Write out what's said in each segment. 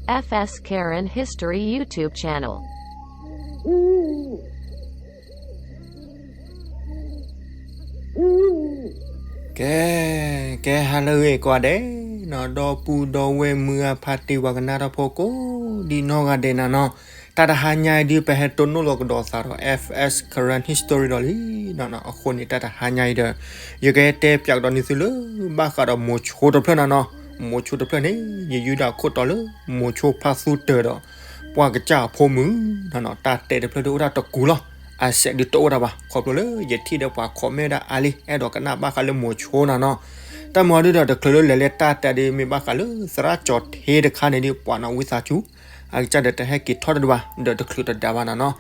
F S Karen History YouTube channel. ကဲ, ကဲ ဟါလၢအဂ့ၤကိးဂၤဒဲးနီၤ, ဒီပုၢ်ဒီဝဲၢ်မုၢ်ဂၢ်ဖါတံၢ် ပှၤကနၣ်တၢ်ဖိကိးဒံနီၢ်ဂၤဒဲးနၤနီၤ, တၢ်တဟါညါအံၤဒုး ပဟဲတိၢ်နီၣ်လီၤကဒီးသးဒီး F S Karen History ဒီးလံနီၤ. အဃိန့ၣ် တၢ်တဟါညါအံၤဒီး ယကဟဲတဲပၠးကဒီးန့ၢ်သုလၢ ဘၣ်ဃးဒီးမိၤဆိတဖျၢၣ်နၤနီၤ. မိၤဆိတဖျၢၣ်န့ၣ် ယယုၢ်ဒၣ်ခိၣ်တီလၢ မိၤဆိဖါသူတၢၤဒီး ပှၢ်ကစၢ်အဖိမုၣ်နၤနီၤ. တၢ်တဲတဖျၢၣ်ဒုးအိၣ်ဒၣ်တကူာ်လီၤ. အစဲးဒုးတအိၣ်ဒၣ်ဘၣ် ခီဖျိလၢယထံၣ်ဒီးပှၤ comment ဝဲဒၣ်အါလံ အဲၣ်ဒိးကနၣ်ဘၣ်ဃးလၢမိၤဆိနၤနီၤ. တၢ်မၤဒုးဒီး တချုးလၢလဲၤလၢတၢ်တဲဒုး မ့ၢ်ဘၣ်ဃးလၢသရၣ်ကၠီၤထ့တခါန့ၣ်ဒုး ပှၤနီၣ်ဝံသးစူၤ အကစၢ်ဒီးတဟဲက့ၤထီၣ်တဒုးဘၣ် ဒီးတချုးတဒါဘၣ်နၤနီၤ.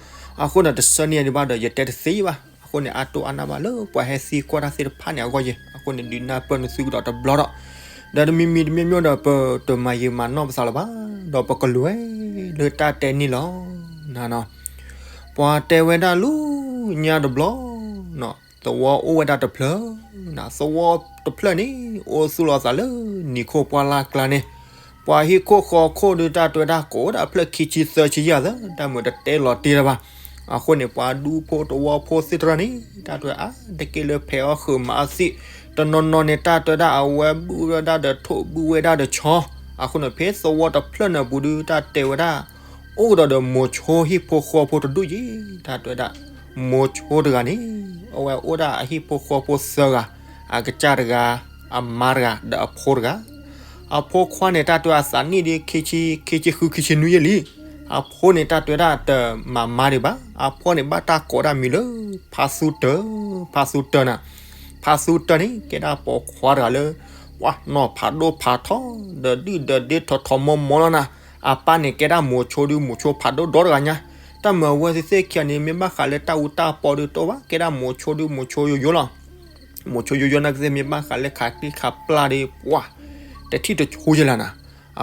အဃိန့ၣ် တဆၢန့ၢ်ဒံးဘၣ်ဒီး ယတဲတသ့ဘၣ်. အဃိန့ၣ် အါတိၢ်အါနၢ်ဘၣ်လၢပှၤဟဲသံကွၢ်တၢ်သ့ၣ်တဖၣ်န့ၣ်အဂီၢ်ယဲ, အဃိန့ၣ် ဒုးနၢ်ပၢၢ်နသုကဒီးတဘျီဒီး, ဒီးတမံၤမံၤတမံၤမံၤဒီး ပတမၤယံာ်မၤနီၢ်ပသးလၢၤဘၣ်, ဒီးပကလဲၤလၢတၢ်တဲန့ၣ်လီၤနၤနီၤ. ပှၤတဲဝဲဒၣ်လၢညါတဘျီ သဝီအိၣ်ဝဲဒၣ်တဖျၢၣ်, သဝီတဖျၢၣ်န့ၣ် အိၣ်သူၣ်လီၤသးလၢနံၤခိၣ်ပှၢ်လၢ်ကျါန့ၣ်, ပှၤဟံၣ်ခိၣ်ဃီခိၣ်ဒုး တၢ်တဲဝဲဒၣ် ကိးဝဲဒၣ်ဖျၢၣ်ခံဆံသၢဆံယဲၢ်သၢ, တၢ်မုာ်တတဲလီၤတ့ၢ်လၢၤဘၣ်. အဃိန့ၣ် ပှၤဒူဖိသဝီဖိသ့ၣ်တဖၣ်န့ၣ် တၢ်တဲဝဲအါတက့ၢ်လၢဖဲးအီၣ်ဃုာ်မၤအီၣ်သံး, တနီၤနီၤန့ၣ် တၢ်တဲဝဲဒၣ် အဝဲဘုၣ်ဝဲဒၣ်ဒီးထိၣ် ဘုၣ်ဝဲဒၣ်ဒီးဆီ, အဃိန့ၣ် ဖဲသဝီတဖျၢၣ်န့ၣ်အပူၤဒုး တၢ်တဲဝဲဒၣ် အိၣ်ကဒီးဒီးမိၤဆိဟံၣ်ဖိဃီဖိတဒူၣ်ယဲ, တၢ်တဲဝဲဒၣ် မိၤဆိတဂၤန့ၣ် အဝဲအိၣ်ဒၣ်အဟံၣ်ဖိဃီဖိသၢဂၤ, အကစၢ်တဂၤ, အမါတဂၤ ဒီးအဖိတဂၤ. အဖိခွါန့ၣ် တၢ်တဲဝဲအသးနံၣ်ဒုး ခံဆံဃု ခံဆံနွံယဲၢ်လံ. အဖိန့ၣ် တၢ်တဲဝဲဒၣ်တမၤမါဒံးဘၣ်, အဖိန့ၣ် ဘၣ်တၢ်ကိးဒၣ်မံၤလၢ ဖါသူတၢၤ, ဖါသူတၢၤနၤ. ဖါသူတၢၤန့ၣ် ကဲဒၣ်ပိာ်ခွါတဂၤလၢ ပှၤနီၢ်ဖးဒိၣ်ဖးထီ ဒီးဒုၣ်ဒီးဒ့ထီၣ်ထီၣ်မီမီလီၤနၤ. အပၢ်န့ၣ် ကဲဒၣ်မိၤဆိဒုး မိၤဆိဖးဒိၣ်ဒီတဂၤညါ. တၢ်မၤအဝဲသ့ၣ်သ့ၣ်ခံဂၤန့ၣ် မ့ၢ်ဘၣ်ဃးလၢတၢ်အူတၢ်ပီဒုးတအိၣ်ဘၣ်, ကဲဒၣ်မိၤဆိဒုး မိၤဆိယိယိလီၤ. မိၤဆိယိယိနာ်ကသ့ၣ် မ့ၢ်ဘၣ်ဃးလၢခးကျံခးပျၢ်ဒီး ပှၤတထံၣ်တဆိယဲၢ်လၢၤနၤ.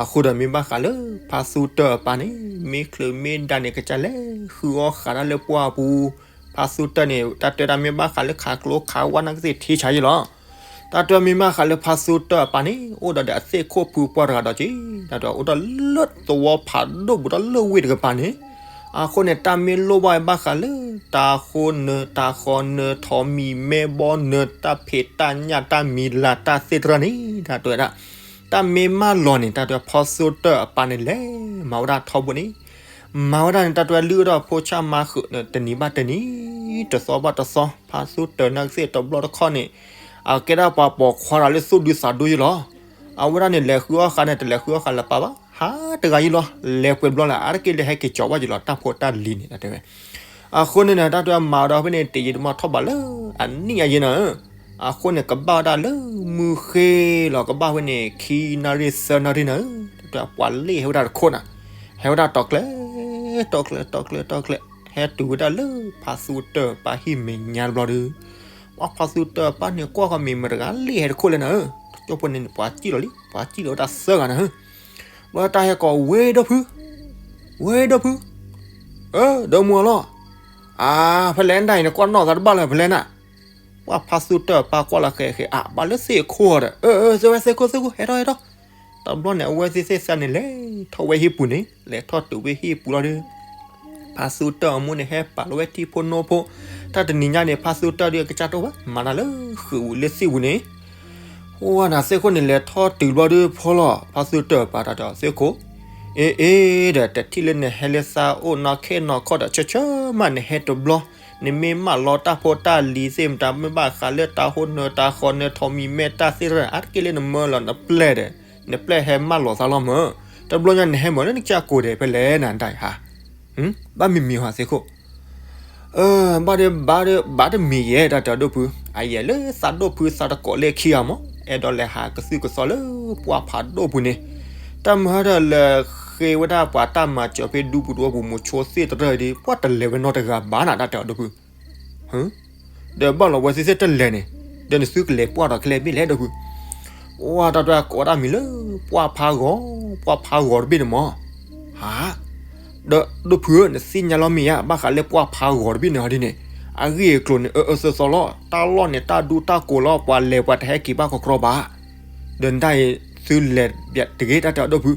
အဃိဒီး မ့ၢ်ဘၣ်ဃးလၢဖါသူတၢၤအပၢ်န့ၣ် မ့ၢ်ချုးမ့ၢ်ဒါန့ၣ် ကစၢ်လဲၤဃုအီၣ်ဃးတၢ်လၢပှၢ်အပူၤ. ဖါသူတၢၤန့ၣ် တၢ်တဲဝဲဒၣ် မ့ၢ်ဘၣ်ဃးလၢခးကျိခးဝၣ်နာ်ကသ့ၣ် ထံဆါယဲၢ်လီၤ. တၢ်တဲဝဲ မ့ၢ်ဘၣ်ဃးလၢဖါသူတၢၤအပၢ်န့ၣ် အိၣ်ဒီးဒီးအသ့ၣ်ခိၣ်ဖုပှၢ်တဂၤဒီးက့ၤ, တၢ်တဲဝဲအိၣ်ဒီးလၢသဝီဖးဒိၣ်ဘူးဒီးလၢဝ့ၢ်တကပၤန့ၣ်. အဃိန့ၣ် တၢ်မ့ၢ်လိၣ်ဘၣ်ဝဲဘၣ်ဃးလၢ တၢ်ဃိနၢၤတၢ်ဃီနၢၤ ထိၣ်မံၤမဲဘီနၢၤ တၢ်ဖံးတၢ်ညၣ် တၢ်မံၤလၤတၢ်သ့ၣ်တဖၣ်န့ၣ် တၢ်တဲဝဲဒၣ် တၢ်မ့ၢ်မၢလီၤန့ၣ် တၢ်တဲဝဲဖါသူတၢၤအပၢ်န့ၣ် လဲၤမၤဝဲဒၣ်ထီဘိန့ၣ်, မၤဝဲဒၣ်န့ၣ် တၢ်တဲဝဲလုၢ်ဒီးဖိဆၣ်မၤဃုာ်န့ၣ် တနံၤဘၣ်တနံၤ တသီဘၣ်တသီ, ဖါသူတၢၤနာ်ကသ့ၣ်တဘျီတခီၣ်န့ၣ် အကဲဒၣ်ပှၤပိာ်ခွါတဂၤလၢသူၣ်ဒူသးဒူယဲၢ်လီၤ. အဝဲဒၣ်န့ၣ် လဲၤဃုအီၣ်ဃးန့ၣ် တလဲၤဃုအီၣ်ဃးလၢၤပၢ်ဘၣ်, ဟးတဂၤယဲၢ်လီၤ. လဲၤပှဲၤဘျီလၢ အါတက့ၢ်လၢဟဲက့ၤကၠီၤဘၣ်ယဲၢ်လီၤ တၢ်ဖိတၢ်လံၤန့ၣ် တၢ်တဲဝဲ. အဃိန့ၣ်န့ၣ် တၢ်တဲဝဲမၤဝဲဒီးဖဲန့ၣ် တယံာ်တမီၢ်ထီၣ်ဘးလၢအနံၣ်အယဲၢ်နၤဧၢ. အဃိန့ၣ် ကဘၣ်ဝဲဒၣ်လၢမုၢ်ဃ့လီၤ ကဘၣ်ဝဲန့ၣ် ခံနၣ်ရံၣ်သၢနၣ်ရံၣ်နၤဧၢ, တၢ်တဲဝဲပှၤလ့ၣ်ဟဲဝဲဒၣ်တခိၣ်နၤ, ဟဲဝဲဒၣ်တီၤကျဲ, တီၤကျဲ, တီၤကျဲ, တီၤကျဲ, ဟဲတုၤဝဲဒၣ်လၢဖါသူတၢၤအပၢ်ဟံၣ်မဲာ်ညါတဘျီဒီး ပှၤဖါသူတၢၤအပၢ်န့ၣ် ကွၢ်ဃီမ့ၢ်မတၤတဂၤလ့ၣ်ဟဲတခိၣ်လဲၣ်နၤဧၢ. တကၠိဖိန့ၣ် ပှၤစံၣ်လီၤလံ, ပှၤစံၣ်လီၤဝဲဒၣ်သၢဂၤနၤဧၢ. ဘျီတၢ်ဟဲကိး ဝ့ၢ်ဒိၣ်ဖု, ဝ့ၢ်ဒိၣ်ဖု, အၢ ဒီမါလီၤ, အၢ ဖဲလဲၣ်နတၢ်အံၤ နကွၢ်နီၣ်သးတဘၣ်လၢၤဖဲလဲၣ်နၤ. ပှၤဖါသူတၢၤအပၢ်ကွၢ်လီၤဃဲၤဃဲၤ အၢ ဘၣ်လၢသ့ၣ်ခိၣ်ဒီး အၢ အၢ သ့ၣ်ဝဲသ့ၣ်ခိၣ်သ့ၣ်ခိၣ် ဟဲထီၣ်ဟဲထီၣ်. တဘျီန့ၣ် အဝဲသ့ၣ်သ့ၣ်သၢန့ၣ် လဲၤထီၣ်ဝဲဟံၣ်ပူၤန့ၣ်, လဲၤထီၣ်တုၤဝဲဟံၣ်ပူၤလီၤဒီး ဖါသူတၢၤအမိၢ်န့ၣ် ဟဲပာ်လီၤဝဲထံဖိနိဖိ, တၢ်တနံၤညါန့ၣ် ဖါသူတၢၤဒီးအကစၢ်တအိၣ်ဘၣ် မၤတၢ်လၢဃုာ်ဝံၤလၢသံၣ်ပူၤန့ၣ်, အိၣ်ဝဲနၤသ့ၣ်ခိၣ်န့ၣ် လဲၤထီၣ်တုၤဘျီဒီး ဖီလီၤ ဖါသူတၢၤအပၢ်တၢ်တဲအီၤသ့ၣ်ခိၣ်, အ့ အ့ ဒီးတထံၣ်လၢနဟဲလၢသးအိၣ်နီၢ်ခဲနီၢ်ခီၣ်ဒီး ဆၢဆၢမးနဟဲတဘျီ, နမ့ၢ်မၢလီၤတၢ်ဖိတၢ်လံၤသ့ၣ်မတၤ မ့ၢ်ဘၣ်ဃးလၢတၢ်ဃိနၢၤတၢ်ဃီနၢၤ ထိၣ်မံၤမဲတၢ်သ့ၣ်တဖၣ်န့ၣ် အါတက့ၢ်လၢနမၢလီၤနပျဲၢ်ဒီး နပျဲၢ်ဟဲမၢလီၤသးလီၤမၢ်. တဘျီညါနဟဲမၢလၢနကစၢ်ကိးဒဲးဖဲလဲၣ်နၤတၢ်အံၤဟါ, ဘၣ်မံၤမံၤဟီသ့ၣ်ခိၣ်, အၢ ဘၣ်ဒီး ဘၣ်ဒီး ဘၣ်တမံၤယဲၢ် တၢ်တဲအီၤဒိၣ်ဖု, အယဲၢ်လၢသးဒိၣ်ဖုသးတကိးလၢခံဂၤမၢ် အဲၣ်ဒိးလဲၤဟးကသုၣ်ကသီလၢပှၢ်ဖးဒိၣ်ပူၤန့ၣ်, တၢ်မၤဒီးလဲၤဃ့ဝဲဒၣ်ပှၤတၢ်မၤစၢၤဖဲဒူပူၤတဝီပူၤ မိၤဆိသ့ၣ်တဖၣ်ဒီး ပှၤတလဲၤဝဲနီတဂၤဘၣ်နၤ တၢ်တဲအီၤဒိၣ်ဖု. ဒီးဘၣ်လီၤဝဲသ့ၣ်သ့ၣ်တလဲၤန့ၣ်, ဒီးနသုကလဲၤပှၢ်ဒီးကလဲၤဘ့ၣ်လဲၣ်ဒိၣ်ဖု. ဝဲတၢ်တဲကိးတၢ်မံၤလၢ ပှၢ်ဖးဂီၤ, ပှၢ်ဖးဂီၤတဘ့ၣ်န့ၣ်မၢ်, ဟါ, ဒီးဒိၣ်ဖုဧၢ နသ့ၣ်ညါလီၤမ့ၢ်ဧါ ဘၣ်ဃးလၢပှၢ်ဖးဂီၤတဘ့ၣ်န့ၣ်ဟီဒ်န့ၣ်, အဂ့ၢ်အကျိၤန့ၣ် အၢအၢသီသီလီၤ. တၢ်လီၢ်န့ၣ် တၢ်ဒူတၢ်ကိးလီၤ ပှၤလဲၤပှၤတဟဲက့ၤဘၣ်ခီခီဘၣ်. ဒီးနတၢ်အံၤသုလဲၤတဂ့ၤ တၢ်တဲအီၤဒိၣ်ဖု.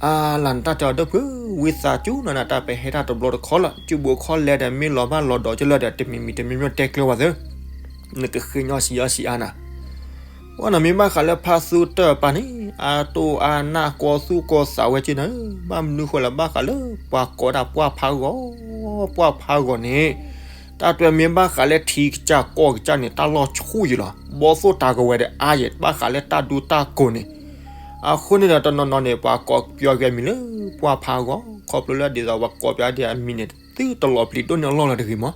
အါလၢနတၢ်တဲအီၤဒိၣ်ဖု, ဝံသးစူၤနီၤနၤ တၢ်ပဟဲတၢ်တဘျီတခီလီၤ, ကၠူဘိးခီလဲဒီး မ့ၢ်လီၤဘၣ်လီၤဒီးကလၢာ်ဒီး တမံၤမံၤတမံၤမံၤတဲကျဲဝဲသၢ, နကဃ့ညီစံးယီစံးအါနၤ. ဝဲနီၤ မ့ၢ်ဘၣ်ဃးလၢဖါသူတၢၢ်ပၢ်န့ၣ် အတိၢ်အါနၢ်ကီသူၣ်ကီသးဝဲက့နၤ, ဘၣ်မနုၤဃိလဲၣ် ဘၣ်ဃးလၢပှၤကိးဒၣ်ပှၢ်ဖးဂီၤ, ပှၢ်ဖးဂီၤန့ၣ် တၢ်တဲမ့ၢ်ဘၣ်ဃးလၢထံကစၢ်ကီၢ်ကစၢ်န့ၣ် တၢ်လီၢ်ဆူၣ်ယံၤလီၤ, ဘီသိၣ်တၤကဝဲၤဒီးအါယဲၢ် ဘၣ်ဃးလၢတၢ်ဒူတၢ်ကိးန့ၣ်, အဃိန့ၣ်ဒီးတနီၤနီၤန့ၣ် ပှၤကိးပယီၤက့ၤအမံၤလၢ ပှၢ်ဖးဂီၤ, ခီဖျိလၢဒ်သိးပှၤကိးပယီၤဒ်အမံၤန့ၣ် သုတလီၤပျံၤဒိၣ်န့ၢ်အလီၢ်လၢတဂ့ၤမး.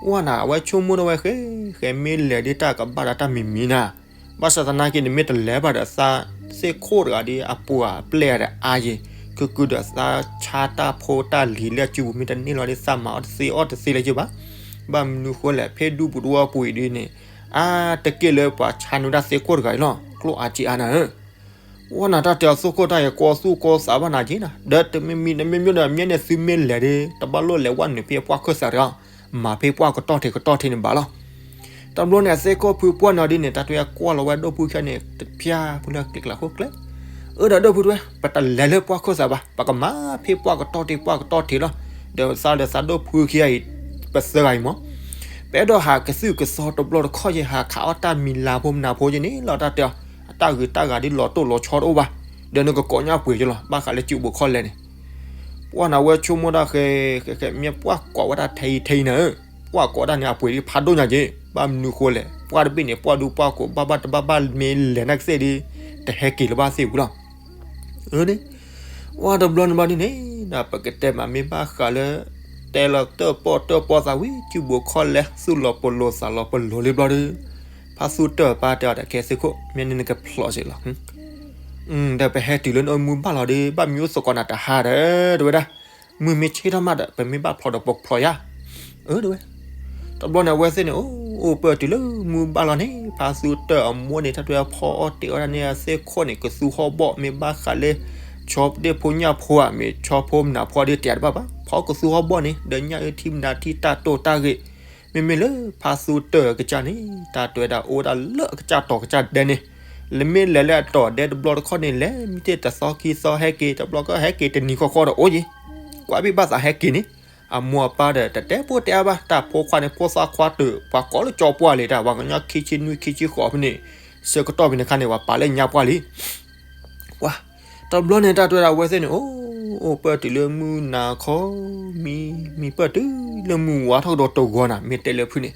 ဝဲနီၤ အဝဲဆိကမိၣ်ထီၣ်ဝဲဃဲ, ဃဲမ့ၢ်လဲၤဒ်တၢ်ကဘၣ်ဒီးတၢ်မံၤမံၤနၤ, ဘၣ်ဆၣ်သနာ်က့န့ၣ် မ့ၢ်တလဲၤဘၣ်ဒီးသးသ့ၣ်ခိၣ်တဂၤဒီးအပှၤအပျဲၢ်ဒီးအါယဲၢ်, ခုကုဒီးသးဆါတၢ်ဖိတၢ်လံၤလၢအစုပူၤမ့ၢ်တန့ၢ်လီၤဒီး သးမၤအီၣ်တသ့အီၣ်တသ့လၢၤဘၣ်. ဘၣ်မနုၤဃိလဲၣ် ဖဲဒူပူၤတဝီပူၤအံၤဒ်န့ၣ် အါတက့ၢ်လၢပှၤဆါနုာ်တၢ်သ့ၣ်ခိၣ်တဂၤအံၤလီၤ, ကျိၣ်အါက့အါနၤဧၢ ဝဲနီၤ တၢ်တဲအီၤသ့ၣ်ခိၣ်တၢ်အံၤ ကိးသူၣ်ကိးသးဘၣ်နၤက့နၤ, ဒီးတမံၤမံၤတမံၤမံၤဒီး မ့ၢ်န့ၣ်သုမ့ၢ်လဲၤဒီး တဘၣ်လိၣ်လဲၤဝဲနုာ်ဖဲပှၢ်ခၢၣ်စးတဂၤ, မၤဖဲပှၢ်ကတီၢ်ထံးကတီၢ်ထံးန့ၣ်ဘၣ်လီၤ. တဘျီန့ၣ် အသ့ၣ်ခိၣ်ဖုပှၢ်နီၤဒ်န့ၣ် တၢ်တဲဝဲကွၢ်လီၤဝဲဒိၣ်ဖုခံဂၤန့ၣ် တဖၠါဖုလၢကျဲကျါဃိကျဲ, အၢ ဒီးဒိၣ်ဖုတဲဝဲ ပတလဲၤလၢပှၢ်ခၢၣ်စးဘၣ်, ပကမၤဖဲပှၢ်ကတီၢ်ထံးပှၢ်ကတီၢ်ထံးလီၤ, ဒီးသးဒီးသးဒိၣ်ဖုခံဂၤအံၤ ပသၢဂၤအံၤမး ပအဲၣ်ဒိးဟးကသုၣ်ကသီတဘျီတခီၣ်ယဲ ဟးခးအီၣ်တၢ်မံၤလၤဖိမနၤဖိယဲန့ၣ်လီၤ တၢ်တဲအီၤ, အတၢ်ဂုၤတၢ်ဂၤဒ်လီၤတိၢ်လီၤဆီတအိၣ်ဘၣ်, ဒီးနကကိးညါပှ့ၤကလီၤ ဘၣ်ဃးလၢကၠူဘိးခီလဲန့ၣ်. ပှၢ်နီၤ အဝဲဆိကမိၣ်တၢ်ဃဲ, ဃဲဃဲ မ့ၢ်ပှၢ်ကိးဝဲဒၣ်ထဲအံၤထဲအံၤနၤဧၢ, ပှၢ်ကိးဒၣ်န့ၣ် အပှ့ၤဒ်ဖးဒိၣ်ညါက့, ဘၣ်မနုၤဃိလဲၣ် ပှၢ်တဘ့ၣ်န့ၣ် ပှၢ်ဒူပှၢ်ကိး ဘၣ်ဘၣ်တဘၣ်ဘၣ်မ့ၢ်လဲၤနၢ်ကသ့ၣ်ဒီး တဟဲက့ၤလၢၤဘၣ်သ့ၣ်ဝံၤလီၤ. အၢန့ၣ် ပှၢ်တဘျီန့ၣ်ဘၣ်ဒ်န့ၣ် ဒီးပကတဲမးမ့ၢ်ဘၣ်ဃးလၢ တဲလီၤတၢၣ်ပီၣ်တၢၣ်ပီၣ်သးဝံၤ ကၠူဘိးခီလဲ သူၣ်လီၤပလိာ်သးလီၤပလိာ်လံဘျီဒီး ဖါသူတၢၢ်ပၢ်တဲအီၤဒီး ကဲသ့ၣ်ခိၣ် မ့ၢ်န့ၣ်နကဖျိးစ့ၢ်လီၤ ဒီးပဟဲတုၤလၢနအိၣ်မူဘၣ်လီၤဒီး ဘၣ်မံၤအိၣ်သကိးနၤတဟါဒီး တဲဝဲဒၣ်, မုၢ်မ့ၢ်ဆ့ၣ်ထီၣ်မးဒီး ပမ့ၢ်ဘၣ်ဖျိးဒီးပဖျိးယါ, အၢ တဲဝဲ. တဘျီန့ၣ် အဝဲသ့ၣ်န့ၣ် အိၣ်အိၣ်ပၢၢ်တုၤလၢမုၢ်ဘၣ်လီၤန့ၣ် ဖါသူတၢၢ်အမိၢ်န့ၣ် တၢ်တဲဖီအီၣ်တ့ၢ်အီၣ်ဒၣ်န့ၣ် အသ့ၣ်ခိၣ်န့ၣ် ကသူဟီၣ်ဘီၣ် မ့ၢ်ဘၣ်ဃးလၢ ဆီဒ့ၣ်ဖိညၣ်ဖိဧါ မ့ၢ်ဆီဖိမနၤဖိဒီး တဲတဘၣ်ဘၣ် ဖီကသူဟီၣ်ဘီၣ်န့ၣ် ဒီးညၣ်အုၣ်ထံမနၤထံတၢ်တိၢ်တၢ်ဂ့ၢ်, မ့မ့ၢ်လၢဖါသူတၢၢ်အကစၢ်န့ၣ် တၢ်တဲဝဲဒၣ်အိၣ်ဝဲဒၣ်လၢအကစၢ်တီၤကစၢ်ဒဲန့ၣ်, လၢမ့ၢ်လဲၤလၢအတီၤဒဲတဘျီတခီၣ်န့ၣ် လဲၤမ့ၢ်တသီခံသီဟဲက့ၤ တဘျီကဟဲက့ၤတနံၤဃီဃီဒီးအိၣ်ယံၤ, ကွၢ်ဘံၣ်ဘၣ်သးဟဲက့ၤန့ၣ်, အမိၢ်အပၢ်ဒီး တတဲဖိတဲအါဘၣ် တၢ်ဖိခွါန့ၣ် ဖိသၣ်ခွါတၢၢ် ပှၤကိးလၢကၠီပှၢ်လံ တၢ်ပှၤကညီခံဆံနွံခံဆံဃိးဖဲန့ၣ်, ဆၢကတီၢ်ဖဲန့ၣ်ခါန့ၣ် ပှၤပာ်လၢညါပှၢ်လံ ပှၢ်, တဘျီန့ၣ် တၢ်တဲဝဲဒၣ်အဝဲသ့ၣ်န့ၣ် အိၣ်အိၣ်ပၢၢ်တုၤလၢမုၢ်နၤခီ, မံမံပၢၢ်တုၤ လၢမုၢ်ဝါထီၣ်ကဒီးတဂီၤနၤ မ့ၢ်တဲလၢဖုန့ၣ်,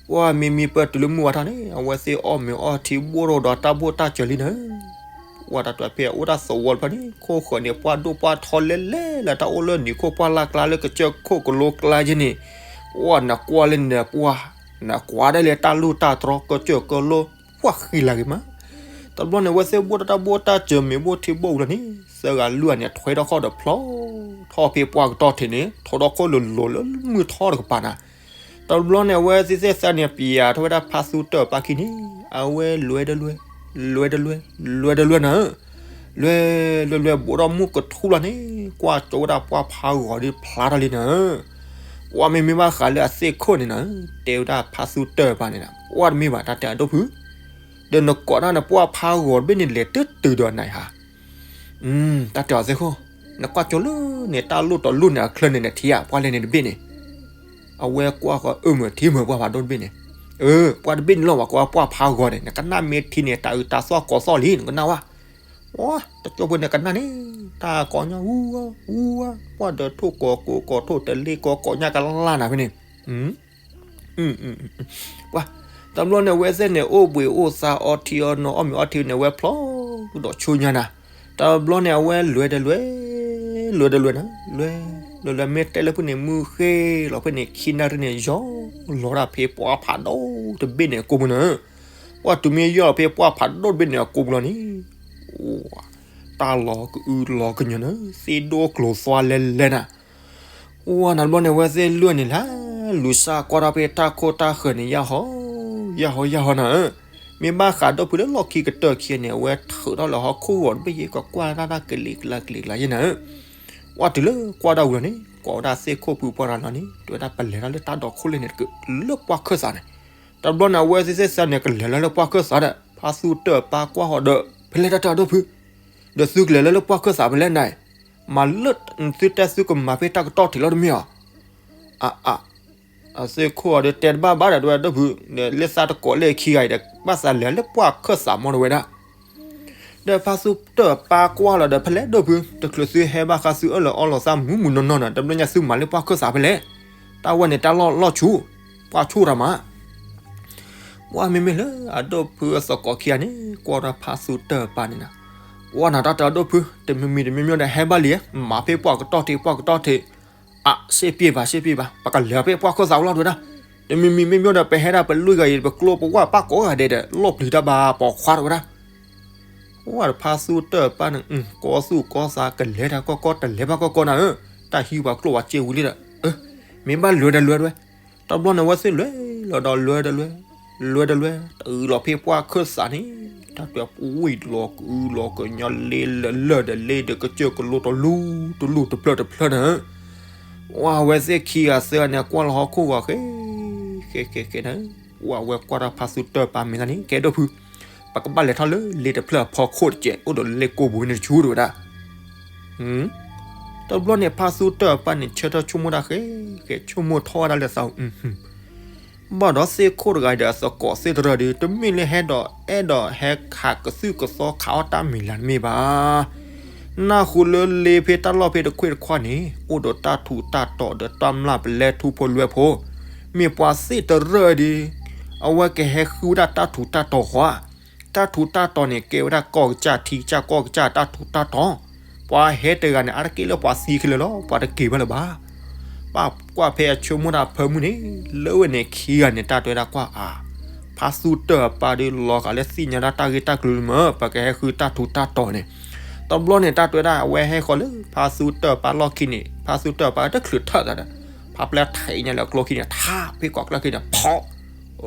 ပှၢ်မံမံပၢၢ်တုၤလၢမုၢ်ဝါထီၣ်န့ၣ် အဝဲသ့ၣ်အီၣ်မ့ၤအီထံဘိၣ်ထီၣ်ဒီးတၢ်ဘိၣ်တၢ်စၢၤလံနၤ ပှၢ်တၢ်တဲဖဲအအိၣ်တၢ်သဝီတဖၣ်န့ၣ် ခိၣ်ဃၢၤန့ၣ် ပှၢ်ဒိၣ်ပှၢ်ထီလဲလဲလၢ တၢ်အိၣ်လၢနံၤခိၣ်ပှၢ်လၢ်ကျါလၢကစၢၢ်ခိၣ်ကလိကျါယဲန့ၣ်, ပှၢ်နကွၢ်လၢနပှၢ်, နကွၢ်ဒၣ်လၢတၢ်လူၢ်တၢ်တြီ ကစၢၢ်ကလိ ပှၢ်ဃံလၤဂ့ၤမး, တဘျီန့ၣ် အဝဲသ့ၣ်ဘိၣ်တၢ်ဘိၣ်တၢ်စၢၤမ့ၤဘိၣ်ထံဘိၣ်ဝံၤလီၤန့ၣ် သၢဂၤလွံၢ်ဂၤန့ၣ် ထွဲထီၣ်ခီၣ်ဒီးဖျီထီၣ်ဖဲပှၢ်ကတီၢ်ထံးန့ၣ် ထီထီၣ်ခီၣ်လိၤလိၤလၢမုၢ်ထီၣ်တကပၤနၤ တဘျီန့ၣ် အဝဲသ့ၣ်သ့ၣ်သၢန့ၣ် ပျးထီၣ်ဝဲဒၣ်ဖါသူတၢၢ်ပၢ်ခံန့ၣ်, အဝဲလွဲဒီးလွဲ, လွဲဒီးလွဲ, လွဲဒီးလွဲနၤဧၢ, လွဲ, လွဲလွဲဘူးထီၣ်မုၢ်ကထူၣ်လီၤန့ၣ် ကွၢ်ကၠီဝဲဒၣ်ပှၢ်ဖးဂီၤဒီးဖျါထီၣ်လံနၤဧၢ, ပှၢ်မ့မ့ၢ်ဘၣ်ဃးလၢအသ့ၣ်ခိၣ်န့ၣ်နၤဧၢ, တဲဝဲဒၣ်ဖါသူတၢၢ်ပၢ်န့ၣ်နၤ ပှၢ်တမ့ၢ်ဘၣ် တၢ်တဲအဒိၣ်ဖု, ဒီးနကိးတၢ်နပှၢ်ဖးဂီၤတဘ့ၣ်န့ၣ် လဲၤတတုၤဒီးနၤဧါ တၢ်တဲအီၤသ့ၣ်ခိၣ်, နကွၢ်ကၠီလၢန့ၣ် တၢ်လိၣ်တီၤလိၣ်န့ၣ် အချၢန့ၣ် နထံၣ်ဧါ ပှၢ်လဲၣ်န့ၣ်တဘ့ၣ်န့ၣ်, အဝဲကွၢ်ဃီအၢမၢၤထံမၢၤပှၢ်ဖးဒိၣ်တဘ့ၣ်န့ၣ်, အၢ ပှၢ်တဘ့ၣ်န့ၣ်လီၤ ပှၤကိးဝဲပှၢ်ဖးဂီၤန့ၣ် နကနၣ်မ့ၢ်ထံန့ၣ် တၢ်အုးတၢ်သီၣ်ကိးသီၣ်လံ နကနၣ်ဝဲ, တကၠိဖိန့ၣ်ကနၣ်န့ၣ်, တၢ်ကိးညါအူအူအူ, ပှၢ်ဒီးထိၣ်ကိးကိးကိးထိၣ်တလ့ကိးကိးညါကလၢ်နၤဖဲန့ၣ် ပှၢ်, တဘျီန့ၣ် အဝဲသ့ၣ်န့ၣ် အိၣ်ဘှံးအိၣ်သါအီထံအီနိ အီၣ်မ့ၤအီထံန့ၣ် အဝဲဖျီဒီးဆူညါနၤ, တဘျီန့ၣ် အဝဲလွဲဒီးလွဲ, လွဲဒီးလွဲနၤ, လွဲ, လွဲလွဲမ့ၢ်တဲလၢဖုန့ၣ် မုၢ်ဃ့လီၤဖဲန့ၣ် ခံနၣ်ရံၣ်န့ၣ် ယီၤလီၤဒၣ်ဖဲပှၢ်ဖးဒိၣ်တဘ့ၣ်န့ၣ်အကိာ်ပူၤနၤ, ပှၢ်တုၤမ့ၢ်ယီၤလီၤဖဲပှၢ်ဖးဒိၣ်တဘ့ၣ်န့ၣ်အကိာ်ပူၤလီၤန့ၣ် တၢ်လီၤကအုလီၤကညီၤနၤ, သ့ၣ်ဒိၣ်ကျိၤသွါလဲလဲနၤ, အိၣ်နၤတဘျီန့ၣ် အဝဲသ့ၣ်လွံၢ်န့ၣ်လၢ လူၤစၢ်ကွၢ်ထီၣ်ဖဲတၢ်ခိၣ်တၢ်ဃၢၤန့ၣ် ယၢ်ဟီ, ယၢ်ဟီယၢ်ဟီနၤဧၢ, မ့ၢ်ဘၣ်ဃးဒီဖုလၢလီၢ်ခံကတၢၢ်ခံန့ၣ် အဝဲထုးထီၣ်လၢဟီၣ်ခိၣ်ဂီၤတဘ့ၣ်ယဲ ကကွၢ်တၢ်တၢ်ကလံၤကျါကလံၤကျါယဲနၤဧၢ, ကွၢ်တုၤလၢကွၢ်ဒၣ်ဝံၤလီၤန့ၣ် ကိးဝဲဒၣ်သ့ၣ်ခိၣ်ဖုပှၢ်ရၤလီၤန့ၣ် တဲဝဲဒၣ်ပလဲၤတၢ်လၢတၢ်ဒိးခိၣ်လဲၣ်န့ၣ်တက့ၢ် လၢပှၢ်ခၢၣ်သးန့ၣ်, တဘျီန့ၣ် အဝဲသ့ၣ်သ့ၣ်သၢန့ၣ် ကလဲၤလၢလၢပှၢ်ခၢၣ်သးဒီး ဖါသူတၢၢ်ပၢ်ကွၢ်ဃီၤဒီး ဖဲလဲၣ်တၢ်တၢ်ဒီဖု ဒီးသုကလဲၤလၢလၢပှၢ်ခၢၣ်သးဖဲလဲၣ်န့ၣ်, မၤလၢသုတဲသုကမၤဖဲတၢ်ကတီၢ်ထံးလီၤတမ့ၢ်ဧါ. အါအါ, အသ့ၣ်ခိၣ်အီၤဒီးတဲတဘၣ်ဘၣ်ဒီး ဒဝဲဒိၣ်ဖု, လၢသးတကိးလၢခံဂၤအံၤဒီး ဘၣ်သးလဲၤလၢပှၢ်ခၢၣ်သးမီၢ်တဝဲဒၣ် ဒီးဖါသူတၢၢ်ပၢ်ကွၢ်လီၤဒီး ဖဲလဲၣ်ဒိၣ်ဖု, တချုးသုဟဲဘၣ်ဃးသုအၢၣ်လီၤအီလီၤသးမူးမူးနီၢ်နီၢ်န့ၣ် တဘျီညါသုမၤလၢပှၢ်ခၢၣ်သးဖဲလဲၣ်, တၢ်ဝဲန့ၣ်တၢ်လီၢ်လီၢ်ဆူၣ်, ပှၢ်ဆူၣ်တၢ်မး ပှၢ်မ့မ့ၢ်လၢအဒိၣ်ဖုအသကိးခံဂၤန့ၣ် ကွၢ်ဒီးဖါသူတၢၢ်ပၢ်န့ၣ်နီၤ, ပှၢ်နၤတၢ်တၢ်ဒိၣ်ဖု, တမံၤမံၤတမံၤမံၤဒီးဟဲဘၣ်လံ, မၤဖဲပှၢ်ကတီၢ်ထံး ပှၢ်ကတီၢ်ထံး, အါ စ့ပ့ၢ်ဘၣ် စ့ပ့ၢ်ဘၣ်, ပကလဲၤဖဲပှၢ်ခၢၣ်သးဝဲလီၤတဝဲဒၣ်, တမံၤမံၤမ့မ့ၤဒီး ပဟဲဒၣ်ပလွံၢ်ဂၤအံၤ ပကျိပဝၢ်ပၢ်ကိးဂၤဒဲးဒီး လီၢ်ပျံၤတၢ်ဘၣ်ပိာ်ခွါတဝဲဒၣ် ပှၢ်ဒီးဖါသူတၢၢ်ပၢ်န့ၣ် ကီသူၣ်ကီသး ကလဲၤတၢ်ကီကီ တလဲၤဘၣ်ကီကီနၤဧၢ, တၢ်ဟံးပှၤကျိၣ်ပှၤစ့ဝံၤလံဒီး, မ့ၢ်ဘၣ်လဲၤဒီးလဲၤတဝဲ, တဘျီန့ၣ်ဝဲသ့ၣ်လဲၤလီၤဒီးလဲၤဒီးလဲၤ, လဲၤဒီးလဲၤ တုၤလီၤဖဲပှၢ်ခၢၣ်သးန့ၣ်, တၢ်တဲပူၤဝံၤလီၤကုလီၤကညီလ့လၢလၢဒီးလ့ဒီးကစၢၢ်ကလိတလူတလူတဖျၢၣ်တဖျၢၣ်န့ၣ်, ပှၢ်ဝဲသ့ၣ်ခံဂၤသၢဂၤန့ၣ် ကွၢ်လီၤဟီၣ်ခိၣ်ဂီၤဃဲ ဃဲဃဲဃဲန့ၣ်, ပှၢ်ဝဲကွၢ်တၢ်ဖါသူတၢၢ်ပၢ်မ့ၢ်သးန့ၣ် ကဲဒိၣ်ဖု, ပကဘၣ်လဲၤထီၣ်လၢလ့တဖျၢၣ်အဖီခိၣ်တကဲး အိၣ်ဒီးလ့ကိၢ်ပူၤန့ၣ်တဆူတဝဲဒၣ် တဘျီန့ၣ် ဖါသူတၢၢ်ပၢ်န့ၣ် ဆၢထၢၣ်ဆိကမိၣ်တၢ်ဃဲ ဃဲဆိကမိၣ်ထီၣ်ဝဲဒၣ်လၢသး, ဘၣ်ဒီးသ့ၣ်ခိၣ်တဂၤဒီးအသကိးသ့ၣ်တရၢၢ်ဒီး တမ့ၢ်လၢဟဲဒီးအဲၣ်ဒိးဟဲခးကသုၣ်ကသီ ခးအီၣ်တၢ်မံၤလၢၤတမ့ၢ်ဘၣ်. နၢ်ဟူလၢလ့ဖဲတၢ်လီၢ်ဖဲတခွ့ၣ်တခွါန့ၣ် အိၣ်ဒီးတၢ်ထူးတၢ်တီၤဒီးတၢ်မျၢ်ပလဲထူဖိလွဲဖိ, မ့ၢ်ပှၤသ့ၣ်တရၢၢ်ဒီး အဝဲကဟဲဃုဝဲဒၣ်တၢ်ထူးတၢ်တီၤဃီဧါ. တၢ်ထူးတၢ်တီၤန့ၣ် ကဲဝဲဒၣ်ကီၢ်ကစၢ်ထံကစၢ်ကီၢ်ကစၢ်တၢ်ထူးတၢ်တီၤ, ပှၤဟဲတဂၤန့ၣ် အါတက့ၢ်လၢပှၤသံခဲလၢာ်လီၤ, ပှၤတက့ၤဘၣ်လၢၤဘၣ်. ဘၣ်ကွၢ်ဖဲအဆိကမိၣ်တၢ်ဖၢမုၢ်န့ၣ်, လၢဝဲန့ၣ်ခံဂၤန့ၣ် တၢ်တဲဝဲဒၣ်ကွၢ်ဧါ, ဖါသူတၢၢ်အပၢ်ဒီးလီၤဂာ်လၢသ့ၣ်ညါဒၣ်တၢ်ဂ့ၢ်တၢ်ကျိၤလံမ့ၢ် ပကဟဲဃုတၢ်ထူးတၢ်တီၤန့ၣ်, တဘျီန့ၣ် တၢ်တဲဝဲဒၣ် အဝဲဟဲဃီၤလၢဖါသူတၢၢ်အပၢ်လီၢ်ခံန့ၣ် ဖါသူတၢၢ်အပၢ်တချုးထၢၣ်သးဒီး ဖါပျဲထံးညါလၢအကျိခံန့ၣ် ထးဖဲကိးကျၢၢ်ခံန့ၣ် ဖီၣ်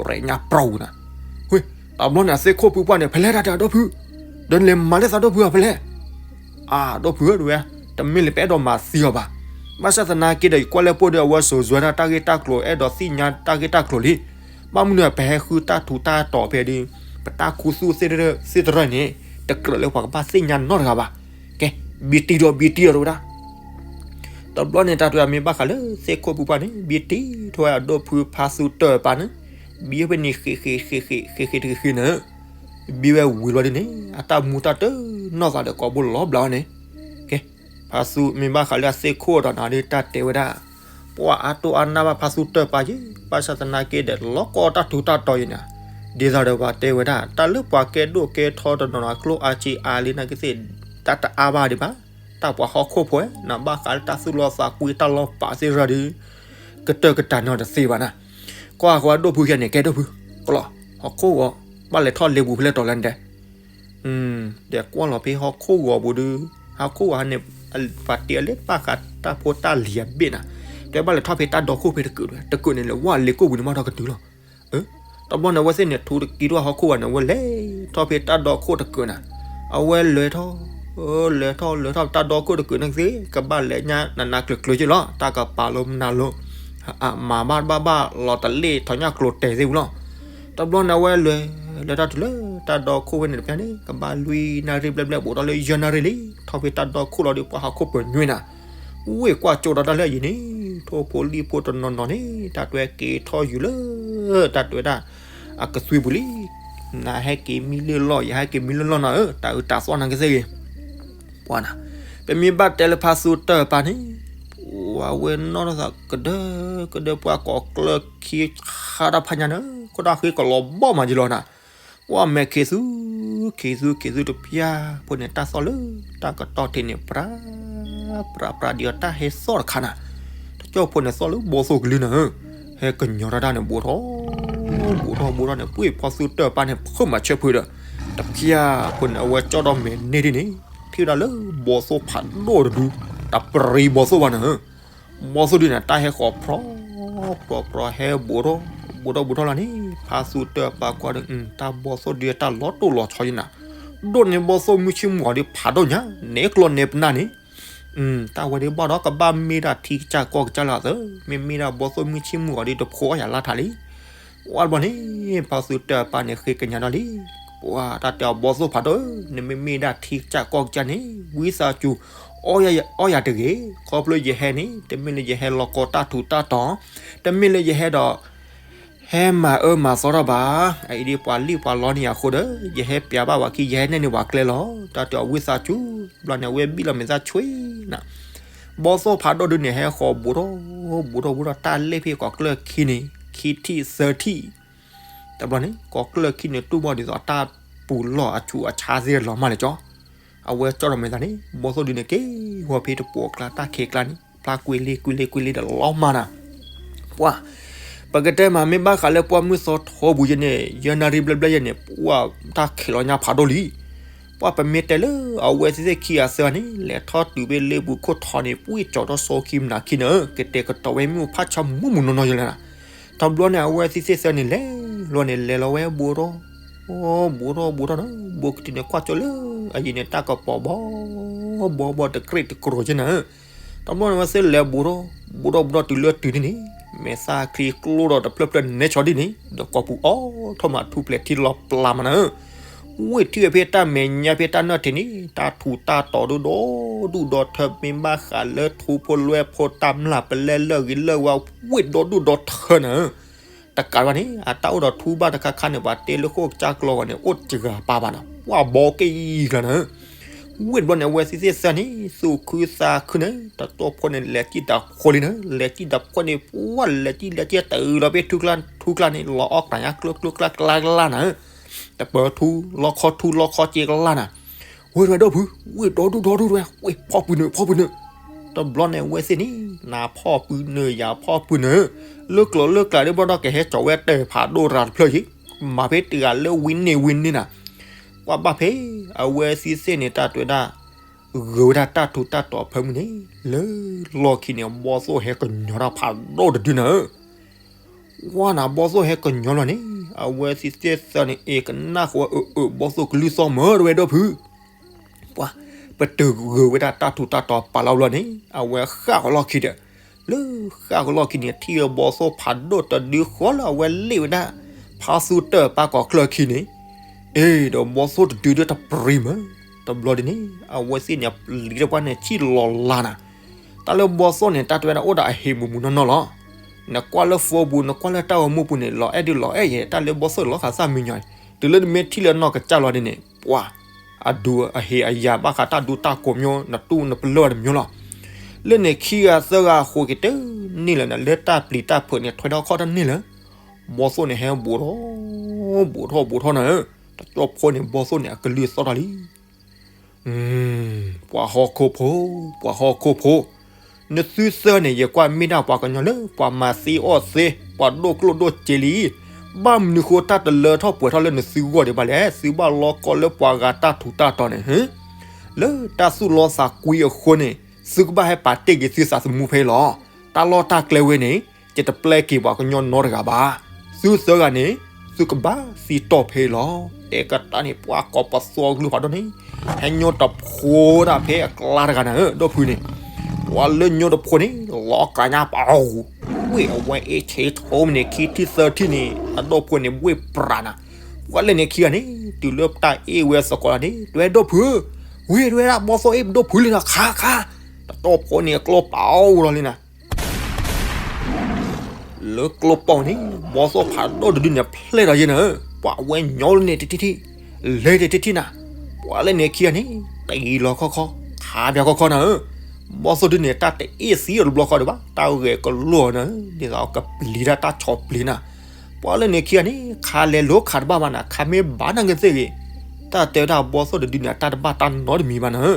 ရဲၣ်ညါပြီၤနၤ, ဝ့ၢ်, တဘျီန့ၣ် အသ့ၣ်ခိၣ်ဖုပှၢ်န့ၣ် ဖဲလဲၣ်တၢ်တဲအဒိၣ်ဖု, ဒီးလဲၤမၤလၢသးဒိၣ်ဖုဧါဖဲလဲၣ်, အဒိၣ်ဖုဧၢ တဝဲ, တမ့ၢ်လၢပအဲၣ်ဒိးမၤသံအီၤဘၣ်. ဘၣ်ဆၣ်သနာ်က့ဒီး ယကွၢ်လၢပှၢ်ဒီး အဝဲစိာ်စွဲဒၣ်တၢ်ဂ့ၢ်တၢ်ကျိၤ အဲၣ်ဒိးသ့ၣ်ညါတၢ်ဂ့ၢ်တၢ်ကျိၤလံ. ဘၣ်မနုၤပဟဲဃုတၢ်ထူးတၢ်တီၤဖဲဒီး ပတၢ်ခူသူၣ်သ့ၣ်တရၢၢ်န့ၣ် တကြၢးလၢပှၤကဘၣ်သ့ၣ်ညါနီတဂၤဘၣ်. ကဲ, ဘံတံၢ်ဒီးဘံတံၢ်အီၤတဝဲဒၣ် တဘျီန့ၣ် တၢ်တဲဝဲဒၣ် မ့ၢ်ဘၣ်ဃးလၢသ့ၣ်ခိၣ်ဖုပှၢ်န့ၣ် ဘံတံၢ်ထီၣ်ဝဲအဒိၣ်ဖုဖါသူတၢၢ်အပၢ်န့ၣ်, ဘံဖဲန့ၣ် ဃ့ဃ့ဃ့ဃ့ဃ့ဃ့တဃ့ဃ့န့ၣ်, ဘံဝဲဝံၤလီၤဒ်န့ၣ် အတၢ်မူတၢ်တၢၢ်နီၢ်သးဒီးကိးဘိလီၤဘျးဝဲန့ၣ်, ကဲ, ဖါသူမ့ၢ်ဘၣ်ဃးလၢအသ့ၣ်ခိၣ်အတီၢ်နၤဒီး တၢ်တဲဝဲဒၣ် ပှၤအါတိၢ်အါနၢ်ဘၣ်ဖါသူတၢၢ်ပၢ်ယဲ, ဘၣ်ဆၣ်သနာ်က့ဒီး လီၤကီတၢ်ထူးတၢ်တီၤယဲန့ၣ်, ဒ်သိးဒီးပှၤတဲဝဲဒၣ် တၢ်လၢပှၤကဲဒိၣ်ကဲထီတနီၤနီၤကျိၣ်အါစ့အါလံနာ်က့သ့ၣ်, တၢ်တအါဘၣ်ဒံးဘၣ်, တၢ်ပှၤဟီၣ်ခိၣ်ဖိနၤ ဘၣ်ဃးလၢတၢ်သူၣ်လီသးကွံတၢ်လီၤပာ်သ့ၣ်တဖၣ်ဒီး ကတၢၢ်ကတၢၢ်နီၤတသ့ဘၣ်နၤ. ကွၢ်ဃီဒိၣ်ဖုခဲန့ၣ် ကဲဒိၣ်ဖု, ကလီၤ, ဟီၣ်ခိၣ်ဂီၤ, ဘၣ်လဲၤထီၣ်လ့ပူၤဖဲလဲၣ်တီၤလဲၣ်နတဲ ဒီးကွၢ်လီၤဖဲဟီၣ်ခိၣ်ဂီၤပူၤဒီး, ဟီၣ်ခိၣ်ဂီၤန့ၣ်, ပှၤတဲအီၤလၢဘၣ်ဃးတၢ်ဖိတၢ်လံၤအဘ့ၣ်နၤ, တဲဘၣ်လဲၤထီၣ်ဖဲတၢ်ဒီခိၣ်ဖဲတကုး, တကုးန့ၣ်လဲၤဝဲလ့ကိၢ်ပူၤန့ၣ်မးထီၣ်ကတုၤလီၤ. တဘျီန့ၣ် အဝဲသ့ၣ်န့ၣ် ထူတကံထီၣ်ဟီၣ်ခိၣ်ဂီၤန့ၣ် အဝဲလဲၤထီၣ်ဖဲတၢ်ဒီခိၣ်တကုးနၤ, အဝဲလဲၤထီၣ်, လဲၤထီၣ်လဲၤထီၣ်တၢ်ဒီခိၣ်တကုးန့ၣ်သ့ၣ် ကဘၣ်လဲၤညါနးနးကျၢၤကျၢၤက့လီၤ, တၢ်ကပာ်လီၤမနုၤလီၤ မၤဘၣ်ဘၣ်ဘၣ်လီၤတလ့ၣ်ထီၣ်ညၣ်ကျိၤတဲာ်သ့ၣ်ဝံၤလီၤ. တဘျီန့ၣ် အဝဲလဲၤ, လဲၤထီၣ်တုၤလၢတၢ်ဒီခိၣ်ဖဲန့ၣ်တဖၣ်န့ၣ် ကဘၣ်လွံၢ်နၣ်ရံၣ်ဘျဲၣ်ဘျဲၣ် ဘူးထီၣ်လၢယဲၢ်နၣ်ရံၣ်လံ, ထီၣ်ဖဲတၢ်ဒီခိၣ်လီၤဒီး ပှၤဟီၣ်ခိၣ်ပၢၤညွံနၤ, ဝ့ၢ်ကွၢ်ကၠိဒီးတၢ်လၢအယံၤန့ၣ်, ထိၣ်ဖိလံၣ်ဖိတနီၤနီၤန့ၣ် တၢ်တဲက့ၤထီၣ်ယူၤလၢ တၢ်တဲဝဲဒၣ် အကသွံပူၤလံ. နဟဲက့ၤမံလၢလီၢ် ယဟဲက့ၤမံလၢလီၢ်နီၤဧၢ, တၢ်အုးတၢ်သီၣ်နာ်က့သ့ၣ်ဂ့ၤ ပှၤနၤ, ပမ့ၢ်ဘၣ်တဲလၢဖါသူတၢၢ်ပၢ်န့ၣ်, ပှၤဝဲနီၢ်ထီၣ်သးကဒၢကဒၢ ပှၤကိးကျၢၢ်ခံခါတၢ်ဖးညါန့ၣ် ခိၣ်တၢ်ဃ့ကလီၤဘီၣ်မးယလီၤနၤ, ပှၤမဲာ်ခံးသူ, ခံးသူခံးသူတပျၢ်ဖိန့ၣ် တၢ်သီၣ်လၢတၢ်ကတီၢ်ထံးန့ၣ် ပြး, ပြးပြးဒ်အီၤတၢ်ဟဲသီၣ်တခါနၤ, တကၠီၣ်ဖိန့ၣ်သီၣ်လၢဘီသိၣ်ကလံၤနၤဧၢ, ဟဲကညီၤတၢ်တၢ်န့ၣ် ဘူးထီၣ်, ဘူးထီၣ်ဘူးထီၣ်န့ၣ် ပှ့ၢ်ဖါသူတၢၢ်ပၢ်န့ၣ် ဖုၣ်မၤဆၢဖုဒီး, တပျၢ်ဖိန့ၣ် အဝဲကၠီၣ်ဒီးမဲာ်န့ၢ်ဒ်န့ၣ်, ထံၣ်ဝဲဒၣ်လၢဘီသိၣ်ဖးဒိၣ်တဒူ, တၢ်ပြံဘီသိၣ်ဘၣ်နၤဧၢ ဘီသိၣ်ဒ်န့ၣ် တၢ်ဟဲဃီၤဖြီ, ဖြီဖြီဟဲဘူးထီၣ်, ဘူးထီၣ်ဘူးထီၣ်လီၤန့ၣ် ဖါသူတၢၢ်ပၢ်ကွၢ်ဒီး တၢ်ဘီသိၣ်ဒ်တၢ်လီၤတိၢ်လီၤဆီယနၤ, ဒိၣ်န့ၢ်ဘီသိၣ်မုၢ်ဆ့ၣ်မုၢ်ဂီၤဒီးဖးဒိၣ်ညါ, နဲကျီၢ်နဲပနၢ်န့ၣ်, တၢ်ဝဲဒၣ်ဘၣ်ဒီးကဘၣ်မ့ၢ်ဒၣ်ထံကစၢ်ကီၢ်ကစၢ်လၢအသၢ, မ့မ့ၢ်ဒၣ်ဘီသိၣ်မုၢ်ဆ့ၣ်မုၢ်ဂီၤဒီးတဖိးအီၣ်ယၤလါထးလံ. ဝဲတဘျီန့ၣ် ဖါသူတၢၢ်ပၢ်န့ၣ်ဃ့ကညးဒီးလံ ပှၤတၢ်တဲအီၤ ဘီသိၣ်ဖးဒိၣ်ဧၢ, နမ့မ့ၢ်ဒၣ်ထံကစၢ်ကီၢ်ကစၢ်န့ၣ် ဝံသးစူၤ အီၣ်ယၤတဂ့ၤ. ခီဖျိယဟဲန့ၣ် တမ့ၢ်လၢယဟဲလီၤကီတၢ်ထူးတၢ်တီၤ, တမ့ၢ်လၢယဟဲဒီး ဟဲမၤအၢမၤသီထီၣ်ဘၣ်. အအံၤဒ်ပှၤလံၣ်ပှၤလီန့ၢ်ယၤအဃိဒီး ယဟဲပျးဘၣ်ပှၤခံ ယဟဲနဲၣ်န့ၢ်ပှၤကျဲလီၤ. တၢ်တဲအီၤ ဝံသးစူၤ. ဘျီန့ၣ် အဝဲဘံၣ်လီၤမဲာ်သၣ်ဆွံနၤ, ဘီသိၣ်ဖးဒိၣ်ဒုန့ၣ် ဟဲဃီၤဘူးထီၣ် ဘူးထီၣ်ဘူးထီၣ် တၢ်လ့ၣ်ဖဲကီးကျၢၢ်ခံန့ၣ် ခံထံၣ်သၢထံၣ်. တဘျီန့ၣ် ကီးကျၢၢ်ခံန့ၣ် တူၢ်ဘၣ်ဒ်သိးတၢ်ပူၤလီၢ်အဆူးအဆါသ့ၣ်လီၤမၢ်လၢာ်ကၠီ. အဝဲကၠီထီၣ်မဲာ်သၣ်န့ၣ် ဘီသိၣ်ဒုန့ၣ် က့ၤဝီၤဖဲတပိာ်ကျါ တၢ်ခံးကျါန့ၣ် ဖျါကွံာ်လံကွံာ်လံကွံာ်လံဒီးလီၤမၢ်နၤ. ပှၤ ပကတဲမး မ့ၢ်ဘၣ်ဃးလၢပှၢ်မုၢ်သီထီပူၤယဲန့ၣ် ယဲၢ်နၣ်ရံၣ်ဘျဲၣ်ဘျဲၣ်ယဲန့ၣ် ပှၤတၢ်ခံးလီၤညါဖးဒိၣ်လံ. ပှၤ ပမ့ၢ်တဲလၢအဝဲသ့ၣ်ခံဂၤသၢဂၤန့ၣ် လဲၤထီၣ်တုၤဖဲလ့ပူၤခိၣ်ထီန့ၣ် ပှံၢ်ကၠီၤထီၣ်စီခံမနၤခံန့ၣ် ကတဲာ်ကတီၤဝဲမ့ၣ်အူဖးဆါမူးမူးနီၢ်နီၢ်ယဲလၢနၤ. တဘျီန့ၣ် အဝဲသ့ၣ်သၢဂၤန့ၣ် လဲၤလီၤန့ၣ် လဲၤလီၤဝဲဘူးထီၣ် ဘူးထီၣ်ဘူးထီၣ်န့ၣ် ဘူးကတုၤန့ၣ် ကွၢ်ကၠီလၢအယံၤန့ၣ် တၢ်ကပီၤဘီဘီဘီ တကြ့ၢ်တကြီၤယဲနၤ. တဘျီန့ၣ် အဝဲသ့ၣ်လဲၤဘူးထီၣ် ဘူးထီၣ်ဘူးထီၣ်တုၤလၢတုၤန့ၣ်န့ၣ် မဲာ်သၣ်ချံကျိဒီးတဖျၢၣ်ဖျၢၣ်နဲဆီဒ်န့ၣ် ဒီးကိာ်ပူၤအိၣ်ထီၣ်မးထူၣ်ဖျဲးထံလီၤပျါမးနၤဧၢ. ဝ့ၢ်ထံၣ်ဝဲဖဲတၢ်မဲာ်ညါဖဲတၢ်နၢၣ်ထံးန့ၣ် တၢ်ထူးတၢ်တီၤဒိၣ်ဒိၣ်ဒူၣ်ဒီးထၢ မ့ၢ်ဘၣ်ဃးလၢထူဖိလွဲဖိတၢ်မျၢ်ပလဲလၢအဂ့ၤလၢဝါ ဝ့ၢ်ဒီဒူၣ်ဒီထၢနၤဧၢ. တကးဘၣ်န့ၣ် အတၢ်အိၣ်ဒီးထူဘၣ်တခါခါန့ၣ် ပှၤတဲလၢဃိၣ်ကစၢ်ကျီဂီၤန့ၣ် အိၣ်တဂၤပာ်ဘၣ်နၤ ပှၤဘီက့ၣ်အံၤကျါနၤဧၢ. ဝ့ၢ်တဘျီန့ၣ် အဝဲသ့ၣ်သၢဂၤန့ၣ် သူၣ်ခုသးခုန့ၣ် တတီၢ်ဖိန့ၣ် လဲၤကံၣ်တၢ်ဖိလံနၤ လဲၤကံၣ်တၢ်ဖိန့ၣ် ပှၤလဲၤကံၣ်လဲၤကံၣ်တုၤလီၤဖဲထူကျါ ထူကျါန့ၣ် လီၤအီၣ်ကျါညါကျိကျိကျါကျါကျါနၤဧၢ. တပၢၤထူ လီခီထူ လီခီစ့ကျါနၤ. ဝ့ၢ်တဝဲဒီပုၢ် ဝ့ၢ်ဒီဒူၣ်ဒီဒူၣ်တဝဲ ဝ့ၢ် ဖီၣ်ပုၢ်နုာ် ဖီၣ်ပုၢ်နုာ်. တဘျီန့ၣ် အဝဲသ့ၣ်န့ၣ် နၤဖီၣ်ပုၢ်နုာ် ယၤဖီၣ်ပုၢ်နုာ် လၢကျိၤလၢကျါဒ်ဘၣ်ဒီး ကဟဲကၠီၤဝဲတၢ်ဖးဒိၣ်တရၤတဖျၢၣ်ယံၤ မၤဖဲတဂၤလၢဝံန့ၢ်ဝံန့ၢ်နၤ. ကွၢ်ဘၣ်ဖဲ အဝဲသ့ၣ်သ့ၣ်န့ၣ် တၢ်တဲဝဲဒၣ် ဂုၤဝဲဒၣ်တၢ်ထူးတၢ်တီၤဖၢမုၢ်န့ၣ် လၢလီၢ်ခံန့ၣ် ဘီသိၣ်ဟဲကညီၤတၢ်ဖးဒိၣ်တဒုနၤဧၢ. ဝါနၤ ဘီသိၣ်ဟဲကညီၤလီၤန့ၣ် အဝဲသ့ၣ်သ့ၣ်သၢန့ၣ် အ့ၣ်ကနၣ်ဃီဝဲ အၢ အၢ ဘီသိၣ်ကလုၢ်သီၣ်မၢတဝဲဒီပုၢ် ပှၤ ပတုာ်ဂုၤဝဲဒၣ်တၢ်ထူးတၢ်တီၤပာ်လီၤဘျီန့ၣ် အဝဲဃၣ်ဃီလီၢ်ခံဒီး လၢဃၣ်ဃီလီၢ်ခံန့ၣ် ထံၣ်ဝဲဘီသိၣ်ဖးဒိၣ်တဒုဃီလၢအဝဲလ့ၣ်ဝဲဒၣ် ဖါသူတၢၢ်ပၢ်ကီးကျၢၢ်ခံန့ၣ် အ့ၣ် ဒီးဘီသိၣ်တဒုဒီးတပြံၤမၢ တဘျီဒ်န့ၣ် အဝဲသ့ၣ်န့ၣ် ပျံၤတပှၢ်န့ၣ် ဆံၣ်လီၤလါနၤ. တၢ်လၢဘီသိၣ်န့ၣ် တၢ်တဲဝဲဒၣ်အိၣ်ဒီးအဟံးမူးမူးနီၢ်နီၢ်လီၤ. နကွၢ်လၢ phone ပူၤ နကွၢ်လၢတၢ်ဂီၤမူပူၤန့ၣ် လီၤအဲၣ်ဒုးလီၤအဲၣ်ယဲ တၢ်လၢဘီသိၣ်လီၤခးသၣ်မံညီၤ တုၤလၢနမ့ၢ်ထံၣ်လၢနီၢ်ကစၢ်လီၤဒ်န့ၣ် ပှၤ အဒူအဟ့ၣ်အယာ်ဘၣ်ဃးတၢ်ဒူတၢ်ကိးမညီ နတူၢ်နပလၢၢ်တမညီလီၤ. လၢန့ၣ်ခံဂၤသၢဂၤအဃိကတၢၢ်န့ၣ်လၢနၤ လၢတၢ်ပျံၤတၢ်ဖုးန့ၣ် ထွဲထီၣ်ခီၣ်တၢ်န့ၣ်လၢ ဘီသိၣ်န့ၣ်ဟဲဘူးထီၣ် ဘူးထီၣ်ဘူးထီၣ်နၤဧၢ, တကၠီဖိန့ၣ် ဘီသိၣ်န့ၣ် အကလုၢ်သီၣ်ထီၣ်လံ. ပှၤဟီၣ်ခိၣ်ဖိ, ပှၤဟီၣ်ခိၣ်ဖိ, နသုသၢန့ၣ် ယကွၢ်မ့ၢ်ဒၣ်ပှၤကညီလၢ ပှၤမၤသ့အီၣ်သ့, ပှၤဒိၣ်ကျိၣ်ဒိၣ်စ့လံ. ဘၣ်မနုၤဃိတၢ်တလၢထီၣ်ပှဲၤထီၣ်လၢနသုဂီၢ်ဒံးဘၣ်လဲၣ်. သုဘၣ်လီကီလၢပှၤဂၤတၢ်ထူးတၢ်တီၤန့ၣ်, လၢတၢ်သူၣ်လီသးကွံအဃိန့ၣ်, သုကဘၣ်ဟဲပာ်တ့ၢ်က့ၤသုသးသမူဖဲအံၤလီၤ. တၢ်လီၢ်တၢ်ကျဲဝဲန့ၣ် ယတပျဲက့ၤပှၤကညီနီတဂၤဘၣ်. သုသၢဂၤန့ၣ် သုကဘၣ်သံတီၢ်ဖဲအံၤလီၤ. တဲကတၢၢ်န့ၣ် ပှၤကိးပသူအကလုၢ်ဖးဒိၣ်န့ၣ်, ဟဲညိတဖိဒၣ်ဖဲအကျါတဂၤနၤဧၢ, ဒီပုၢ်န့ၣ်, ပှၤလၢညိတဖိန့ၣ် လီၤကညါပာ်အီၤ, ဝ့ၢ်အဝဲအ့ၣ်ဆ့ထိမ့ၢ်န့ၣ် ခံထံၣ်သၢထံၣ်န့ၣ် အဒီပုၢ်န့ၣ် ဘှ့ၣ်ပြးနၤ. ပှၤလၢန့ၣ်ခံဂၤန့ၣ် တုၤလၢတၢ်အ့ၣ်ဝဲသကိးလီၤန့ၣ် တဝဲဒီပုၢ်, ဝ့ၢ်တဝဲဒၣ် ဘီသိၣ်အ့ၣ်ပဒီပုၢ်လံနၤ ခါခါ, တတီၢ်ဖိန့ၣ် အကျိပာ်အီၤလီၤလံနၤ. လၢကျိပီၢ်န့ၣ် ဘီသိၣ်ဖးဒိၣ်တဒုန့ၣ် ဖျဲၣ်ဒီးယဲနၤဧၢ, ပှၤဝဲညီလၢန့ၣ်တထံၣ်ထံၣ်, လဲၤတထံၣ်ထံၣ်နၤ. ပှၤလၢန့ၣ်ခံဂၤန့ၣ် တဂ့ၤလီၤခီခီ, ခးပၠးခီခီနၤဧၢ. ဘီသိၣ်ဒုန့ၣ် တၢ်တအ့ၣ်သံအီၤတဘျီဃီဒံးဘၣ်, တၢ်ဂဲၤကလိာ်နၤဧၢ, ဒ်သိးကပျံၤတၢ်တၢ်ဆီၣ်ပျံၤနၤ. ပှၤလၢန့ၣ်ခံဂၤန့ၣ် ခးလဲၤလိၤခးတဘၣ်ဘၣ်နၤ, ခးမ့ၢ်ဘၣ်နၤကသ့ၣ်ဂ့ၤ, တၢ်တဲဝဲဒၣ်ဘီသိၣ်တဒုန့ၣ် တၢ်တဘၣ်တၢ်နီတမံၤဘၣ်နၤဧ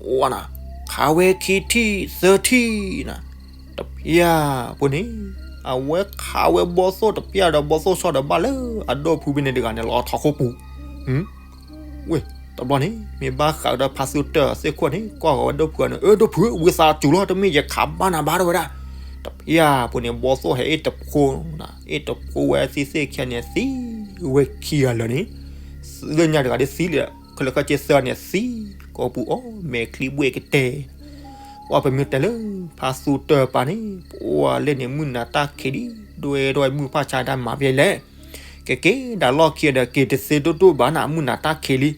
ၢ. ဝါနၤ, ခးဝဲခံထံၣ်သၢထံၣ်နၤ, တပျၢ်ဖိန့ၣ်, အဝဲခးဝဲဘီသိၣ်တပျၢ်ဒီး ဘီသိၣ်ဆီၣ်ဒီးဘၣ်လၢအဒီပုၢ်ဖဲန့ၣ်တဂၤန့ၣ် လီၤထီၣ်ခိၣ်ပူၤ. ဝ့ၢ်တဘျီန့ၣ် မ့ၢ်ဘၣ်ဃးဒီးဖါသူတၢၢ်သ့ၣ်ခိၣ်န့ၣ် ကွၢ်ဃီၤဝဲဒီပုၢ်န့ၣ်, အၢ ဒီပုၢ်ဧၢ, ဝံသးစူၤလီၤ, တမ့ၢ်ယခးဘၣ်နၤဘၣ်တဝဲဒၣ်. တပျၢ်ဖိန့ၣ် ဘီသိၣ်ဟဲအ့ၣ်တဖိ, အ့ၣ်တဖိဝဲသ့ၣ်သ့ၣ်ခံဂၤန့ၣ်သံ, ဝဲခံဂၤလၢာ်န့ၣ် လၢညါတဂၤဒ်သံလံ, ခဲလၢာ်ခဲဆ့သၢဂၤန့ၣ်သံ, ကိာ်ပူၤအီၣ်မဲာ်ချံဘှ့ၣ်ကတဲာ်. ပှၤပမ့ၢ်တဲလၢ ဖါသူတၢၢ်ပၢ်န့ၣ် ပှၤလၢန့ၣ်မုၢ်နၤတၢ်ခံးဒ် ဒွဲၣ်ဒွဲၣ်မုၢ်ဖၣ်ဆါတၢ်မၤဖဲလဲၣ်. ကက့ၤဒၣ်လီၢ်ခံဒီး က့ၤတသ့ဒိၣ်ဒိၣ်ဘၣ်နၤ မုၢ်နၤတၢ်ခံးလံ,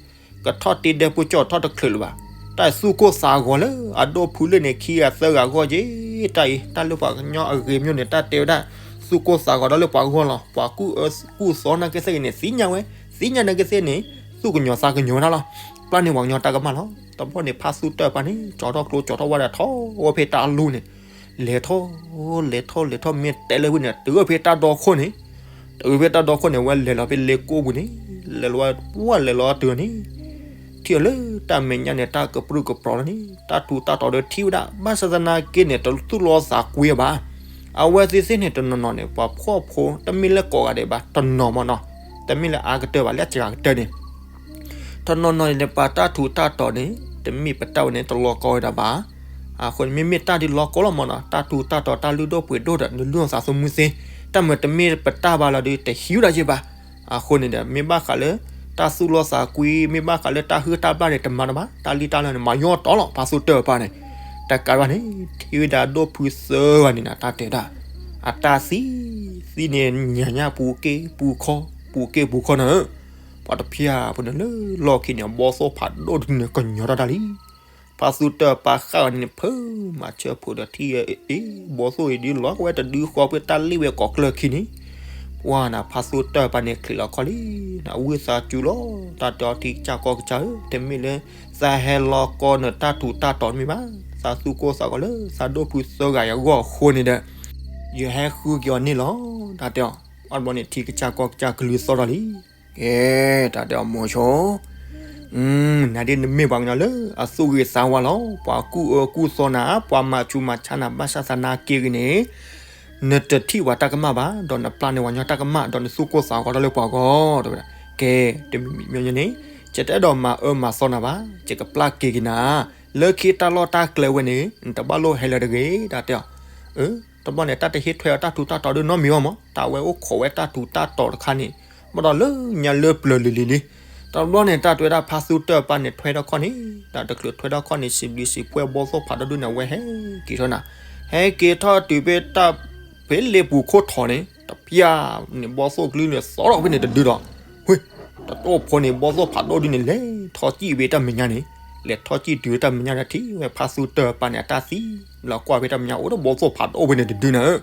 ကထီၣ်တ့ဒဲပူၤကၠီၣ်ထီၣ်တချုးလၢၤဘၣ်. တၢ်သူၣ်ကိၢ်သးဂီၤလၢအဒိၣ်ဖုလၢန့ၣ် ခံဂၤသၢဂၤဂီၢ်က့ၤ, တၢ်အံၤ တၢ်လၢပှၤကညီအဂ့ၤမ့ၢ်န့ၣ် တၢ်တဲဝဲဒၣ် သူၣ်ကိၢ်သးဂီၤဒီးလၢပှၤဂီၢ်လီၤ. ပှၤကူၣ်အၢကူၣ်သီနာ်က့သ့ၣ်ဂ့ၤန့ၣ် သ့ၣ်ညါဝဲ, သ့ၣ်ညါနာ်က့သ့ၣ်န့ၣ် သူၣ်ကညီၤသးကညီၤတၢ်လီၤ. ပျၢ်န့ၢ်ပှၤကညီတၢ်ကမၣ်လီၤ. တဘျီန့ၣ် ဖါသူတၢ်ပၤန့ၣ် ကၠီထီၣ်ကျိကၠီထီၣ်ဝါဒီးထီၣ်ဝဲဖဲတၢ်အလူန့ၣ် လဲၤထီၣ် လဲၤထီၣ်လဲၤထီၣ် မ့ၢ်တဲလၢဝံၤန့ၣ် တုၤဝဲဖဲတၢ်ဒီခိၣ်န့ၣ်, တုၤဝဲဖဲတၢ်ဒီခိၣ်န့ၣ် ဝဲလဲၤလီၤဖဲလ့ကိပူၤန့ၣ်, လဲၤလီၤဝဲ ပှၢ်လဲၤလီၤတုၤန့ၣ်, ထံၣ်အီၤလၢတၢ်မဲာ်ညါန့ၣ် တၢ်ကပြုၢ်ကပြီၤလီၤန့ၣ် တၢ်ထူးတၢ်တီၤဒီးထံၣ်ဝဲဒၣ် ဘၣ်ဆၣ်သနာ်က့န့ၣ် တသူၣ်လီသးကွံအီၤဘၣ်. အဝဲသ့ၣ်သ့ၣ်န့ၣ် တနီၤနီၤန့ၣ် ပှၤဖှီၣ်ဖိ တမ့ၢ်လၢကိးဂၤဒဲးဘၣ် တနီၤမ့ၢ်နီၤ, တမ့ၢ်လၢအါကတၢၢ်ဘၣ် လၢအစှၤကတၢၢ်န့ၣ် တနီၤနီၤန့ၣ် ပှၤတၢ်ထူးတၢ်တီၤန့ၣ် တမ့ၢ်ပတၢ်ဝဲန့ၣ် တလီၤကီဝဲဒၣ်ဘၣ်. အဃိန့ၣ် မ့မ့ၢ်တၢ်ဒ်လီၤကီလီၤမ့ၢ်နီၤ, တၢ်ထူးတၢ်တီၤ တၢ်လုၢ်ဒိၣ်ပှ့ၤဒိၣ်ဒီး နလုၢ်အီၣ်သးသမူသ့, တၢ်မၤတမ့ၢ်ပတၢ်ဘၣ်လီၤဒီး တဟံးဝဲဒၣ်ယဲၢ်ဘၣ်. အဃိန့ၣ်ဒီး မ့ၢ်ဘၣ်ဃးလၢ တၢ်သူၣ်လီသးကွံ, မ့ၢ်ဘၣ်ဃးလၢတၢ်ဟုၣ်တၢ်ဘျၣ်န့ၣ် တမၤတဘၣ်, တၢ်လံၣ်တၢ်လီန့ၣ် မၤယီၢ်တီလီၤ ဖါသူတၢ်ပၤန့ၣ်. တကးဘၣ်န့ၣ် ထံၣ်ဝဲဒၣ်ဒိၣ်ဖုသၢဂၤန့ၣ်နၤ တၢ်တဲဒၣ် အတၢ်သံ, သံန့ၣ် ညါညါပူၤက့ၤပူၤခီ, ပူၤက့ၤပူၤခီနၤဧၢ, ပှၤတဖၣ်ဖိန့ၣ်လၢလီၢ်ခံန့ၣ် အဘီၣ်သိၣ်ဖးဒိၣ်တဒုန့ၣ် ကညီၤတၢ်တၢ်လံ. ဖါသူတၢ်ပၤဃၣ်ဂၤန့ၣ် ဖုမၤဆၢဖိဒီးထံၣ်အီၤ အ့ ဘီၣ်သိၣ်အံၤဒုးလီၤဝဲတဒုဃီ ပှဲၤတၢ်လံၣ်ဝဲကိးကျၢၢ်ခံန့ၣ်, ပှၢ်နၤ ဖါသူတၢ်ပၤန့ၣ် ချံးလီၤခီလံ, နဝံသးစူၤလီၤ တၢ်တဲအီၤ ထံကစၢ်ကီၢ်ကစၢ်ဧၢ, တမ့ၢ်လၢ သးဟဲလီၤကီနတၢ်ထူးတၢ်တီၤတမ့ၢ်ဘၣ်, သးသူၣ်ကိၢ်သးဂီၤလၢ သးဒိၣ်ဖုသၢဂၤအဂီၢ်အဃိန့ၣ်ဒီး ယဟဲဃုက့ၤအီၤန့ၣ်လီၤ တၢ်တဲအီၤ. အီၤတဘျီန့ၣ် ထံကစၢ်ကီၢ်ကစၢ်ကလုၢ်သီၣ်ထီၣ်လံ. ကဲ တၢ်တဲအီၤ မိၤဆိ နၤဒ်နမ့ၢ်ပှၤကညီလၢအသူၣ်ဂ့ၤသးဝါလီၤ, ပှၤကူၣ်အၢကူၣ်သီနၤ, ပှၤမၤဆူးမၤဆါနၤ, ဘၣ်ဆၣ်သနာ်က့ဂ့ၤန့ၣ် နတထံၣ်ပှၤတၢ်ကမၣ်ဘၣ်, ဒီးနပျၢ်န့ၢ်ပှၤကညီတၢ်ကမၣ်, ဒီးနသူၣ်ကိၢ်သးဂီၤတၢ်လၢပှၤဂီၢ် တဲဝဲဒၣ်. ကဲ တမံၤမံၤန့ၣ် ယတအဲၣ်ဒိးမၤအၢမၤသီနၤဘၣ်, ယကပျၢ်က့ၤက့ၤနၤ, လၢခံတၢ်လီၢ်တၢ်ကျဲဝဲန့ၣ် နတဘၣ်လိၣ်ဟဲလၢၤတဂ့ၤ တၢ်တဲအီၤ. တဘျီန့ၣ် တၢ်တဟ့ၣ်ထွဲအီၤတၢ်ထူးတၢ်တီၤဒုနီတမံၤဘၣ်မး, တၢ်ဝဲအိၣ်ခိးဝဲတၢ်ထူးတၢ်တီၤတခါန့ၣ် ဘၣ်ဒီးလၢညါလၢပျၢၤလံၤလံၤလံ. တဘျီန့ၣ် တၢ်တဲဝဲဒၣ် ဖါသူတၢ်ပၤန့ၣ် ထွဲထီၣ်ခီၣ်န့ၣ်, တၢ်တချုးထွဲထီၣ်ခီၣ်န့ၣ် စံးဘျုးစံးဖှိၣ်ဘီၣ်သိၣ်ဖးဒိၣ်ဒုန့ၣ် အဝဲဟဲက့ၤထီၣ်နၤ, ဟဲက့ၤထီၣ်တုၤဖဲတၢ် ဖဲလ့ပူၤခိၣ်ထီၣ်န့ၣ် တပျၢ်န့ၣ် ဘီၣ်သိၣ်ကလုၢ်န့ၣ် သီထီၣ်ဖဲန့ၣ်တဒုဒီး, ဝ့ၢ် တတိၢ်ဖိန့ၣ် ဘီၣ်သိၣ်ဖးဒိၣ်ဒုန့ၣ် လဲၤထီၣ်စံၣ်ဖဲတၢ်မဲာ်ညါန့ၣ်, လဲၤထီၣ်စံၣ်တုၤဖဲတၢ်မဲာ်ညါဒီး ထံၣ်ဝဲဖါသူတၢ်ပၤန့ၣ် အတၢ်သံ, လီၤကွၢ်ဖဲတၢ်မဲာ်ညါ အိၣ်ဒီးဘီၣ်သိၣ်ဖးဒိၣ်ဖဲန့ၣ်တဒုနၤဧၢ.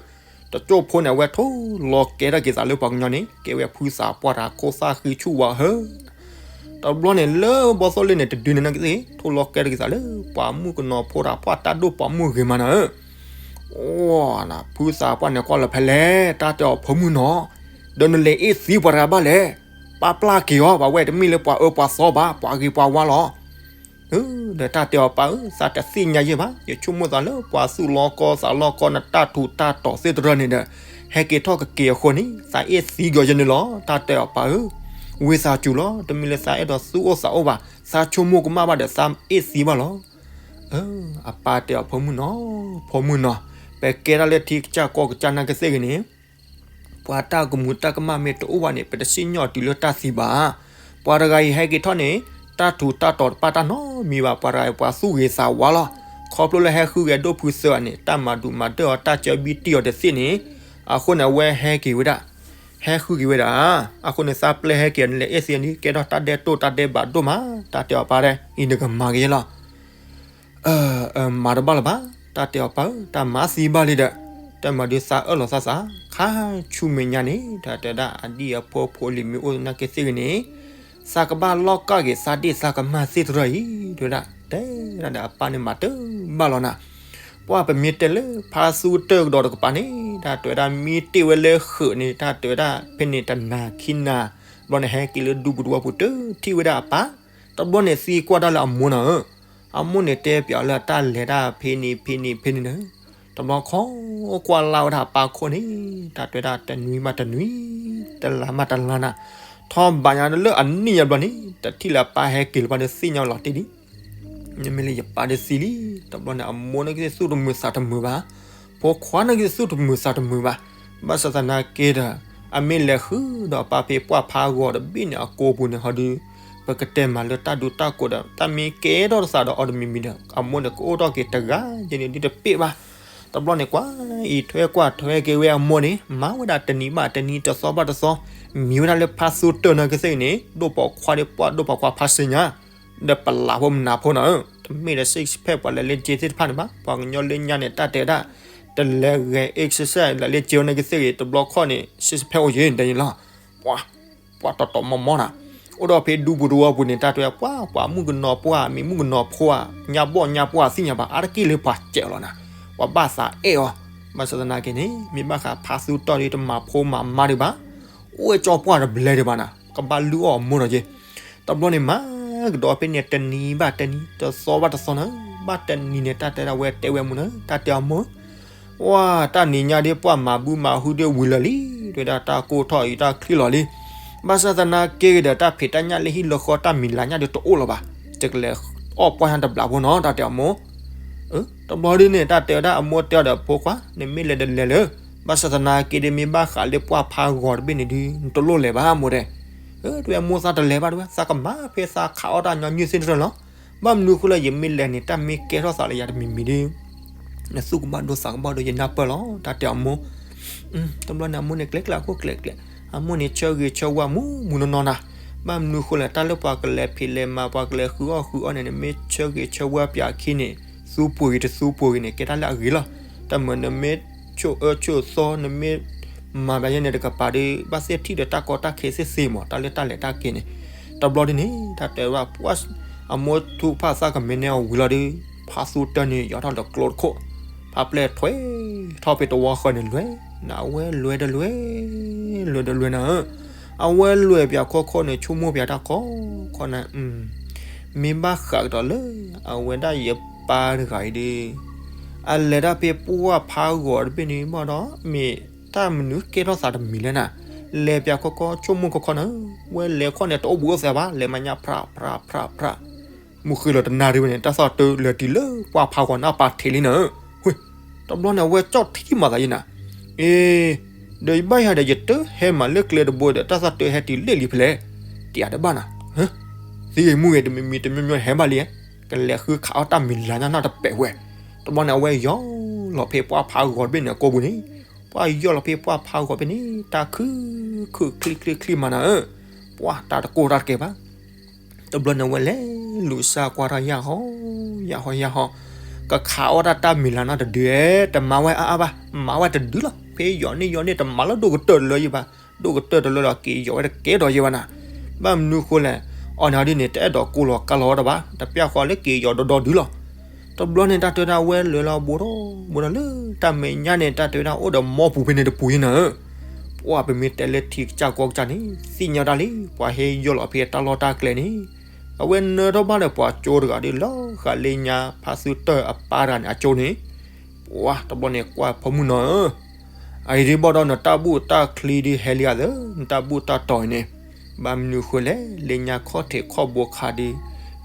တတိၢ်ဖိန့ၣ် အဝဲထိၣ်လီၤကဲထီၣ်က့ၤသးလၢပှၤကညီန့ၣ် ကဲဝဲဖုသးပှၢ်တၢ်ခိၣ်သၣ်ဃံဆူၣ်ဝါဧၢ တဘျီန့ၣ် လၢဘီၣ်သိၣ်လၢန့ၣ်တဒုန့ၣ်နကသ့ၣ် ထိၣ်လီၤကဲထီၣ်က့ၤသးလၢ ပှၤမုၣ်ကနီၤဖိတၢ်ပှၢ်တၢ်ဒိၣ်ပှၤမုၣ်ဂ့ၤမးနၤဧၢ. အိၣ် ဖုသးပှၢ်န့ၣ်ကွၢ်လီၤဖဲလဲၣ် တၢ်တဲအီၤ ဖိမုၣ်နီၤ, ဒီးနလဲၤအ့ၣ်သံပှၤတဂၤဘၣ်လဲၣ်, ပာ်ပျၢ်က့ၤအီၤ ပှၤဝဲတမ့ၢ်လၢပှၤအၢပှၤသီဘၣ် ပှၤဂ့ၤပှၤဝါလီၤ. ဒီးတၢ်တဲအီၤ ပၢ်ဧၢ သးတသ့ၣ်ညါယဲၢ်ဘၣ်, ယဆိကမိၣ်သးလၢပှၤသူၣ်လီၤကီသးလီၤကီနတၢ်ထူးတၢ်တီၤသ့ၣ်တဖၣ်န့ၣ်ဒီး ဟဲက့ၤထီၣ်ကက့ၤအဃိန့ၣ် သးအ့ၣ်သံက့ၤအီၤယဲၢ်န့ၣ်လီၤ. တၢ်တဲအီၤ ပၢ်ဧၢ ဝံသးစူၤလီၤ, တမ့ၢ်လၢသးအဲၣ်ဒိးသူၣ်အိၣ်သးအိၣ်ဘၣ်, သးဆိကမိၣ်ကမၣ်ဘၣ်ဒီးသးအ့ၣ်သံဘၣ်လီၤ. အပၢ်တဲအီၤ ဖိမုၣ်နီၤ, ဖိမုၣ်နီၤ, ပကဲဒၣ်လၢထံကစၢ်ကီၢ်ကစၢ်နာ်က့သ့ၣ်ဂ့ၤန့ၣ် ပှၤတၢ်ကမူၤတၢ်ကမၣ်မ့ၢ်တအိၣ်ဘၣ်န့ၣ် ပတစံၣ်ညီၣ်တုၤလၢတၢ်သံဘၣ်. ပှၤတဂၤအံၤဟဲက့ၤထီၣ်န့ၣ် တၢ်ထူးတၢ်တီၤတပၣ်တၢ်နီတမံၤဘၣ်, ပှၤတဂၤအံၤပှၤသူၣ်ဂ့ၤသးဝါလီၤ. ခီဖျိလၢဟဲဃုက့ၤဒိၣ်ဖုသၢဂၤန့ၣ် တၢ်မၤဒုးမၤဒၢၣ်အီၤ တၢ်စၢဘံတံၢ်အီၤတသ့ၣ်န့ၣ်, အဃိန့ၣ် အဝဲဟဲက့ၤဝဲဒၣ်, ဟဲဃုက့ၤဝဲဒၣ်. အဃိန့ၣ် သးပျဲဟဲက့ၤန့ၣ် လဲၤအ့ၣ်သံန့ၣ် ကဲထီၣ်တၢ်ဒဲးတိၢ်တၢ်ဒဲးဘးဒိၣ်မး, တၢ်တဲအီၤ ပၢ်ဧၢ အံၤနကမၤက့ၤယဲၢ်လီၤ. မၤတဘၣ်လၢၤဘၣ်, တၢ်တဲအီၤ ပၢ်ဧၢ တၢ်မၤသံဘၣ်လံဒီး, တၢ်မၤဒုးသးအၢၣ်လီၤသးသး, ခါဆူမဲာ်ညါန့ၣ် တၢ်တဲဝဲဒၣ်အဒံၣ်အဖိဖိလံၤမ့ၢ်အိၣ်နာ်က့သ့ၣ်ဂ့ၤန့ၣ်, သးကဘၣ်လီၢ်ကၢ်က့ၤသးဒ့ၣ်သးကမၢ်သ့ၣ်တဖၣ်အံၤ, တဲဝဲဒၣ်, တဲဒၣ်ဒီးအပၢ်န့ၣ်မၤတဘၣ်လီၤနၤ. ပှၢ်ပမ့ၢ်တဲလၢဖါသူတၢ်ကဒီးတကပၤန့ၣ် တၢ်တဲဝဲဒၣ်မ့ၢ်တ့ၢ်ဝဲလၢဃုာ်န့ၣ် တၢ်တဲဝဲဒၣ်ဖဲန့ၣ်တနၤခံနၤ, ဘျီန့ၣ်ဟဲက့ၤလၢဒူပူၤတဝီပူၤ တထံၣ်ဝဲဒၣ်အပၢ်, တဘျီန့ၣ်သံကွၢ်တၢ်လၢအမိၢ်နၤဧၢ, အမိၢ်န့ၣ်တဲပၠးလၢအတၢ်လဲၤတၢ်ဖဲန့ၣ်ဖဲန့ၣ်ဖဲန့ၣ်နၤ, တဘျီခီကွၢ်လၢ်ဝဲဒၣ်အပၢ်ခိၣ်န့ၣ်, တၢ်တဲဝဲဒၣ်တနွံမးတနွံ, တလါမးတလါနၤ, ထီၣ်ဘးညါလၢအနံၣ်ညါဘျီန့ၣ် တထံၣ်လၢအပၢ်ဟဲက့ၤလၢၤဘၣ်ဒီးသ့ၣ်ညါလီၤတံၢ်လံ. မ့မ့ၢ်လၢယပၢ်ဒီးသံလံ, တဘျီန့ၣ် အမိၢ်န့ၣ်ကသ့ၣ်သူၣ်တမုာ်သးတမုာ်ဘၣ်, ဖိခွါန့ၣ်ကသ့ၣ်သူၣ်တမုာ်သးတမုာ်ဘၣ်, ဘၣ်ဆၣ်သနာ်က့ဒီး အမ့ၢ်လဲၤဃုဒီးအပၢ်ဖဲပှၢ်ဖးဂီၤတဘ့ၣ်န့ၣ် အကိာ်ပူၤန့ၣ်ဟီဒုး, ပကတဲမၤလၢတၢ်ဒူတၢ်ကိးဒီး တၢ်မ့ၢ်ကဲထီၣ်တသးဒီးအီၤတမံၤမံၤဒီး အမိၢ်န့ၣ်ကအိၣ်ထီၣ်က့ၤတဂၤယဲန့ၣ်ဒ်တပ့ၢ်ဘၣ်. တဘျီန့ၣ် ကွၢ်အံးထွဲကွၢ်ထွဲက့ၤဝဲအမိၢ်န့ၣ် မၤဝဲဒၣ်တနံၤဘၣ်တနံၤ တသီဘၣ်တသီ, မံၤဝဲဒၣ်လၢဖါသူတၢၢ်နီၢ်ကသ့ၣ်အံၤန့ၣ် ဒိၣ်ပိာ်ခွါဒီးပှၤဒိၣ်ပိာ်ခွါဖးစ့ညါ ဒီးပလးဖိမနၤဖိနီၤဧၢ, တမ့ၢ်ဒီး six pack ပှၤလဲၤလၢကၠ့သ့ၣ်တဖၣ်န့ၣ်ဘၣ်, ပှၤကညီလၢညါန့ၣ် တၢ်တဲဒၣ် တလဲၤဂဲၤ exercise လဲၤလၢကၠ့နီၢ်ကသ့ၣ်အံၤ တဘျီခီၣ်န့ၣ် six pack အိၣ်ယဲၢ်တဲန့ၣ်လီၤ. ပှၤ ပှၤတီတီမီမီနၤ, အိၣ်ဒီးဖဲဒူပူၤတဝီပူၤန့ၣ် တၢ်တဲပှၤ ပှၤမုၣ်ကနီၤပှၢ် မ့ၢ်မုၣ်ကနီၤဖိဧါ ညါဘီၣ်ညါပှၢ်သ့ၣ်ညါဘၣ် အါတက့ၢ်လၢပှၤစဲးလီၤနၤ, ပှၤဘၣ်သးအဲၣ်အီၤ, ဘၣ်ဆၣ်သနာ်က့န့ၣ် မ့ၢ်ဘၣ်ဃးဖါသူတၢၢ်ဒီးတမၤဖိမၤမါဒံးဘၣ်, အိၣ်ဝဲကၠီပှၢ်တဘျဲဒံးဘၣ်နၤ, ကဘၣ်လုၢ်အီၣ်အမိၢ်ဒီးက့ၤ, တဘျီန့ၣ်မၤကဒီးဖဲန့ၣ် တနံၤဘၣ်တနံၤ တသီဘၣ်တသီနၤ, ဘၣ်တနံၤန့ၣ် တၢ်တဲဒၣ်ဝဲတဲဝဲအမိၢ်နၤ တၢ်တဲအမိၢ် ဝဲ တၢ်နံၤညါဒ်ပှၤမၤဘုမၤဟုဒ်ဝံၤလၢာ်လံ, တဲဝဲဒၣ်တၢ်ကိၢ်ထီၣ်အံၤတၢ်ချံလီၤလံ, ဘၣ်ဆၣ်သနာ်က့ဒီး တၢ်ဖံးတၢ်ညၣ်လၢဟံၣ်လၢဃီ တၢ်မံၤလၤညၣ်ဒီးတအိၣ်လၢၤဘၣ်, ယကလဲၤအီၣ်ပှၢ်ညၣ်တဘျီဖိနီၤ တၢ်တဲအမိၢ်, တဘျီဒ်န့ၣ် တၢ်တဲဝဲဒၣ်အမိၢ်တဲအီၤဒီး ဖိခွါ နမ့ၢ်လဲၤဒီးလဲၤလၢ, ဘၣ်ဆၣ်သနာ်က့ဒီး မ့ၢ်ဘၣ်ဃးလၢပှၢ်ဖးဂီၤတဘ့ၣ်န့ၣ်ဒုး နတလိၣ်လဲၤဘၣ်မိၢ်တဲ, တဲဝဲမိၢ်သးတလဲၤဘၣ်တဲဝဲ သးကမၤဖဲသးခးအီၣ်တၢ်ညီနုၢ်သ့ၣ်တဖၣ်လီၤ, ဘၣ်မနုၤအဃိလဲၣ် ယမ့ၢ်လဲၤန့ၣ် တၢ်မ့ၢ်ကဲထီၣ်သးလၢယၤတမံၤမံၤဒီး နသူၣ်ကဘၣ်ဒိသးကဘၣ်ဒိ ယနၢ်ပၢၢ်လီၤ တၢ်တဲအမိၢ်, တဘျီန့ၣ် အမိၢ်န့ၣ်ကျဲကျဲအခိၣ်ကျဲကျဲ, အမိၢ်န့ၣ်ဆၢဂ့ၤဆၢဝါမူမူနီၢ်နီၢ်နၤ, ဘၣ်မနုၤအဃိလဲၣ် တၢ်လၢပှၤကလဲၤဖံးလဲၤမၤ ပှၤကလဲၤဃုအီၣ်ဃုအီန့ၣ် နမ့ၢ်ဆၢဂ့ၤဆၢဝါပၠးခံန့ၣ် သူပှ့ၤဂ့ၤတသူပှ့ၤဂ့ၤန့ၣ် ကဲတၢ်လၢအဂ့ၤလီၤ, တမ့ၢ်နမ့ၢ်ဆိၣ်အၢဆိၣ်သီ နမ့ၢ်မၤပၠးယဲန့ၣ်တကပၤဒီး ဘၣ်သ့ၣ်ထံၣ်ဒီးတၢ်ကီတၢ်ခဲသ့ၣ်သ့မး တၢ်လၢတၢ်လဲၤတၢ်က့ၤန့ၣ်, တဘျီဒ်န့ၣ် တၢ်တဲဝဲဒၣ်ပှၢ် အမိၢ်ထူၣ်ဖၣ်သၣ်ကမဲာ်န့ၢ်အီၤဝံၤလီၤဒီး ဖါသူတၢၢ်န့ၣ် ယီၤထီၣ်လၢကျိတခိၣ်, ဖါပျဲၢ်ထွဲထီၣ်ဖဲတဝီဃၢၤန့ၣ်လွဲၢ်, နအဝဲလွဲၢ်တလွဲၢ်, လွဲၢ်တလွဲၢ်နၤဧၢ, အဝဲလွဲၢ်ပၠးခီခီန့ၣ် ဆိကမိၣ်ပၠးတၢ်ခီခီနၤ, မ့ၢ်ဘၣ်ဃးကဒီးလၢ အဝဲဒၣ်ယပၢ်တဂၤအံၤဒီး အလဲၤတၢ်ဖဲပှၢ်ဖးဂီၤတဘ့ၣ်န့ၣ်ဘၣ်ဒီး မ့ၢ်တၢ်မနုၤကဲထီၣ်သးတမံၤလဲၣ်နၤ, လဲၤပၠးခီခီဆိကမိၣ်ခီခီနၤ, ဝဲလဲၤခီန့ၣ် တအိၣ်ဘှံးအိၣ်သဲဘၣ် လဲၤမၤညၣ်ဖြးဖြးဖြးဖြး, မုၢ်ဃ့လီၤတနၣ်ရံၣ်ဝဲန့ၣ် တၢ်သီၣ်တၢၢ်လဲၤတုၤလၢပှၢ်ဖးဂီၤန့ၣ် အပာ်ထံးလံနၤ, ဝ့ၢ်, တဘျီန့ၣ် အဝဲကၠီၣ်ထံမၤသးယံၤနၤ, အ့ ဒီးယဘၣ်ယၤဒီး ယတဟဲမၤလၢကျဲတဘိဒီး တၢ်သီၣ်တၢၢ်ဟဲတုၤလ့ၣ်လံဖဲလဲၣ်, တယၤတဘၣ်နၤ, သံဂ့ၤမူဂ့ၤတမံၤမံၤတမံၤမံၤဟဲဘၣ်လံ, ကလဲၤဃုခးအီၣ်တၢ်မံၤလၤညါနီၢ်တပဲာ်ဝဲ, တဘျီန့ၣ် အဝဲယီၤလီၤဖဲပှၢ်ဖးဂီၤတဘ့ၣ်န့ၣ်အကိာ်ပူၤန့ၣ်, ပှၢ်ယီၤလီၤဖဲပှၢ်ဖးဂီၤဖဲန့ၣ် တၢ်ခုၣ်ခုၣ်ချံချံချံမးနၤဧၢ, ပှၢ်တၢ်တကိၢ်တၢ်တကဲဘၣ် တဘျီန့ၣ် အဝဲလဲၤလူၤစၢ်ကွၢ်ထီၣ်ယၢ်ဟီ ယၢ်ဟီယၢ်ဟီ, ကခးအီၣ်တၢ်တၢ်မံၤလၤနီၢ်တဒု, တမၤဝဲအါအါဘၣ်, မၤဝဲတဒုလီၤ, ဖဲယီၤန့ၢ်ယီၤန့ၢ် တမၤလၢဒိၣ်ကတၢၢ်တလၢယံၤဘၣ်, ဒိၣ်ကတၢၢ်တလၢဒီးက့ၤယီၤဝဲတကဲဒီးယံၤဘၣ်နၤ, ဘၣ်မနုၤဃိလဲၣ်, အီၤန့ၣ်ဒ်န့ၣ် တအဲၣ်ဒိးကိၢ်လီၤကါလီၤဝဲတဘၣ်, တပျၢ်ဃီလၢက့ၤယီၤဒီဒီဒုလီၤ တဘျီန့ၣ် တၢ်တဲဝဲဒၣ်ဝဲလဲၤလီၤဘူးထီၣ်ဘူးထီၣ်လၢတၢ်မဲာ်ညါန့ၣ် တၢ်တဲဝဲဒၣ်အိၣ်ဒီးမီပူၤဖဲန့ၣ်တပူၤယံၤနၤဧၢ, ပှၢ်ပမ့ၢ်တဲလၢထံကစၢ်ကီကစၢ်န့ၣ် သ့ၣ်ညါတၢ်လံ, ပှၤဟဲယီၤလီၤဖဲတၢ်လီၢ်တၢ်ကျဲန့ၣ်, အဝဲနၢထီၣ်ဘၣ်ဒီးပှၤကၠိတဂၤဒီး လီၤဃာ်လၢညါဖါသူတၢၢ်အပၢ်တဂၤန့ၣ် အကၠိန့ၣ်, ပှၢ်တဘျီန့ၣ်ကွၢ်ဖိမုၣ်နီၤဧၢ အအံၤဒ်ဘၣ်ဒီး နတၢ်ဘူၣ်တၢ်ချံဒ်ဟဲလံဧါသၢ, နတၢ်ဘူၣ်တၢ်တီၤအံၤန့ၣ်, ဘၣ်မနုၤဃိလဲၣ်, လၢညါခီၣ်ထံးခီၣ်ဘိခါဒီး,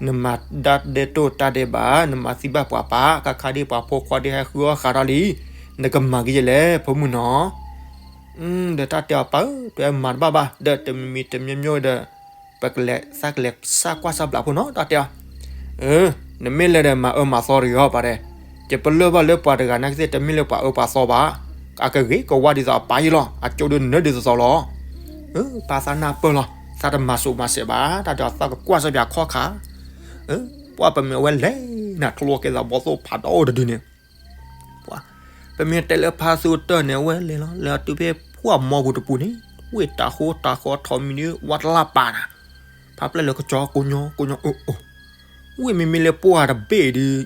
နမၤတၢ်ဒဲးတိၢ်တၢ်ဒဲးဘး, နမၤသံဘၣ်ပှၤပၢ်, ခါခါဒ်ပှၤဖိခွါဒ်ဟဲဃုအီၣ်ဃးထီၣ်လံ, နကမၤက့ၤယဲလဲၣ် ဖိမုၣ်နီၤ, ဒီးတၢ်တဲအီၤပၢ်ဧၢ, တမၤတဘၣ်ဘၣ်, ဒီးတမံၤမံၤတမံၤမံၤဒီး ပကလဲၤသးကလဲၤစၢ်ကွၢ်စၢ်ဘျးဖိနီၤ တၢ်တဲအီၤ နမ့ၢ်လဲၤဒီးမၤအၢမၤသီတဂ့ၤအီၤပၢ်တဲ, ယပလၢၢ်ဘၣ်လၢပှၤတဂၤနာ်က့သ့ၣ် တမ့ၢ်လၢပှၤအၢပှၤသီဘၣ်, အကဂ့ၤကဝါဒ်သိးအပၢ်ယံၤလီၤ, အကၠိဒုးနၢဒ်သိးသိးလီၤ, ပၢ်သးနၢ်ပၢၢ်လီၤ, သးတမၤစိးမၤစဲးဘၣ်, တၢ်တဲအီၤသးကကွၢ်စၢ်ပၠးခီၣ်ခါ, ပှၢ်ပမ့ၢ်အဝဲလဲၤနၤ ထီလီၤကဲသးဘီသိၣ်ဖးဒိၣ်တဒုန့ၣ် ပမ့ၢ်တဲလၢဖါသူတၢၢ်န့ၣ် အဝဲလဲၤလီၤ လဲၤတုၤဖဲပှၢ်မီပူၤတပူၤန့ၣ်, ဝ့ၢ်တၤဟိတၤဃီထီးမံၤဒ်ဝါတလၢ်ပာ်နၤ, ဖးပျဲၢ်လၢကစီၤကိးညီကိးညီအိၣ်အိၣ်, ဝ့ၢ်မ့မ့ၢ်လၢပှၢ်တဘ့ၣ်ဒ်,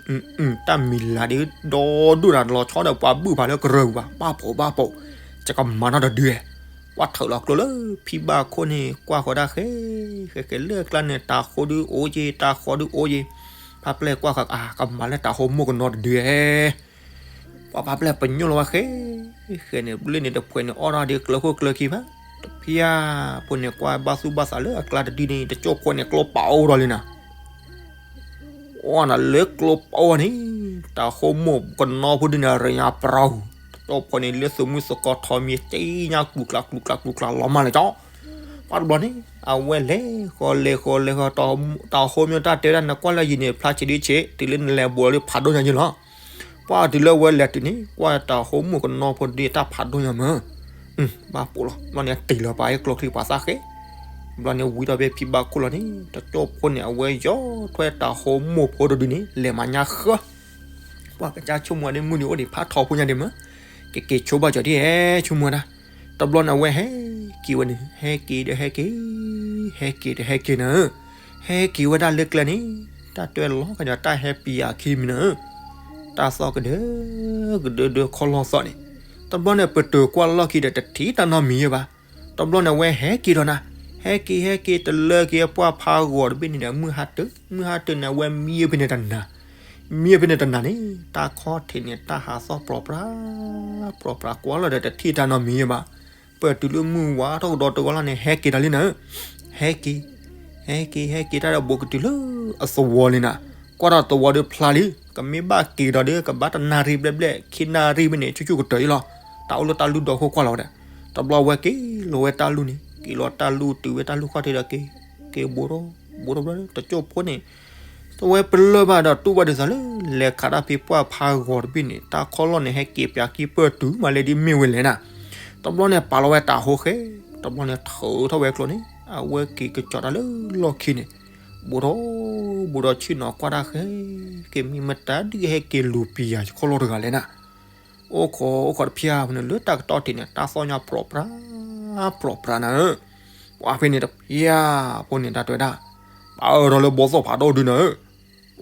တၢ်မံၤလၤဒ်ဒီဒူၣ်နၤ လီၤဆီဒီးပှၤဘုၣ်ဖးလၢကရၢၢ်ပူၤဘၣ်, ဘၣ်ပိာ်ဘၣ်ပိာ်, ယကမၤနီတဒု, ပှၢ်ထုးလီၤကျိလၢဖံဘၣ်ခိၣ်န့ၣ် ကွၢ်ဃီၤဒၣ်ဃဲ, ဃဲဃဲလၢကျါန့ၣ် တၤဟိဒုအိၣ်ယ့ၤ တၤဟိဒုအိၣ်ယ့ၤ, ဖးပျဲၢ်ကွၢ်ဃီၤ အကမၤလၢတၤဟိမိၢ်ကနီတဒုဧဲ ပှၤဖးပျဲၢ်ပညိၣ်လီၤဝဲဃဲ, ဃဲန့ၣ် ဘျ့န့ၣ်တဖှဲးန့ၣ် အီၣ်ထီၣ်ဒ်ကျၢၤခိၣ်ကျၢၤခံဘၣ်, တဖျၢၣ်ဖိန့ၣ်ကွၢ်ဘၣ်သူၣ်ဘၣ်သးလၢအကျါတဒုန့ၣ် တကၠိၢ်ဖိန့ၣ်ကျိပာ်အိၣ်ထီၣ်လံနၤ, အီၣ်နၤလၢကျိပာ်အိၣ်န့ၣ်, တၤဟိမိၢ်ကနီဖိဒုန့ၣ် ရညါပရီဟူ, တကၠိၢ်ဖိန့ၣ်လၢသုးမုၢ်သကိးထီးမံၤ ကညါကျူကျါကျူကျါကျူကျါလီၤမၢ်လၢကၠီ ပှၢ်တဘျီန့ၣ် အဝဲလဲၤဃီၤလဲၤဃီၤလဲၤဃီၤ တၤဟိမိၢ်တၢ်တဲဒၣ် နကွၢ်လၢယံၤန့ၣ် ဖျါဆံးဒ်ဆံး တုၤလၢနလဲၤဘူးလီၤဒ်ဖးဒိၣ်ညါယ့ၤလီၤ. ပှၢ်တုၤလၢအဝဲလဲၤတုၤန့ၣ် ကွၢ်တၤဟိမိၢ်ကနီဖိဒုတၢ်ဖးဒိၣ်ညါမၢ်. ဘၣ်ပိာ်လီၤ. ဘျီန့ၣ်တ့ၢ်လီၤပာ်အကျိချံပှၤသးဃဲ, ဘျီန့ၣ်ဝံၤထီၣ်ဖဲဖံဘၣ်ခိၣ်လီၤန့ၣ် တကၠိၣ်ဖိန့ၣ် အဝဲယီၤထွဲတၢ်ဟိမိၢ်ဖိတဒုန့ၣ် လဲၤမၤညါဃၢ, ပှၤကစၢ်ဆိကမိၣ်ဒ်မုၢ်နံၤအိၣ်ဒံးဖးထီဖိညါဒံးမး, ကက့ၤဆိဘၣ်ကၠီၤဒ်ဟဲဆိကမိၣ်ဝဲဒၣ်. တဘျီန့ၣ်အဝဲဟဲက့ၤဝဲန့ၣ် ဟဲက့ၤဒီးဟဲက့ၤ, ဟဲက့ၤဒီးဟဲက့ၤနၤဧၢ, ဟဲက့ၤဝဲဒၣ်လၢကျဲန့ၣ် တၢ်တဲလီၤကဒီးတၢ်ဟဲပံၤအခံမံၤနၤဧၢ, တၢ်သီၣ်ကဒၢကဒၢဒၢခီလီၢ်သီၣ်န့ၣ်, တဘျီန့ၣ် ပတုာ်ကွၢ်လီၢ်ခံဒီးတထံၣ်တၢ်နီတမံၤယဲဘၣ်. တဘျီန့ၣ် အဝဲဟဲက့ၤဒီးနၤ, ဟဲက့ၤဟဲက့ၤတလၢက့ၤပှၢ်ဖးဂီၤတဘ့ၣ်န့ၣ်ဒီး မုၢ်ဟါတၢၢ်, မုၢ်ဟါတၢၢ်န့ၣ် အဝဲမံဖဲန့ၣ်တနၤ, မံဖဲန့ၣ်တနၤန့ၣ် တၢ်ခီၣ်ထံးန့ၣ် တၢ်ဟးသီၣ်ပြီၤပြး, ပြီၤပြးကွၢ်လီၤဒီးတထံၣ်တၢ်နီတမံၤယဲဘၣ်. ပတုၤလၢမုၢ်ဝါထီၣ်ကဒီးတဂီၤလီၤန့ၣ် ဟဲက့ၤတၢ်လံနၤဧၢ, ဟဲက့ၤ, ဟဲက့ၤ ဟဲက့ၤတၢ်ဒီးဘူးကတုၤလၢအသဝီလံနၤ, ကွၢ်ဒီးသဝီဒီးဖျါလံ, ကမ့ၢ်ဘၣ်က့ၤဒီးဒီး ကဘၣ်တနၣ်ရံၣ်ဘျဲၣ်ဘျဲၣ် ခံနၣ်ရံၣ်ဘၣ်န့ၣ် ဆူၣ်ဆူၣ်ကတၢၢ်အံၤလီၤ. တၢ်အိၣ်လၢတၢ်လူၢ်ဒီခိၣ်ကွၢ်လီၤဝဲဒၣ်, တဘျီဝဲက့ၤလီၤဝဲတၢ်လူၢ်န့ၣ် က့ၤလီၤတၢ်လူၢ်တုၤဝဲတၢ်လူၢ်ခီၣ်ထံးဒီးက့ၤ, က့ၤဘူးထီၣ်, ဘူးထီၣ်ဘျီ တကၠိၣ်ဖိန့ၣ် တဝဲပလၢၢ်ဘၣ်ဒီးတူၢ်ဘၣ်ဒ်သိးလၢ လဲၤခးတၢ်ဖဲပှၢ်ဖးဂီၤတဘ့ၣ်န့ၣ် တၢ်ခီၣ်လီၢ်န့ၣ် ဟဲက့ၤပၠးကံၢ်ပၢၢ်တုၤမးလဲၣ်ဒ်မ့ၢ်ဝဲလဲၣ်နၤ. တဘျီန့ၣ် ပာ်လီၤဝဲတၢ်ဟိဃဲ, တဘျီန့ၣ် ထုးထီၣ်ဝဲကျိန့ၣ် အဝဲက့ၤကစီၤတၢ်လၢလီၢ်ခံန့ၣ်, ဘူးထီၣ်, ဘူးထီၣ်ဆ့ၣ်နီၤကွၢ်တၢ်ဃဲ, က့ၤမ့ၢ်မတၤဒုးဟဲက့ၤလူၤပံၤယၤခီၣ်လီၢ်တဂၤလဲၣ်နၤ. အိၣ်ခိးအိၣ်ခိးတဖၠၣ်ဖိန့ၣ် လၢတၢ်ကတီၢ်ထံးန့ၣ် တၢ်သီၣ်ညီပြီၤပြး, ပြီၤပြးနၤဧၢ. ပှၤဖဲန့ၣ်တဖၠၣ်ဖိန့ၣ် တၢ်တဲဝဲဒၣ်, ပာ်အၢထီၣ်လၢဘီသိၣ်ဖးဒိၣ်ဒုနၤဧ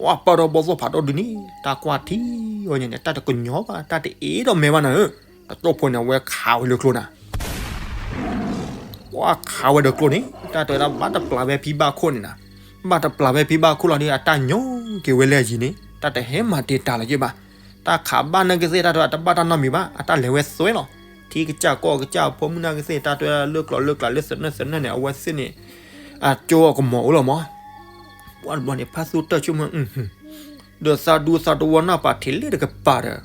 ၢ. ပှၤပာ်ထီၣ်ဘီသိၣ်ဖးဒိၣ်ဒုန့ၣ် တၢ်ကွၢ်ထံဝဲန့ၣ်န့ၣ် တၢ်တကညီၤဘၣ် တၢ်တအ့ၣ်ဒီးမဲာ်ဘၣ်နၤဧၢ. တကၠိၣ်ဖိန့ၣ် အဝဲခးဝဲလၢကျိနၤ ပှၤခးဝဲဒီးကျိန့ၣ် တၢ်တဲဝဲဒၣ် ဘၣ်တပျၢ်ဝဲဖံဘၣ်ခိၣ်န့ၣ်နၤ, ဘၣ်တပျၢ်ဝဲဖံဘၣ်ခိၣ်လီၤဒီး အတၢ်ညိက့ၤဝဲလၢအယံၤန့ၣ် တၢ်တဟဲမၤတ့ၢ်တၢ်လၢၤဘၣ်. တၢ်ခးဘၣ်နာ်က့သ့ၣ် တၢ်တဲဝဲဒၣ် တဘၣ်တၢ်နီတမံၤဘၣ် အတၢ်လဲၤဝဲသွဲလီၤ. ထံကစၢ်ကီၢ်ကစၢ် အဖိမုၣ်နာ်က့သ့ၣ် တၢ်တဲဝဲဒၣ် လၢကျိၤလၢကျါလၢသနၢၣ်သနၢၣ်န့ၣ် အဝဲသ့ၣ်န့ၣ် အကၠိအကမီၤအိၣ်လီၤမး. ပှၤတဘျီန့ၣ် ဖါသူတၢ်ဆိကမိၣ် ဒီးသးဒူသးတဝီနၢ်ပာ်ထံးလၢတကပၤဒီး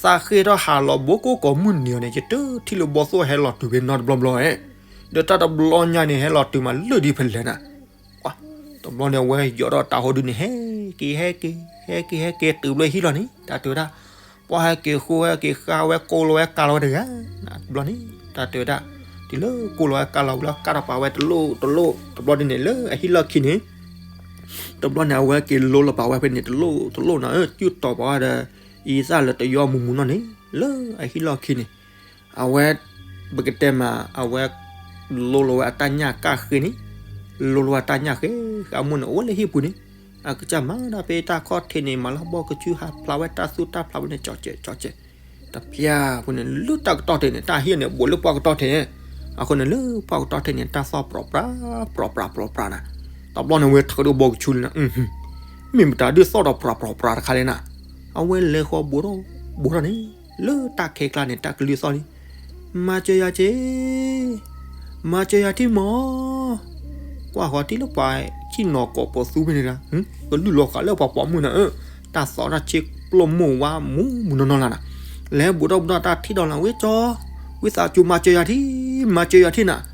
သးဃ့ထီၣ်ဟးလီၤဘိကိးကိးမုၢ်နံၤအီၤန့ၣ် ယတထံၣ်လၢဘီသိၣ်ဟဲလီၤတုၤဖဲနီတဘျီဘျီဧါ. ဒီးတၢ်တဘျီညါန့ၣ် ဟဲလီၤတုၤမးလၢဒ်ဖဲလဲၣ်နၤ. ပှၤတဘျီန့ၣ် အဝဲယီၤဒီးတၢ်ဟိဒုန့ၣ် ဟဲက့ၤ ဟဲက့ၤ ဟဲက့ၤ ဟဲက့ၤတုၤဘျီဟံၣ်လီၤန့ၣ် တၢ်တဲဝဲဒၣ် ပှၤဟဲက့ၤဃိ ဟဲက့ၤဃါဝဲ ကိးလီၤဝဲကါလီၤဝဲတဂၤ တဘျီန့ၣ် တၢ်တဲဝဲဒၣ် တုၤလၢကိးလီၤဝဲကါလီၤဝဲလီၤ ကါထီၣ်ပာ်ဝဲတလိၣ်တလိၣ် တဘျီဒ်န့ၣ်လၢအဟံၣ်လီၢ်ခံန့ၣ် တဘျီန့ၣ် အဝဲက့ၤလိလီၤပာ်ဝဲဖဲန့ၣ် တလိၣ်တလိၣ်နၤဧၢ စုၣ်တီၤပာ်ဝဲဒီး အံသၣ်လၢတယီမူမူနီၢ်န့ၣ် လၢအဟံၣ်လီၢ်ခံန့ၣ် အဝဲ ပကတဲမး အဝဲ လိလီၤဝဲအတၢ်ညၣ်ကၣ်ဃ့န့ၣ် လိလီၤဝဲအတၢ်ညၣ်ဃ့ ဃ့အမိၢ်န့ၣ် အိၣ်လၢဟံၣ်ပူၤန့ၣ် အကစၢ်မၤတၢ်ဖဲတၢ်ခီၣ်ထံးန့ၣ် မၤလီၢ်ဘီကဆူဟးဖျါဝဲတၢ်သူၣ်တၢ်ဖျါဝဲန့ၣ် ကၠီကဲး ကၠီကဲး တဖျၢၣ်ဖိန့ၣ် လၢတၢ်ကတီၢ်ထံးန့ၣ် တၢ်ဟံၣ်န့ၣ် ဘူးလၢပှၢ်ကတီၢ်ထံး အဃိန့ၣ် လၢပှၢ်ကတီၢ်ထံးန့ၣ် တၢ်သီၣ်ပြီၤပြး ပြီၤပြး ပြီၤပြးနၤ တဘျီန့ၣ် ဝဲထုးဒီးဘီကဆူလံနၤ မ့ၢ်မတၤဒုးသီၣ်ဒီးပြီၤပြး ပြီၤပြးတခါလဲၣ်နၤ အဝဲလဲၤဃီၤဘူးထီၣ် ဘူးထီၣ်န့ၣ် လၢတၢ်ခဲကျါန့ၣ် တၢ်ကလုၢ်သီၣ်လံ မၤစၢၤယၤက့ၤ မၤစၢၤယၤထံၣ်မး ကွၢ်ဃီၤထံၣ်လၢပှၤဆ့ၣ်နီၤကိးပသူဖဲန့ၣ်ဒီး ကလုၢ်လီၤဃာ်လၢပှၤပိာ်မုၣ်နၤဧၢ တၢ်သီၣ်တၢ်ဆ့ကျိၣ်မိၢ်ဝါမူမူနီၢ်နီၢ်လၢနၤ လဲၤဘူးထီၣ်ဘူးထီၣ်တၢ်ထံၣ်ဒီးလၢ ဝံသးစူၤ ဝံသးစူၤ မၤစၢၤယၤထံၣ် မၤစၢၤယၤထံၣ်နၤ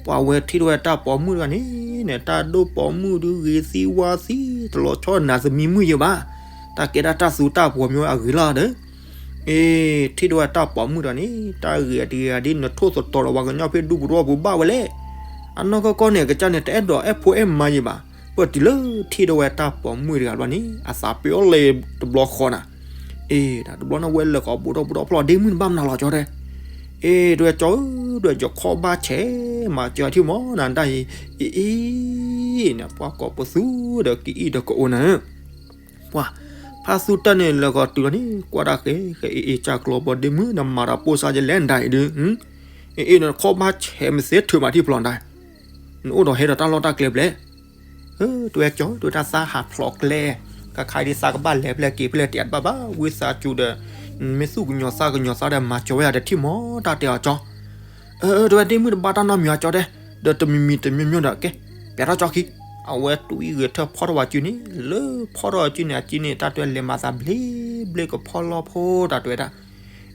ပှၤဝဲထံၣ်ထီၣ်ဝဲတၢ်ပိာ်မုၣ်တဂၤန့ၣ် န့ၣ် တၢ်ဒိၣ်ပိာ်မုၣ်ဒုးဂ့ၤသံဝါသံ တလီၤဆီနၤသမံမုၣ်ယဲဘၣ် တၢ်ကဲဒၣ်တၢ်သူတၢ်ပှီၤမ့ၢ်ဝဲအဂ့ၤလီၤဒီး အ့ ထံၣ်ထီၣ်ဝဲတၢ်ပိာ်မုၣ်တဂၤန့ၣ် တၢ်ဂ့ၤအတဂ့ၤဂၤဒ် နထိၣ်သတီၤဒီးပှၤကညီဖဲဒူပူၤတဝီပူၤဘၣ်ဝဲလဲၣ် အနီၢ်ကီၢ်ကီၢ်န့ၣ် အကစၢ်န့ၣ်တအဲၣ်ဒိးအဲၣ်ဖိအဲၣ်မါယဲဘၣ် ပတုၤလၢထံၣ်ထီၣ်ဝဲတၢ်ပိာ်မုၣ်တဂၤဘျီန့ၣ် အသးပ့ၤအီၤလဲၤတဘျီဃီနၤ အ့ တဘျီန့ၣ် ဝဲလဲၤဃီၤဘူးထီၣ်ဘူးထီၣ်ဖျီၣ် ဒ့မုၣ်နဘၣ်မနုၤလီၤကၠီတဲ အ့ ဒွဲကၠီဧၢ ဒွဲယခီၣ်ဘၣ်ဆဲး မၤစၢၤထံၣ်မးနၤဒၣ်အံၤ အ့ အ့ န့ၣ် ပှၤကိးပသူဒီးကအံၣ်ဒီးကအိၣ်နၤဧၢ ပှၤ ဖါသူတၢ်န့ၣ် လဲၤဃီၤတုၤလီၤန့ၣ် ကွၢ်တၢ်ဃဲ ဃဲအ့ အ့ ကၢ်ကျီဘီဒ့မုၣ် နမၤတၢ်ပိၢ်စါယလဲၣ်နဒၣ်အံၤဒုး အ့ အ့ နခီၣ်ဘၣ်ဆဲးမ့ၢ်သ့ထုးမးထံၣ်ဖျီၣ်နဒၣ် နအိၣ်ဒီးဟဲဒီးတၢ်လီၢ်တၢ်ကျဲဘျဲၣ် တဝဲကၠီ တဝဲတၢ်သးဟးဖျိးကျဲ ခါခါအံၤဒ်သးကဘၣ်လဲၤဖဲလဲၣ်က့ၤဖဲလဲၣ်တအဲၣ်တဘၣ်ဘၣ် ဝံသးစူၤဒီး မ့ၢ်သူၣ်ကညီၤသးကညီၤသးဒီး မၤစၢၤဝဲယၤဒီးထံၣ်မး တၢ်တဲအီၤကၠီ တဝဲဒ့မုၣ်တဘၣ်တၢ်နီတမံၤအီၤကၠီတဲ ဒီးတမံၤမံၤတမံၤမံၤဒီးကဲ ပျဲထီၣ်ကၠီခံ အဝဲတူၢ်အံၣ်ဂ့ၤထၢၣ်ဖီၣ်ထီၣ်ဝဲစုန့ၣ် လၢဖီၣ်ထီၣ်စုန့ၣ် အစုန့ၣ် တၢ်တဝဲလဲၤမၤသးဘျ့ဘျ့ကဖီၣ်လီၢ်ဖိ တၢ်တဝဲဒၣ်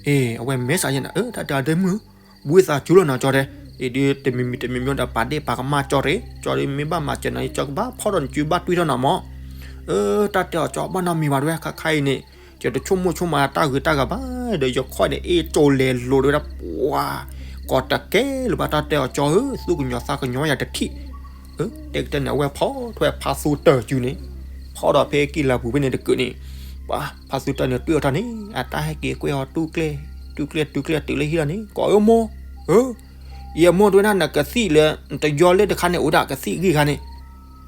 အ့ အဝဲမဲာ်ဆှးယဲနၤ တၢ်တဲအီၤဒ့မုၣ် ဝံသးစူၤလီၤနၤကၠီတဲ အ့ ဒ်တမံၤမံၤတမံၤမံၤဒီး ပာ်ဒ့ၣ်ပာ်ကမၣ်ကၠီတ့ၢ် ကၠီဒ်မ့ၢ်ဘၣ်မၤစၢၤနၤ ကၠီကဘၣ်ဖီၣ်ထီၣ်နစုဘၣ်တွံၢ်ထီၣ်နၤမး တၢ်တဲအီၤကၠီဘၣ်နီတမံၤဘၣ်တဝဲ ခါခါအံၤန့ၣ် ယတဆိကမိၣ်ဆိကမးတၢ်ဂ့ၤတၢ်ဂၤဘၣ် ဒီးယခီၣ်န့ၣ် အ့ၣ်ကၠီလဲၤလိၤတဝဲဒၣ် ပှၤ ကိးတကဲလၢၤဘၣ် တၢ်တဲအီၤကၠီဧၢ, သူၣ်ကညီၤသးကညီၤယၤတထံၣ်. တဲကတၢၢ်န့ၣ် အဝဲဖီၣ်ထီၣ်ဝဲဖါသူတၢၢ်စုန့ၣ်, ဖီၣ်ဒီးဖဲကံၢ်လၤပူၤဖဲန့ၣ်တကုာ်န့ၣ်, ပှၤဖါသူတၢၢ်န့ၣ်တွံၢ်အီၤထီၣ်န့ၣ် အတၢ်ဟဲက့ၤကွဲအီၤတူၢ်ကျဲ, တူၢ်ကျဲတူၢ်ကျဲတုၤလၢဟံၣ်လီၤန့ၣ် ကိးအၢမိၢ်, အၢ ယမိၢ်တဲဝဲဒၣ် နကသံၣ်လၢ နတယီလၢတခါန့ၣ် အိၣ်ဒၣ်ကသံၣ်ဂံၢ်ခါန့ၣ်,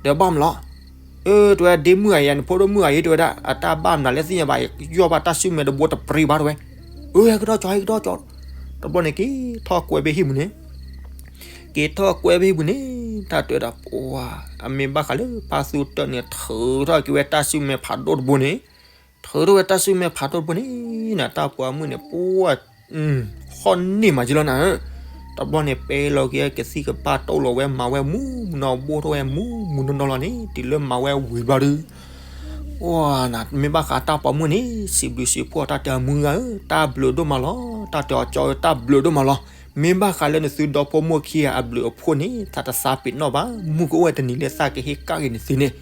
ဒီးဘၣ်မလီၤ. အၢ တဲဝဲဒၣ် ဒ့မုၣ်ဧါ ယၤနဖိဒိၣ်မုၣ်ဧါ ယတဲဝဲဒၣ် အတၢ်ဘၣ်မနုၤလဲၣ်သ့ၣ်ညါဘၣ် ယီၢ်ဘၣ်တၢ်စုမဲာ်တဘိတပြံဘၣ်တဲဝဲ, အၢ ဟဲကဒီးကၠီ ဟဲကဒီးကၠီ. တဘျီန့ၣ် က့ၤထီၣ်ကွဲဖဲဟံၣ်ပူၤန့ၣ် က့ၤထီၣ်ကွဲဖဲဟံၣ်ပူၤန့ၣ် တၢ်တဲဒီး ပှၤ အမ့ၢ်ဘၣ်ဃးလၢဖါသူတၢၢ်န့ၣ် ထုးထီၣ်က့ၤဝဲတၢ်စုမဲာ်ဖးဒိၣ်တဘိန့ၣ်, ထုးထီၣ်ဝဲတၢ်စုမဲာ်ဖးဒိၣ်တဘိန့ၣ် နတၢ်ပိာ်မုၣ်န့ၣ် ပှၤ ဟီၣ်န့ၢ်မးကလီၤနၤဧၢ. တဘျီန့ၣ် ပဲလီၤက့ၤကသံၣ်ကဘၣ် တအိၣ်လီၤဝဲ မၤဝဲမူမူနီၤ ဘိၣ်ထီၣ်ဝဲမူမူနီၤနီၤလီၤန့ၣ် တုၤလၢမၤဝဲဝံၤဘျီဒုး ပှၤ မ့ၢ်ဘၣ်ဃးတၢ်ပိာ်မုၣ်န့ၣ် စံးဘျုးစံးဖှိၣ်တၢ်တဲအီၤ မုၢ်ဂၤဧၢ, တၢ်ဘျုးဒိၣ်မးလီၤ. တၢ်တဲအီၤကၠီဧၢ တၢ်ဘျုးဒိၣ်မးလီၤ. မ့ၢ်ဘၣ်ဃးလၢနသုဒီဖိမိၢ်ခံဂၤအဘျုးအဖှိၣ်န့ၣ် သးတသးပ့ၤနီၣ်ဘၣ်, မုၢ်ကအိၣ်ဝဲတနံၤလၢသးကဟ့ၣ်ကဒါက့ၤနသုန့ၣ်.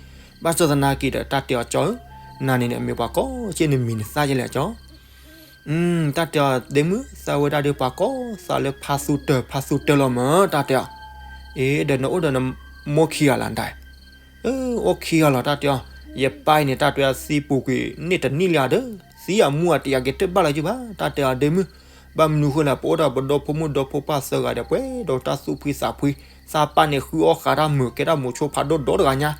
ဘၣ်ဆၣ်သနာ်က့ဒီး တၢ်တဲအီၤကၠီဧၢ, နၤန့ၣ်န့ၣ် အမ့ၢ်ပှၤကိးက့နမံၤနသၣ်ယဲလဲၣ်ကၠီ. တၢ်တဲအီၤ ဒ့မုၣ် သးဝဲဒၣ်ဒီးပှၤကိးသးလၢဖါသူတၢၢ် ဖါသူတၢၢ်လီၤမၢ် တၢ်တဲအီၤ. အ့ ဒီးနအိၣ်ဒီးနမိၢ်ခံဂၤလၢဒၣ်. အိၣ်ခံဂၤလီၤ တၢ်တဲအီၤ. ယပၢ်အံၤန့ၣ် တၢ်တဲအီၤ သံပူၤကွံာ်န့ၢ်တနံၣ်လံဧါဒီး သံအမူအတံၢ်အက့ၤတဘၣ်လၢၤယုၢ်ဘၣ် တၢ်တဲအီၤ ဒ့မုၣ်. ဘၣ်မနုၤဃိလဲၣ် ပအိၣ်ဒီးပဒီဖိမုၣ်ဒီဖိပၢ်သၢဂၤဒီး ပှဲၤဒီးတၢ်သူၣ်ဖှံသးဖှံ, သးပၢ်န့ၣ်ဃုအီၣ်ဃာ်တၢ်မုာ် ကဲတၢ်မိၤဆိဖးဒိၣ်ဒီတဂၤညါ.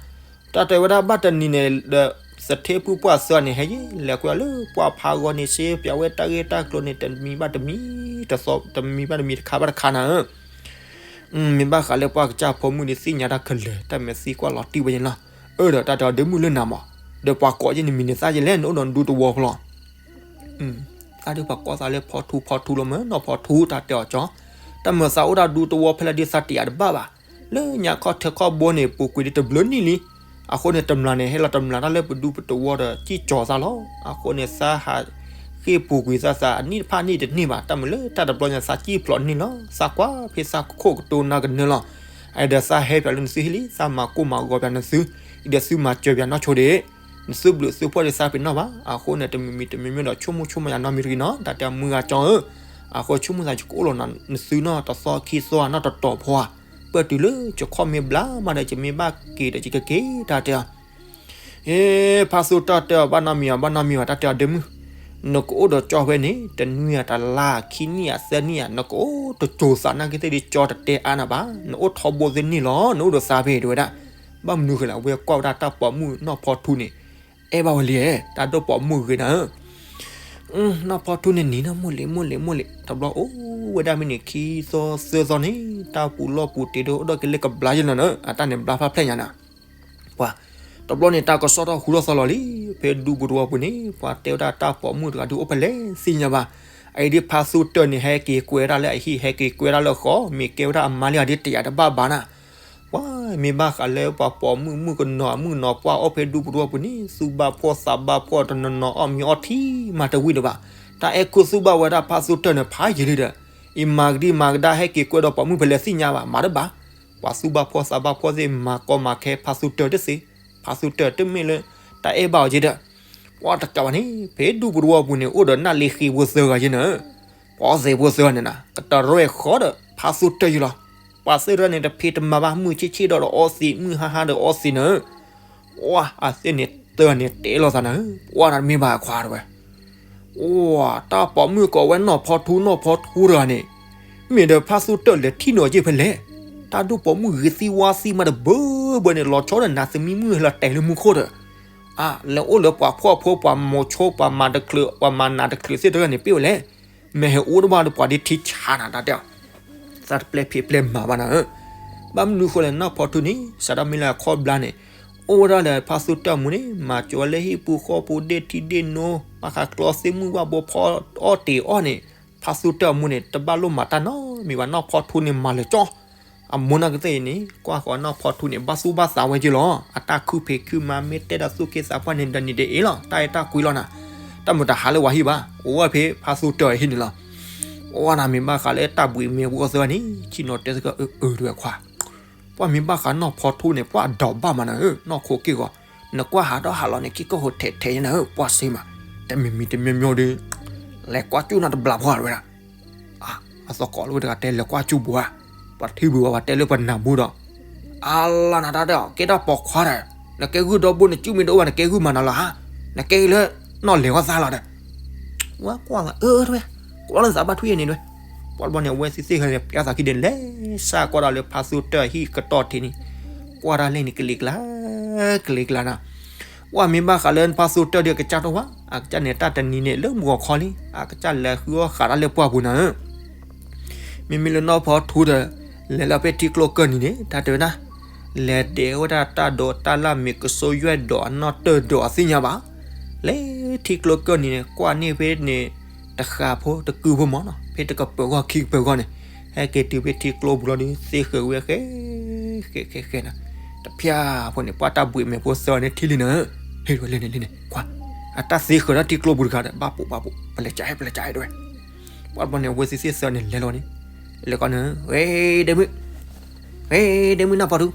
တၢ်တဲဝဲဒၣ်ဘၣ်တနံၤန့ၣ်ဒီး သထ့ဖုပှၢ်သၢဂၤန့ၣ် ဟဲယံၤလဲၤကွံာ်လၢပှၢ်ဖးဂီၤန့ၣ် စ့ပၠးဝဲတၢ်ဂ့ၢ်တၢ်ကျိၤန့ၣ် တမံၤဘၣ်တမံၤ, တသီ တမံၤဘၣ်တမံၤ တခါဘၣ်တခါနၤဧၢ. မ့ၢ်ဘၣ်ဃးလၢပှၢ်ကစၢ်ဖိမုၣ်ဒ်သ့ၣ်ညါတၢ်ခဲလၢာ် တၢ်မဲာ်သံကွၢ်လီၤတံၢ်ဝဲန့ၣ်လီၤ. အၢ ဒီးတၢ်တဲအီၤ ဒ့မုၣ်လၢနၤမး, ဒီးပှၤကိးယဲနမံၤန့ၣ်သၣ်ယဲလဲၣ် နအိၣ်ဒီးဒူသဝီဖိလီၤ. သးဒုးပှၤကိးသးလၢဖီထူ ဖီထူလီၤမၢ် နီၢ်ဖီထူ တၢ်တဲအီၤကၠီ. တၢ်မုာ်သးအိၣ်ဒၣ်ဒူသဝီဖဲလဲၣ်ဒ်သးတယာ်တဘၣ်ဘၣ်. လၢညါခီၣ်ထၢခီၣ်ဘိန့ၣ် ပူၤကွံာ်ဒ်တဘျုးနံၣ်လံ. အဃိန့ၣ် တမျၢ်န့ၣ် ဟဲလီၤတမျၢ်တၢ်လၢပဒူပသဝီဒီး စံၣ်ကၠီၤသးလီၤ. အဃိန့ၣ် သးဟးဃ့ၢ်ပူၤကွံာ်သးသး အနံၣ်တဖၣ်နံၣ်တနံၣ်ဘၣ် တၢ်မုာ်လၢတၢ်တဘျီညါ သးစံၣ်ဖျိးန့ၢ်လီၤ. သးကွၢ်ဖဲသးခိၣ်ကတိၤနၤကနၢလီၤ. အဒီးသးဟဲပၠးလၢနသုဟံၣ်လံ သးမၤကိၢ်မၤဂီၤပၠးနသု, အဒီးသုမၤစၢၤပၠးနီၢ်ဆိဒ့း နသုဘျုးသုဖှိၣ်ဒ်သးပ့ၤနီၣ်ဘၣ်. အဃိန့ၣ် တမံၤမံၤတမံၤမံၤဒီး ဆိကမိၣ်ဆိကမးယၤနီတမံၤတဂ့ၤနီၤ တၢ်တဲမုၢ်ဂၤကၠီဧၢ. အဃိဆိကမိၣ်သး ယကအိၣ်လီၤနသုနီၢ်တသီခံသီဧါ နီၢ်တတီၤဖီဧါ. ပၢၢ်တုၤလၢယခီၣ်မ့ၢ်ဘျါမးဒီး ယမ့ၢ်ဘၣ်က့ၤဒီးယကက့ၤ တၢ်တဲအီၤ. အ့ ဖါသူတၢၢ်တဲအီၤ ဘၣ်နီတမံၤဘၣ် ဘၣ်နီတမံၤဘၣ် တၢ်တဲအီၤ ဒ့မုၣ်, နကအိၣ်ဒီးကၠီဖဲန့ၣ် တနွံဧါ တလါ ခံနံၣ်ဧါ သၢနံၣ်ဧါ နကအိၣ်တစိၤသးနာ်က့သ့ၣ်ဒီး ကၠီတတဲအါနၤဘၣ်. နအိၣ်ထီဘိသ့ၣ်န့ၣ်လီၤ နအိၣ်ဒီးသးဖဲတဲဝဲဒၣ်. ဘၣ်မနုၤဃိလဲၣ် အဝဲကွၢ်ဝဲဒၣ်တၢ်ပိာ်မုၣ်နီၢ်ဖီထူန့ၣ် အဲၣ်ဘၣ်ဝဲလံ, တၢ်ဒိၣ်ပိာ်မုၣ်ဂ့ၤနၤဧၢ. နီၢ်ဖီထူန့ၣ်နံၤနီၢ်မိၢ်လံၤမိၢ်လံၤမိၢ်လံၤ တဘျီအိၣ်ဝဲဒၣ်မ့ၢ်န့ၣ် ခံသီသၢသီန့ၣ် တၢ်ပူၤလီၢ်ပူၤတ့ၤဒီး အိၣ်ဒီးက့ၤလၢကဘျါယဲလီၤနၤဧၢ. အတၢ်န့ၣ်ဘျါဖးဖျဲၣ်ညါနၤ ပှၤ တဘျီန့ၣ် တၢ်ကစီၣ်ထီၣ်ဟူထီၣ်သီလီၤလံ. ဖဲဒူပူၤတဝီပူၤန့ၣ် ပှၤတဲဝဲဒၣ်တၢ်ပိာ်မုၣ်တဂၤဒုးအိၣ်ဖဲလဲၣ်သ့ၣ်ညါဘၣ်. အအံၤဒ်ဖါသူတၢၢ်န့ၣ် ဟဲက့ၤကွဲဒၣ်လၢအဟံၣ် ဟဲက့ၤကွဲဒၣ်လၢဃီ မ့ၢ်ကဲဝဲဒၣ်အမါလံဧါဒ်တယာ်တဘၣ်ဘၣ်နၤ. ပှၤမ့ၢ်ဘၣ်ဃးလၢပှၤပိာ်မုၣ်မုၣ်ကနီၤ အမုၣ်ကနီၤပှၢ်အိၣ်ဖဲဒူပူၤတဝီပူၤန့ၣ် သူၣ်ဘၣ်ဖှီၣ်သးဘၣ်ဖှီၣ်တနီၤနီၤ အီၣ်မ့ၤအီထံမးတဝံၣ်လၢၤဘၣ်. တၢ်အဲၣ်ခူသူၣ်ဘၣ်ဝဲဒၣ်ဖါသူတၢၢ်န့ၣ် ဖးယံာ်လံဒီး အံၤမၤကဒံမၤကဒါ ဟဲက့ၤကွဲဒီးပိာ်မုၣ်ဖဲလဲၣ်သ့ၣ်ညါဘၣ် မၤတဘၣ်. ပှၤသူၣ်ဘၣ်ဖှီၣ်သးဘၣ်ဖှီၣ်သ့ၣ် မၤကီမၤခဲဖါသူတၢၢ်တသ့. ဖါသူတၢၢ်တမ့ၢ်လၢ တၢ်အဲၣ်ဘၣ်အီၤက့ဒီး ပှၤတကးဘၣ်န့ၣ် ဖဲဒူပူၤတဝီပူၤန့ၣ် အိၣ်ဒီးနၢ်လ့ဃ့ဖိသၢဂၤယဲနၤဧၢ. ပှၤသ့ၣ်ဖိသၢဂၤန့ၣ်နၤ ကတရဲၣ်ဃီဒီးဖါသူတၢၢ်ယဲလီၤ. ပှၤသ့ၣ်တဖၣ်န့ၣ် တဖံးတမၤဘၣ် မုၢ်ဆ့ၣ်ဆ့ၣ်ဒီးဒီးအီသံး မုၢ်ဟါဟါဒီးအီသံးနၤဧၢ. ပှၤအသ့ၣ်န့ၣ်တၢ်န့ၣ်တဲလိာ်သးနၤဧၢ, ပှၤတၢ်တမ့ၢ်ဘၣ်အခွါတဝဲ အိ တၢ်ပိာ်မုၣ်ကိးဝဲနီၢ်ဖီထူ နီၢ်ဖီထူတဂၤန့ၣ် မ့ၢ်ဒီးဖါသူတၢၢ်လဲၤထံၣ်နီၢ်က့ဖဲလဲၣ်. တၢ်ဒိၣ်ပိာ်မုၣ်ဂ့ၤသံဝါသံမးတဘၢဘၢန့ၣ် လီၤဆီဒီးနၤသမံမုၣ်ဟဲလီၤတဲာ်လၢမူခိၣ်ဒီး အါ လဲၤအိၣ်လၢပှၤဖှီၣ်ဖိ ပှၤမိၤဆိ ပှၤမၤတချုး ပှၤမၤနးတချုးသ့ၣ်တဖၣ်န့ၣ် ပ့ၢ်ဝဲလဲၣ်. မ့ၢ်ဟဲအိၣ်တဘၣ်ဒီးပှၤဒ်ထံဆါနၤတၢ်တဲအီၤ သးတပျဲၢ်ဖံးပျဲၢ်မၤဘၣ်နၤဧၢ. ဘၣ်မနုၤဃိလဲၣ် နီၢ်ဖီထူန့ၣ် စးထီၣ်မ့ၢ်လၢအခီၣ်ဘျါန့ၣ် အိၣ်ဝဲဒၣ်လၢဖါသူတၢၢ်အမူန့ၣ် မၤစၢၤဝဲလၢဟံၣ်ပူၤဃီပူၤ ဒ့ၣ်ထံဒ့ၣ်နိ ဘၣ်ဃးကျီသ့ၣ်မုၢ်ဝၣ်ဘိဖီအီၣ်တ့ၢ်အီၣ်န့ၣ် ဖါသူတၢၢ်အမူန့ၣ် တဘၣ်လိၣ်မၤတၢ်နီတမံၤဘၣ် နီၢ်ဖီထူန့ၣ်မၤလၢာ်ကၠီ အမိၢ်နာ်က့သ့ၣ်အံၤန့ၣ် ကွၢ်ဃီနီၢ်ဖီထူန့ၣ် ဘၣ်သူၣ်ဘၣ်သးဝဲက့လီၤ. အတၢ်ခုဖံးခုမၤမ့ၢ်တဲဒီးသူၣ်က့သးပှၢ်န့ၣ် ဒီးနံၤဒ်အံၤလီၤ တၢ်အဲၣ်တၢ်ကွံလီၤနၤ. တၢ်မုာ်တဟါလၢပှၤဟံၣ်ဘၣ် အိၣ်ဝဲဖဲဖါသူတၢၢ်အဟံၣ်န့ၣ်လီၤ. အိၣ်နၤမ့ၢ်ဘၣ်ဃးလၢတၢ်ဘှံးမ့ၢ်ပှၤသၢဂၤန့ၣ် ဆ့ၣ်နီၤတဲသကိးအၢအၢတဝဲခွါ ပှၤမ့ၢ်ဘၣ်ဃးနီၢ်ဖီထူန့ၣ် ပှၤဒီးဘၣ်မးနၤဧၢ နီၢ်ခိက့ၢ်ဂီၤ နကွၢ်ဟးထီၣ်ဟးလီၤန့ၣ် က့ၢ်ကီၢ်ဟိထဲထဲယဲနၤဧၢ ပှၤစ့မး တမံၤမံၤတမံၤမံၤဒီး လဲၤကွၢ်ကၠူၣ်နၤတဘျးဖီတဝဲဒၣ် အါ အသကိးလၢဝဲတဂၤတဲလဲၤကွၢ်ကၠူၣ်ပူၤဧါ, ပှၤထံၣ်ဘၣ်ဝဲပှၤတဲလၢပနၢ်ဘိဒီး, အလါနၤတၢ်တဲအီၤ ကဲတၢ်ပိာ်ခွါဒီး, နကဲဂုၢ်ဒီဘိ နကၠူၣ်မ့ၢ်တအိၣ်ဘၣ် နကဲဂုၢ်မၤနၤလီၤဧါ, နကဲဂုၢ်လၢနီၢ်လဲၤဂီၢ်သၣ်လီၤဒီး, ဝဲကွၢ်သးအၢဝဲ, ကွၢ်လၢသးဘၣ်ထွံၣ်အန့ၣ်ဝဲ, ပှၤတဘျီန့ၣ် အဝဲသ့ၣ်သ့ၣ်ဃၢၤန့ၣ် ပျါသးခံဒဲး လဲၤစးကွၢ်ဒီးလၢဖါသူတၢၢ်ဟံၣ်ကတီၢ်ထံးန့ၣ်, ကွၢ်တၢ်လဲၣ်န့ၣ် ကလံၤကျါ, ကလံၤကျါနၤ ကွၢ်မ့ၢ်ဘၣ်ဃးလၢဖါသူတၢၢ်ဒီးအကစၢ်တအိၣ်ဘၣ်, အကစၢ်န့ၣ်တၢ်တနံၤန့ၣ်လၢမုၢ်ဂီၤခီလံ, အကစၢ်လဲၤဃုအီၣ်ဃးတၢ်လၢပှၢ်ပူၤနၤဧၢ, မ့မ့ၢ်လၢနီၢ်ဖီထူဒီး, လဲၤလၢဖဲထံကျိကၢၢ်နံၤန့ၣ် တၢ်တဲဝဲဒၣ်, လဲၤဒဲးဝဲဒၣ်တၢ်ဒိးတၢ်လၢ်မ့ၢ်ကစိယွဲၣ်ဒီးအနီၢ်တၢၢ်ဒီးအသ့ၣ်ညါဘၣ်, လဲၤထံကျိကၢၢ်နံၤန့ၣ် ကွၢ်န့ၢ်ဖဲန့ၣ်, တဃာ်ဖိတကုၢ်ဖိမးနီၤ ဖဲတကပၤဂီၢ်ခံကပၤဂီၢ်န့ၣ်, ဟဲက့ၤတုၤဖဲထံကျိပူၤလီၤဒီး သ့ဃၢၤဝဲဃဲ, ဃဲဃဲဃဲနၤ, တဖၠၣ်ဖိန့ၣ် ပှၤတၢ်ဘှံးမဲာ်ဖိသၢန့ၣ်ထံၣ်လံနၤဧၢ, ဟ့ၣ်ဝဲလဲၣ်န့ၣ်လံန့ၣ် ကွၢ်, အတၢ်သ့ဃၢၤဒီးထံကျိပူၤတဂၤဒီး ဘၣ်ပိာ်ဘၣ်ပိာ် ပလဲၤကၠးဟဲ ပလဲၤကၠးဟဲဒဝဲ, ပှၤတဘျီန့ၣ် အဝဲသ့ၣ်သ့ၣ်သၢန့ၣ်လဲၤလီၤန့ၣ်, လဲၤကီးန့ၣ် ဝဲဒ့မုၣ်, ဝဲဒ့မုၣ်နီၢ်ဖီထူ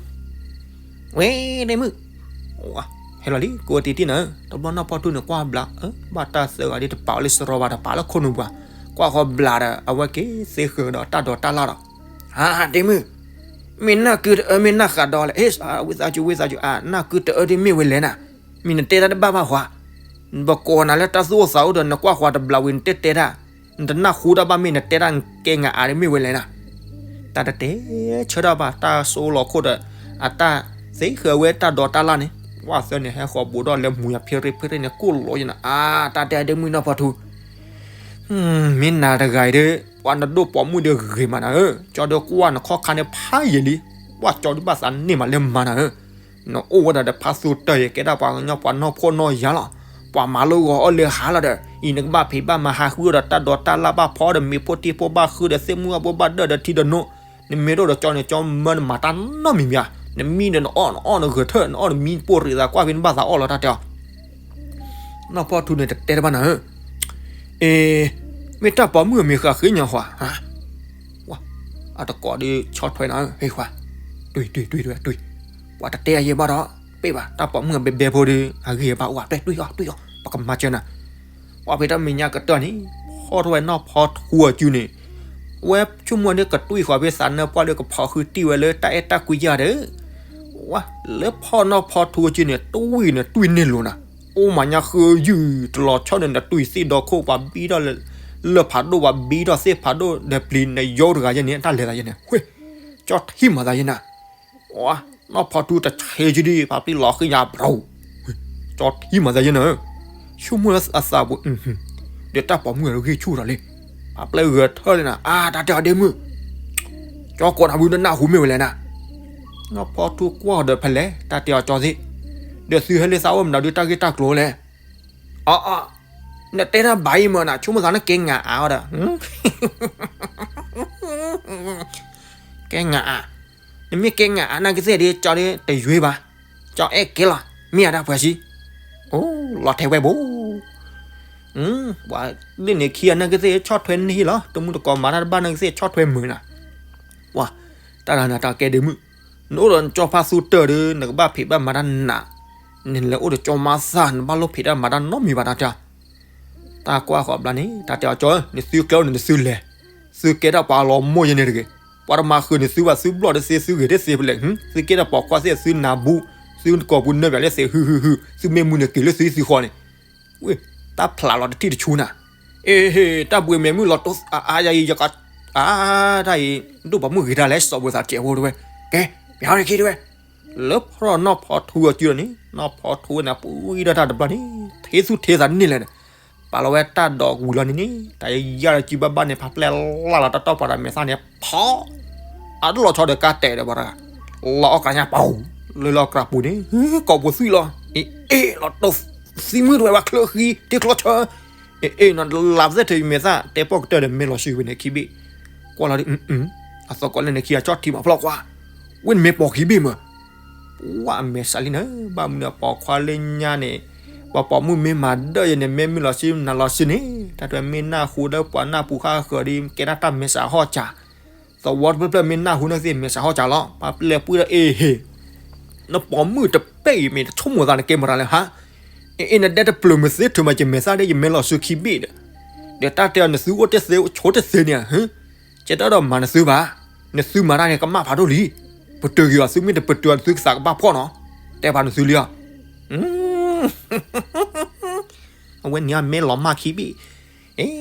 ဝဲဒ့မုၣ်, ဟဲလီၤလံ ကိးတံၢ်တံၢ်နၤဧၢ, တဘျီနီၢ်ဖီထူန့ၣ်ကွၢ်ဘျး, ဘၣ်တၢ်သၢဂၤဒ်တပာ်အီၤလၢစရီဘၣ် တပာ်လၢခိၣ်နူာ်ပူၤ, ကွၢ်ဃီဘျးဒီး အဝဲက့ၤသ့ဃၢၤဒီးတၢ်ဒိးတၢ်လၢ်ဒီး, ဟါ ဒ့မုၣ်, မ့ၢ်နၢ်ကုတအၢမ့ၢ်နၢ်ဃးဒီးလဲၣ်, ဝံသးစူၤ ဝံသးစူၤ အနၢ်ကုတအၢဒ်မ့ၢ်ဝဲလဲၣ်နၤ, မ့ၢ်နတဲတၢ်တဘၣ်ဘၣ်ဃီ, ပကိးနၤလၢတၢ်သူၣ်အိၣ်သးအိၣ်ဒီး နကွၢ်ဃီတဘျးဝံၤ နတဲတဲတၢ်, နတနၢ်ဟူတၢ်ဘၣ်မ့ၢ် နတဲတၢ်ကဲနၤအါဒ်မ့ၢ်ဝဲလဲၣ်နၤ တၢ်တတဲဆၢတၢ်ဘၣ် တၢ်စိလီၤခိၣ်ဒီး အတၢ်သ့ဃၢၤဝဲတၢ်ဒိးတၢ်လၢ်န့ၣ်, ဝဲသၢန့ၣ် ဟဲဃီၤဘူးဒီးလဲၤမူၤယၤဖ့ရ့ဖ့ရ့န့ၣ် ကိၣ်လီၤယနၤ, အါ တၢ်တဲဒ့မုၣ်နီၢ်ဖီထူ, မ့ၢ်နၤတဂၤအံၤဒီး ပှၤနဒိၣ်ပိာ်မုၣ်ဒီးဂ့ၤမးနၤဧၢ, ကၠီဒီးကွၢ်နခီၣ်ခါန့ၣ်ဖးယံာ်လံ, ကွၢ်ကၠီဒုးဘၣ်သးန့ၢ်မးလၢမၤနၤဧၢ နအိၣ်ဝဲဒၣ်ဒီးဖါသူတၢၢ်အံၤ ကဲဒၣ်ပှၤကညီပှၤနီၢ်ဖှီၣ်နီၢ်ယာ်လီၤ, ပှၤမၤလိဂီၤအီၣ်လၢဟါလီၤဒီး အံၤနကဘၣ်ဖံးဘၣ်မၤဟးဃုဒီးတၢ်ဒိးတၢ်လၢ်ဘၣ်ဖီဒီး မ့ၤဖိတ့ဖိဘၣ်ဃုဒီး သ့ၣ်မုၢ်အဘိဘၣ်ဒၢၣ်ဒီးထံဒီးနိ, နမ့ၢ်တအိၣ်ဒီးကၠီန့ၣ် ကၠီမၢနမၤတၢ်နီတမံၤမံၤဧါ, နမံဒီးနအီၣ်နအီၣ်နဂဲၤထၢၣ် နအီၣ်နမံပိၢ်ရ့းသးကွၢ်ဖဲနဘၣ်သးအီၣ်လီၤ တၢ်တဲအီၤ နီၢ်ဖီထူန့ၣ်တတဲတဘၣ်နၤဧၢ, အ့ မ့ၢ်တၢ်ပိာ်မုၣ်အမံၤဃးဃ့ညါဃီဧါ, အတကိးဒီးဆီၣ်ထွဲနၤဧၢ ဟ့ၣ်ဃီ, တွံၢ်တွံၢ်တွံၢ်တွံၢ် ပှၤတတဲအယဲၢ်ဘၣ်ဒီး ပ့ၢ်ဘၣ် တၢ်ပိာ်မုၣ်အဘဲဘဲဖိဒီး အဂံၢ်အဘါအိၣ် တွံၢ်အီၤတွံၢ်အီၤ ပကမၤစၢၤနၤ, ပှၤဖဲတၢ်မဲာ်ညါကတၢၢ်န့ၣ် ဖီၣ်ထီၣ်ဝဲနီၢ်ဖီထူအစုန့ၣ်, ဝဲဆိကမိၣ်န့ၣ်ကတွံၢ်ဃီၤဖဲသးနၢပှၢ်ဒီးကဖီၣ်ဃုတံၢ်ဝဲလၢတၢ်အဲၣ်တၢ်ကွံယၢ်ဒီး ဝဲ လၢဖီၣ်နီၢ်ဖီထူအစုန့ၣ် တွံၢ်န့ၣ်တွံၢ်န့ၢ်လိာ်နၤ, အိၣ်မၤညါဃုယုၢ်တလီၤဆီန့ၣ် နတွံၢ်သ့ၣ်ဒီခိၣ်ပှၤဘံထီၣ်လၢ လၢၢ်ဖးဒိၣ်ပှၤဘံထီၣ်သ့ၣ်ဖးဒိၣ်ဒီးပျံၤနယိတဂၤယဲန့ၣ် တၢ်လဲၤသးယဲန့ၣ် ဝ့ၢ် ကၠီထံၣ်မၤသးယဲနၤ, နီၢ်ဖီထူတဆဲးကဒံ ပှၤပျံၤလီၤဃံညါဘြူၤ, ကၠီထံၣ်မၤသးယဲနၤ, ဆိကမိၣ်လၢအသးပူၤ ဒီးတၢ်ပိာ်မုၣ်ဂံၢ်ဆူၣ်ထီၣ်လံ, ပှၤပျဲဂဲၤထၢၣ်လံနၤ အါ တၢ်တဲအီၤဒ့မုၣ်, ကၠီကိးနၤဘုနနၢ်ဟူမ့ၢ်ဝဲလဲၣ်နၤ, နီၢ်ဖီထူကွၢ်ဒီးဖဲလဲၣ် တၢ်တဲအီၤကၠီသ့ၣ်, ဒီးသုဟဲလၢသးအိၣ်မနုၤဒုးတၢ်ဂ့ၢ်တၢ်ကျိၤလဲၣ်, အအ နတဲတၢ်ဘၣ်အံၤမ့ၢ်နၤ ဆိကမိၣ်သးနကဲငါအါအီၤဒီး ကဲငါအါ, နမ့ၢ်ကဲငါအါ နာ်က့သ့ၣ်ဒ် ကၠီဒ်တယွ့ဘၣ်, ကၠီအဲၣ်ကဲလီၤ မ့ၢ်အတၢ်ပှဲၤစံ, အိ လီၤထဲဝဲဘိ, ပှၤဒ်န့ၣ်ခံဂၤနာ်က့သ့ၣ် ဆီၣ်ထွဲန့ၢ်ဟံၣ်လီၤ တမုၢ်တကိးမၤတၢ်တဘၣ်နာ်က့သ့ၣ် ဆီၣ်ထွဲမုာ်နၤ, ပှၤ တၢ်တၢ်နၤတၢ်ကဲဒ့မုၣ်, နအိၣ်ဒီးနကၠီဖါသူတၢၢ်ဒီး နကဘၣ်ဖံးဘၣ်မၤတၢ်နး, နလဲၤအိၣ်ဒီးကၠီမါသၣ် နဘၣ်လိၣ်ဖံးတၢ်မၤတၢ်နီတမံၤဘၣ်တၢ်တဲ တၢ်ကွၢ်ဃီဘျီန့ၣ် တၢ်တဲအီၤကၠီဧၢ နသုကျဲအိၣ်န့ၣ် နသုလဲၤ, သုကဲဒၣ်ပှၤလီၤမိၢ်ယဲန့ၣ်တဂ့ၤ, ပှၤတမၤဃုာ်န့ၣ်သုဘၣ် သုဘျီၣ်တသ့ သုဂ့ၤတသ့ဖဲလဲၣ်, သုကဲဒၣ်ပိာ်ခွါသ့ၣ် သုနၢ်ဘူး, သုကိာ်ပူၤနၢဘၣ်လၢသ့ၣ် ဟုဟုဟု သုမ့ၢ်မုာ်န့ၣ်က့ၤလၢသုဟံၣ်သုဃီန့ၣ်, ဝ့ၢ် တၢ်ဖျးလီၤတထံၣ်တဆူနၤ, အ့ဟ့ၣ် တၢ်ဘှံးမဲာ်မုၢ်လီၤတိၢ်အါအါယၤအံၤ ယက အါ တၢ်အံၤ ဒိၣ်ပိာ်မုၣ်ဂ့ၤတၢ်လဲၣ် စီၤဘိသးတစဲးဖိတဝဲ, ကဲ ပျီန့ၣ်ခံတဝဲ လၢဖီၣ်ထီၣ်နီၢ်ဖီထူအစုဒီးန့ၣ် နီၢ်ဖီထူန့ၣ် ပှံၤဒၣ်တၢ်တဘျီန့ၣ် ထ့သူၣ်ထ့သးန့ၣ်လဲၣ်ဒီး ပာ်လီၤဝဲတ၁ၢ်ဒီးဝံၤလီၤန့ၣ်န့ၣ် တၢ်ယယၢ်လၢစုဘၣ်ဘၣ်န့ၣ် ဖးပျဲၢ်လၢ်လီၤတၢ်တီၢ်ပှၤတၢ်မဲာ်သၣ်န့ၣ် ဖီၣ် အတလီၤဆီဒီးကါတဲာ်ဒီးပှၤတဂၤ လီၤအီၣ်ကညါပူၤ လၢလီၤကြၢးပူၤန့ၣ် ကိာ်ပူၤသွံၣ်လီၤ အ့ၣ်လီၤတိၢ်သံမုၢ်တဝဲဘၣ်ချၢဃံတ့ချီဆၢ အ့ၣ် နလၢပသ့ၣ်ထဲမဲာ်သၣ် တဲပိာ်ကတၢၢ်ဒီးမဲာ်လီၤဆှုဝဲန့ၣ်ခံဘ့ၣ် ကွၢ်လီၤဒ် အသကိးလၢန့ၣ်ခံဂၤကၠီထံမၤဖျီၣ်ကွၢ် ဝ့ၢ်နမဲာ်ပိာ်ခံဘ့ၣ်မး ပှၤအမဲာ်ဆှးလံနၤ ဘၣ်မနုၤအပိာ်ခွါလၢညါန့ၣ် ပှၤပိာ်မုၣ်မ့ၢ်မၤဒၢၣ်ယဲန့ၣ် မ့ၢ်မုၢ်လီၤဆှုနၤလီၤဆှုန့ၣ် တၢ်တမ့ၢ်နၢ်ဟူဒီးပှၤနၢ်ပူၤဃၣ်ဃၢၤဒီး ကဲဒၣ်တၢ်မဲာ်ဆှးဟီၣ်စၢ် သဝီတဖျၢၣ်ဖျၢၣ်မ့ၢ်နၢ်ဟူန့ၣ်သ့ၣ်မဲာ်ဆှးဟီၣ်စၢ်လီၤ ပှၤပျဲၢ်ပှံၢ်ဒီးအ့ၣ်ဟ့ၣ် နပိာ်မုၣ်တပဲအံၤမ့ၢ်တဆိကမိၣ်သးနကဲမရၤလၢဟါ အ့ၣ် နဒဲတပျုၤမ့ၢ်သ့ထုးမးယမဲာ်သၣ်ဒီးယမဲာ်လီၤဆှုခံဘ့ၣ်ဒီး ဒီးတၢ်တဲအီၤနသုအိၣ်တသ့ဆိတသ့န့ၣ်ဧၢ ယတအဲၣ်ဒိးမၤနသုဘၣ်. နသုမၤတၢ်န့ၣ် ကမၣ်ဖးဒိၣ်လံ. ပတုာ်က့ၤအီၤ, သုမ့ၢ်တပတုာ် သုကစးကဘၣ်ဖှီၣ်နီၤ. တဲဖးနသုလံဧါ. အဝဲန့ၣ်အမဲလီၤမၢ်ခံဘ့ၣ်,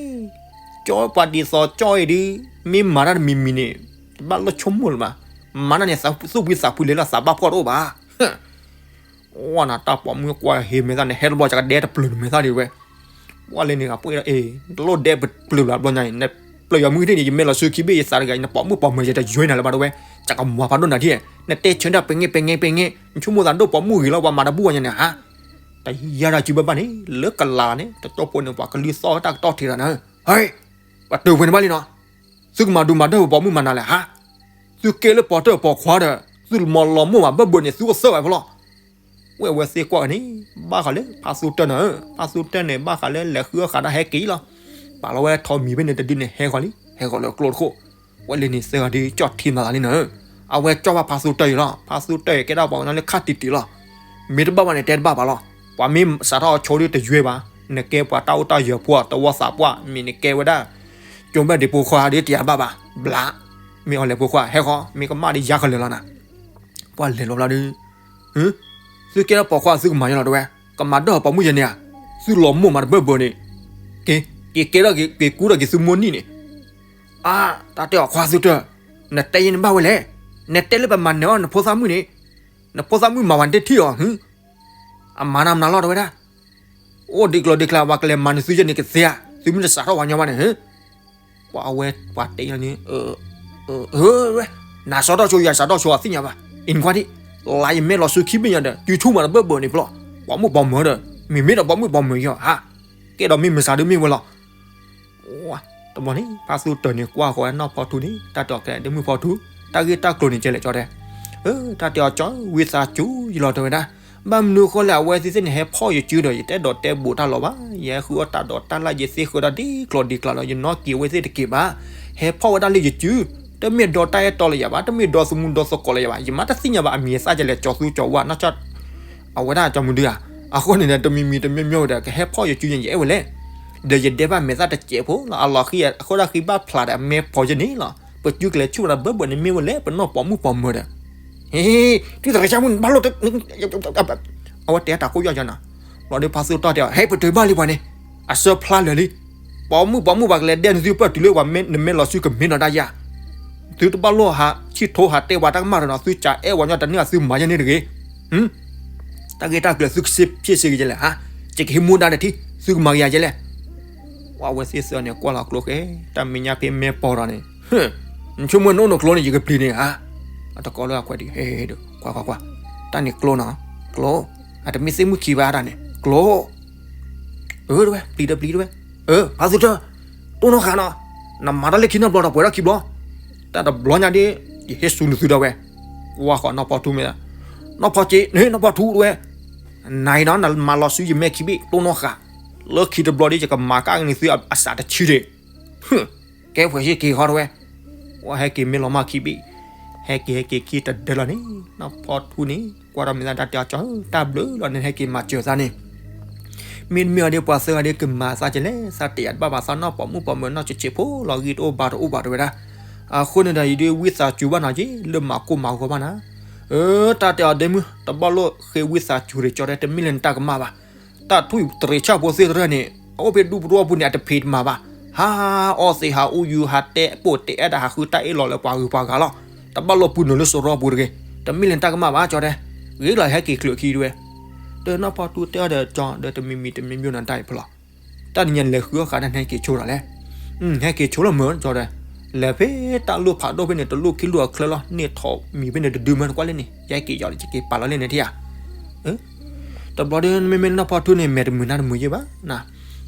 ကၠီပှၤဒ်သိးကၠီအံၤဒုး, မ့ၢ်မၤတၢ်တမံၤမံၤန့ၣ်, တဘၣ်လၢဆိကမိၣ်လၢၤဘၣ်. မၤတၢ်န့ၣ် သူၣ်ဖှံသးဖှံလဲၤလီၤ သးဘၣ်ဖှီၣ်တအိၣ်ဘၣ်. ဝဲနၤတၢ်ပိာ်မုၣ်ကွၢ်ဟ့မဲာ်သၣ်န့ၣ် ဟဲတဘျီ ကကဒဲတပျုာ်နမဲာ်သၣ်ဒံးဝဲ. ပှၤလဲၤန့ၣ် ပှၤအ့ၣ် တလိၣ်ဒဲပျုာ်လၢဘျီညါအံၤ နပျုာ်ယီၤမုၢ်ထံၣ်န့ၣ် ယမဲလီၤဆူခံဘ့ၣ် ယသးတဂၤအံၤ နပိာ်မုၣ်ပိာ်မၢၤယတယွဲနၤလၢၤဘၣ်တဝဲ. ကကမၤဖးဒိၣ်နၤထံၣ်, နတဲဆၢတၢ်ပဲငဲပဲငဲပဲငဲ, နဆိကမိၣ်သးဒိၣ်ပိာ်မုၣ်ဂ့ၤလီၤ ပှၤမၤတဘူၣ်ဝဲညါန့ၣ်ဧါ. တယါတၢ်စုဘၣ်ဘၣ်န့ၣ် လၢကလၤန့ၣ် တကၠီဖိန့ၣ် ပှၤကလုၢ်သီၣ်တၢ်ကတီၢ်ထံးလီၤနၤ. ဟဲ, ပတုာ်ဖဲန့ၣ်ဘၣ်လံနီၤ. သုကမၤဒူမၤဒၢၢ်ပပိာ်မုၣ်မၤနၤလဲၣ်ဟါ. သုကဲလၢပိာ်တၢၢ်ပိာ်ခွါဒီး သုလီၤမုၢ်မၤဘၢၣ်ဘၢၣ်န့ၣ် သုအိၣ်သၢဝဲဖဲလီၤ. ဝဲအဝဲသ့ၣ်ကွၢ်ကန့ၣ် ဘၣ်ဃးလၢဖါသူတၢၢ်နၤဧၢ, ဖါသူတၢၢ်န့ၣ် ဘၣ်ဃးလၢလဲၤဃုအီၣ်ဃးတၢ်ဟဲက့ၤလီၤ. ပာ်လီၤဝဲထိးမံၤဖဲန့ၣ်တဒုန့ၣ် ဟဲဃီၤလံ, ဟဲဃီၤလၢကျိတခိၣ်. ဝဲလဲၤန့ၣ်သၢဂၤဒုး ကၠီၣ်ထံမၤသးလံနၤဧၢ. အဝဲကၠီၣ်ဘၣ်ဖါသူတၢၢ်အံၤလီၤ. ဖါသူတၢၢ်အံၤကဲဒၣ်ပှၤကညီလၢခါတံၢ်တံၢ်လီၤ. မ့ၢ်တဘၣ်ဘၣ်န့ၣ် တဲတဘၣ်ဘၣ်လီၤ. ပှၤမ့ၢ်စးထီၣ်အီၤဆိဒုးတယွဲဘၣ်. နကဲပှၤတၢ်အိၣ်တၢ်ယၢၤဖိ တဝီသးပှၢ် မ့ၢ်နကဲဝဲဒၣ် ကၠိဘၣ်ဒံးဖိခွါဒုးတယၤဘၣ်ဘၣ်. ဘျး, မ့ၢ်အီၤလဲၤဖိခွါ ဟဲဃီၤ မ့ၢ်ကမၣ်ဒ်ယါကလၢာ်လီၤနၤ. ပှၤလဲၤလီၤဘျီဒုး, သုကဲထီၣ်ပိာ်ခွါသုကမၤယါလီၤတဝဲ, ကမၤဒၢၣ်ပိာ်မုၣ်ယဲန့ၣ်ဧါ, သုလီၤမိၢ်မၤတဘၢၣ်ဘၢၣ်န့ၣ်, က့ၤကဲထီၣ်က့ၤကူထီၣ်က့ၤသုမိၢ်နံၣ်န့ၣ်, အါ, တၢ်တဲအီၤခွါသုတၢၢ်, နတဲယဲန့ၣ်ဘၣ်ဝဲလဲၣ်, နတဲလၢပမၤနၢၤအီၤနဖိသၣ်မုၣ်န့ၣ်, နဖိသၣ်မုၣ်မၤဝဲတထံၣ်အီၤ, အမၤနၤမနုၤလီၤတဝဲဒၣ် အိၣ်ဒံးကျိၤဒံးကျါ ပှၤကလဲၤမၤနသုယဲန့ၣ်ကသ့ဧါ, သုမ့ၢ်တစးထီၣ်ပှၤညီဘၣ်န့ၣ်, ပှၤအဝဲပှၤတဲယၤန့ၣ်, ဝဲ, နစးထီၣ်ဆိယၤစးထီၣ်ဆိအသ့ၣ်ညါဘၣ်, အံၤနကွၢ်ဒံး, လါယမဲလီၤဆူခံဘ့ၣ်ညါဒီး စုဆိမးတဘၢၣ်ဘၢၣ်န့ၣ်ဖျီ, ပိာ်မုၣ်ပိာ်မၢၤဒီး, မ့မ့ၢ်ဒီးပိာ်မုၣ်ပိာ်မၢၤယီၤဧါ, ကဲဒီးမ့ၢ်မုၢ်ဆါဒုးမ့ၢ်ဝဲလီၤ တဘျီန့ၣ် ဖါသူတၢၢ်န့ၣ် ကွၢ်ဃီၤဝဲနီၢ်ဖီထူန့ၣ် တၢ်တဲအီၤကဲဒ့မုၣ်ဖီထူ, တၢ်ဂ့ၢ်တၢ်ကျိၤန့ၣ် ကဲလဲၣ်ကၠီတဲ, တၢ်တဲအီၤကၠီ ဝံသးစူၤယလီၤတဲဝဲဒၣ်, ဘၣ်မနုၤဃိလဲၣ် အဝဲသ့ၣ်သ့ၣ်န့ၣ် ဟဲဖီၣ်ယစုဒီး ယတအဲၣ်ဒိးတဲဘူးတၢ်လီၤဘၣ်, ယဟဲဃုအီၣ်တၢ်ဒီးတၢ်လၢယသ့ဃၢဒီးဒ်ကျိၤဒ်ကျါဒီး ယနီၣ်က့ၤအဝဲသ့ၣ်တက့ၢ်ဘၣ်, ဟဲဖီၣ်ဝဲဒၣ်လၢယစု, တမ့ၢ်ဒီတၢ်အဲၣ်တီလၢယၤဘၣ်, တမ့ၢ်ဒီသမူဒီသကိးလၢယၤဘၣ်, ယမ့ၢ်တသ့ၣ်ညါဘၣ် အမံၤအသၣ်ကလဲၣ် ကၠီသူကၠီဝါ နီၢ်ကၠီ အဝဲဒၣ်ကၠီမုၢ်ဒုဧါ, အဃိန့ၣ်ဒီး တမံၤမံၤတမံၤမံၤဒီး ကဟဲဖီၣ်ယစုန့ၣ် ယအဲၣ်ဝဲလဲၣ်, ဒီးယဒဲဘၣ်မဲာ်သၣ်တစဲးဖိလီၤ, အလီၤဃံၤအဃိဒၣ်ဃံၤဘၣ်ဖျါဒီး အမဲာ်ဖီယန့ၣ်လီၤ, ပစုကလဲၤဆူၣ်ဒီးဘၢဘၢန့ၣ်မ့ၢ်ဝဲလဲၣ် ပနီၢ်ပိာ်မုၣ်ပိာ်မၢၤဒီး, ဟ့, တုၤသရၣ်ဆၣ်မုၣ်န့ၣ် ဘၣ်လိၣ်တ အဝဲတဲတၢ်ကိးယီၢ်ကၠီနီၤ, ဘျီဒီးဖါသူတီၢ်တဲအီၤ ဟဲ ပတုာ်ဘၣ်လံပှၤန့ၣ်, အစၢဖျါလၢာ်လံ, ပိာ်မုၣ်ပိာ်မုၣ်ပှၤကလဲၤဒဲနသုပၢၢ်တုၤလၢပှၤနမဲာ်လီၤစုကမ့ၢ်ဒီးတၢ်ယါ သုတဘၣ်လိၣ်ဟးဆံၣ်ထိဟးတဲပှၤတၢ်ကမၣ်ဒီးနီၤ, သုကးအဲၣ်ဝဲညီတန့ၢ် သုမၤယဲန့ၣ်တဂ့ၤ, တၢ်ဂ့ၢ်တၢ်ကျိၤသုကစ့ဖ့စ့ဂ့ၤယဲလဲၣ်, ယကဟ့ၣ်မူဒါနထံၣ် သုကမၤဂ့ၤယဲလဲၣ်, ပှၤဝဲသ့ၣ်သၢန့ၣ် ကွၢ်လီၤကျိဃဲ, တၢ်မဲာ်ညါဖဲမဲာ်ပီၤဒီးန့ၣ်, နဆိကမိၣ်နအိၣ်နကျိန့ၣ် ယကပျံၤန့ၣ်ဧါ, အတကိးလၢအခွဲးဒံး, ဟဲ, ကွၢ်ကွၢ်ကွၢ်, တၢ်န့ၣ်ကျိနီၤ, ကျိ, အတမ့ၢ်သ့ၣ်မုၣ်ခံဘၣ်တၢ်န့ၣ်, ကျိ အၢ တဝဲ ပျံၤတပျံၤတဝဲ, အၢ ဖါသူတၢၢ်, တိၢ်နီၣ်ဃာ်နီၤ, နမၤတၢ်လၢခံနီတဘျီဒီး ပှဲၤထီၣ်ခံဘျီ, တၢ်တဘျီညါဒ်, ယဟ့ၣ်ဆူနသုဒီးဝဲ, ကွၢ်ဃီနီၢ်ဖီထူမ့ၢ်, နီၢ်ဖီစ့, နီၢ်ဖီထူတဝဲ, နၤအံၤနီၤ နမၤလီၤဆူယမဲာ်ခံဘ့ၣ် တိၢ်နီၣ်ဃာ်, လၢခံတဘျီဒ် ယကမၤကၣ်က့ၤနသုအစးတဆံဒံး ကဲဖှဲးဟ့ၣ်က့ၤဃီတဝဲ, ဝဲဟဲက့ၤမ့ၢ်လီၤမၢ်ခံဘ့ၣ်, ဟဲက့ၤဟဲက့ၤခံတဒၢလီၤန့ၣ်, နီၢ်ဖီထူန့ၣ် ကွၢ်ဒီးမဲာ်သၣ်တၢ်တဲအီၤကၠီဧၢ, တၢ်ဘျုးလီၤန့ၣ် ဟဲက့ၤမၤစၢၤသးန့ၣ်, မ့တမ့ၢ်အီၤဒ်ပှၤသၢဂၤဒ်ကမၤသးကလဲၣ်, သးတယၤတဘၣ်ဘၣ် သးနီၢ်ပိာ်မုၣ်ပိာ်မၢၤနီၢ်ဆံးဆံးဖိလီၤ ဂံၢ်တအိၣ်ဘါတအိၣ်ဘၣ်တဝဲဒၣ်, အဃိန့ၣ်ဒီး ယဒုးဝံသးစူၤဘၣ်နီၤက့ၤ လၢမၤကိၢ်မၤဂီၤဘၣ်နၤ, အၢ တၢ်တဲအီၤဒ့မုၣ် တဘၣ်လိၣ်ဃ့ဝံသးစူၤရ့ၤကၠီတဲ တမ့ၢ်လၢနတၢ်ကမၣ်ဘၣ် တၢ်ထူၣ်သရ့ၤဆၣ်ဖိသ့ၣ်တဖၣ်န့ၣ် အအိၣ်ဖဲဒူပူၤတဝီပူၤန့ၣ် အတဖံးတမၤဘၣ်. ဟးအီၣ်သ့ၣ်ဟးအူယူၤ ဟးတဲပိာ်တဲအဲၣ်တၢ် ဟးဃုတၢ်အ့ၣ်လိာ်လၢပှၤဂုၤပှၤဂၤလီၤ. တဘၣ်လိာ်ပူၤနုာ်လၢစရီပူၤတဂ့ၤ. တမ့ၢ်လၢနတၢ်ကမၣ်ဘၣ် ကၠီတဲ. ဂ့ၤလီၤ ဟဲက့ၤချုးခံတဝဲ. ဒီးနီၢ်ဖီထူတဲအီၤဒီးကၠီ ဒီးတမံၤမံၤတမံၤမံၤနတၢ်အံၤဖျီ တၢ်တနံၤညါလဲၤဃုအီၣ်ဃာ်တၢ်န့ၣ် ဟဲက့ၤဆိလီၤလဲၣ်. ဟဲက့ၤဆိလီၤမၢ် ကၠီတဲ. လဲၤဖဲတၢ်လိၣ်ဖးဒိၣ်ဖဲန့ၣ် တလိၣ်ခံလိၣ်အချၢလီၤ န့ၢ်ထီၣ်မံၤဖဲန့ၣ်တဒုမၢ် နကွၢ်လၢန့ၣ် ယဟဲက့ၤယီၤလၢ ယက့ၤပာ်လီၤလၢန့ၣ်ထံၣ်ဧါ. တဘျီဒီး မ့မ့ၢ်နီၢ်ဖီထူန့ၣ် မဲာ်တမုာ်နါတမုာ်ယဲၢ်ဘၣ်နၤ.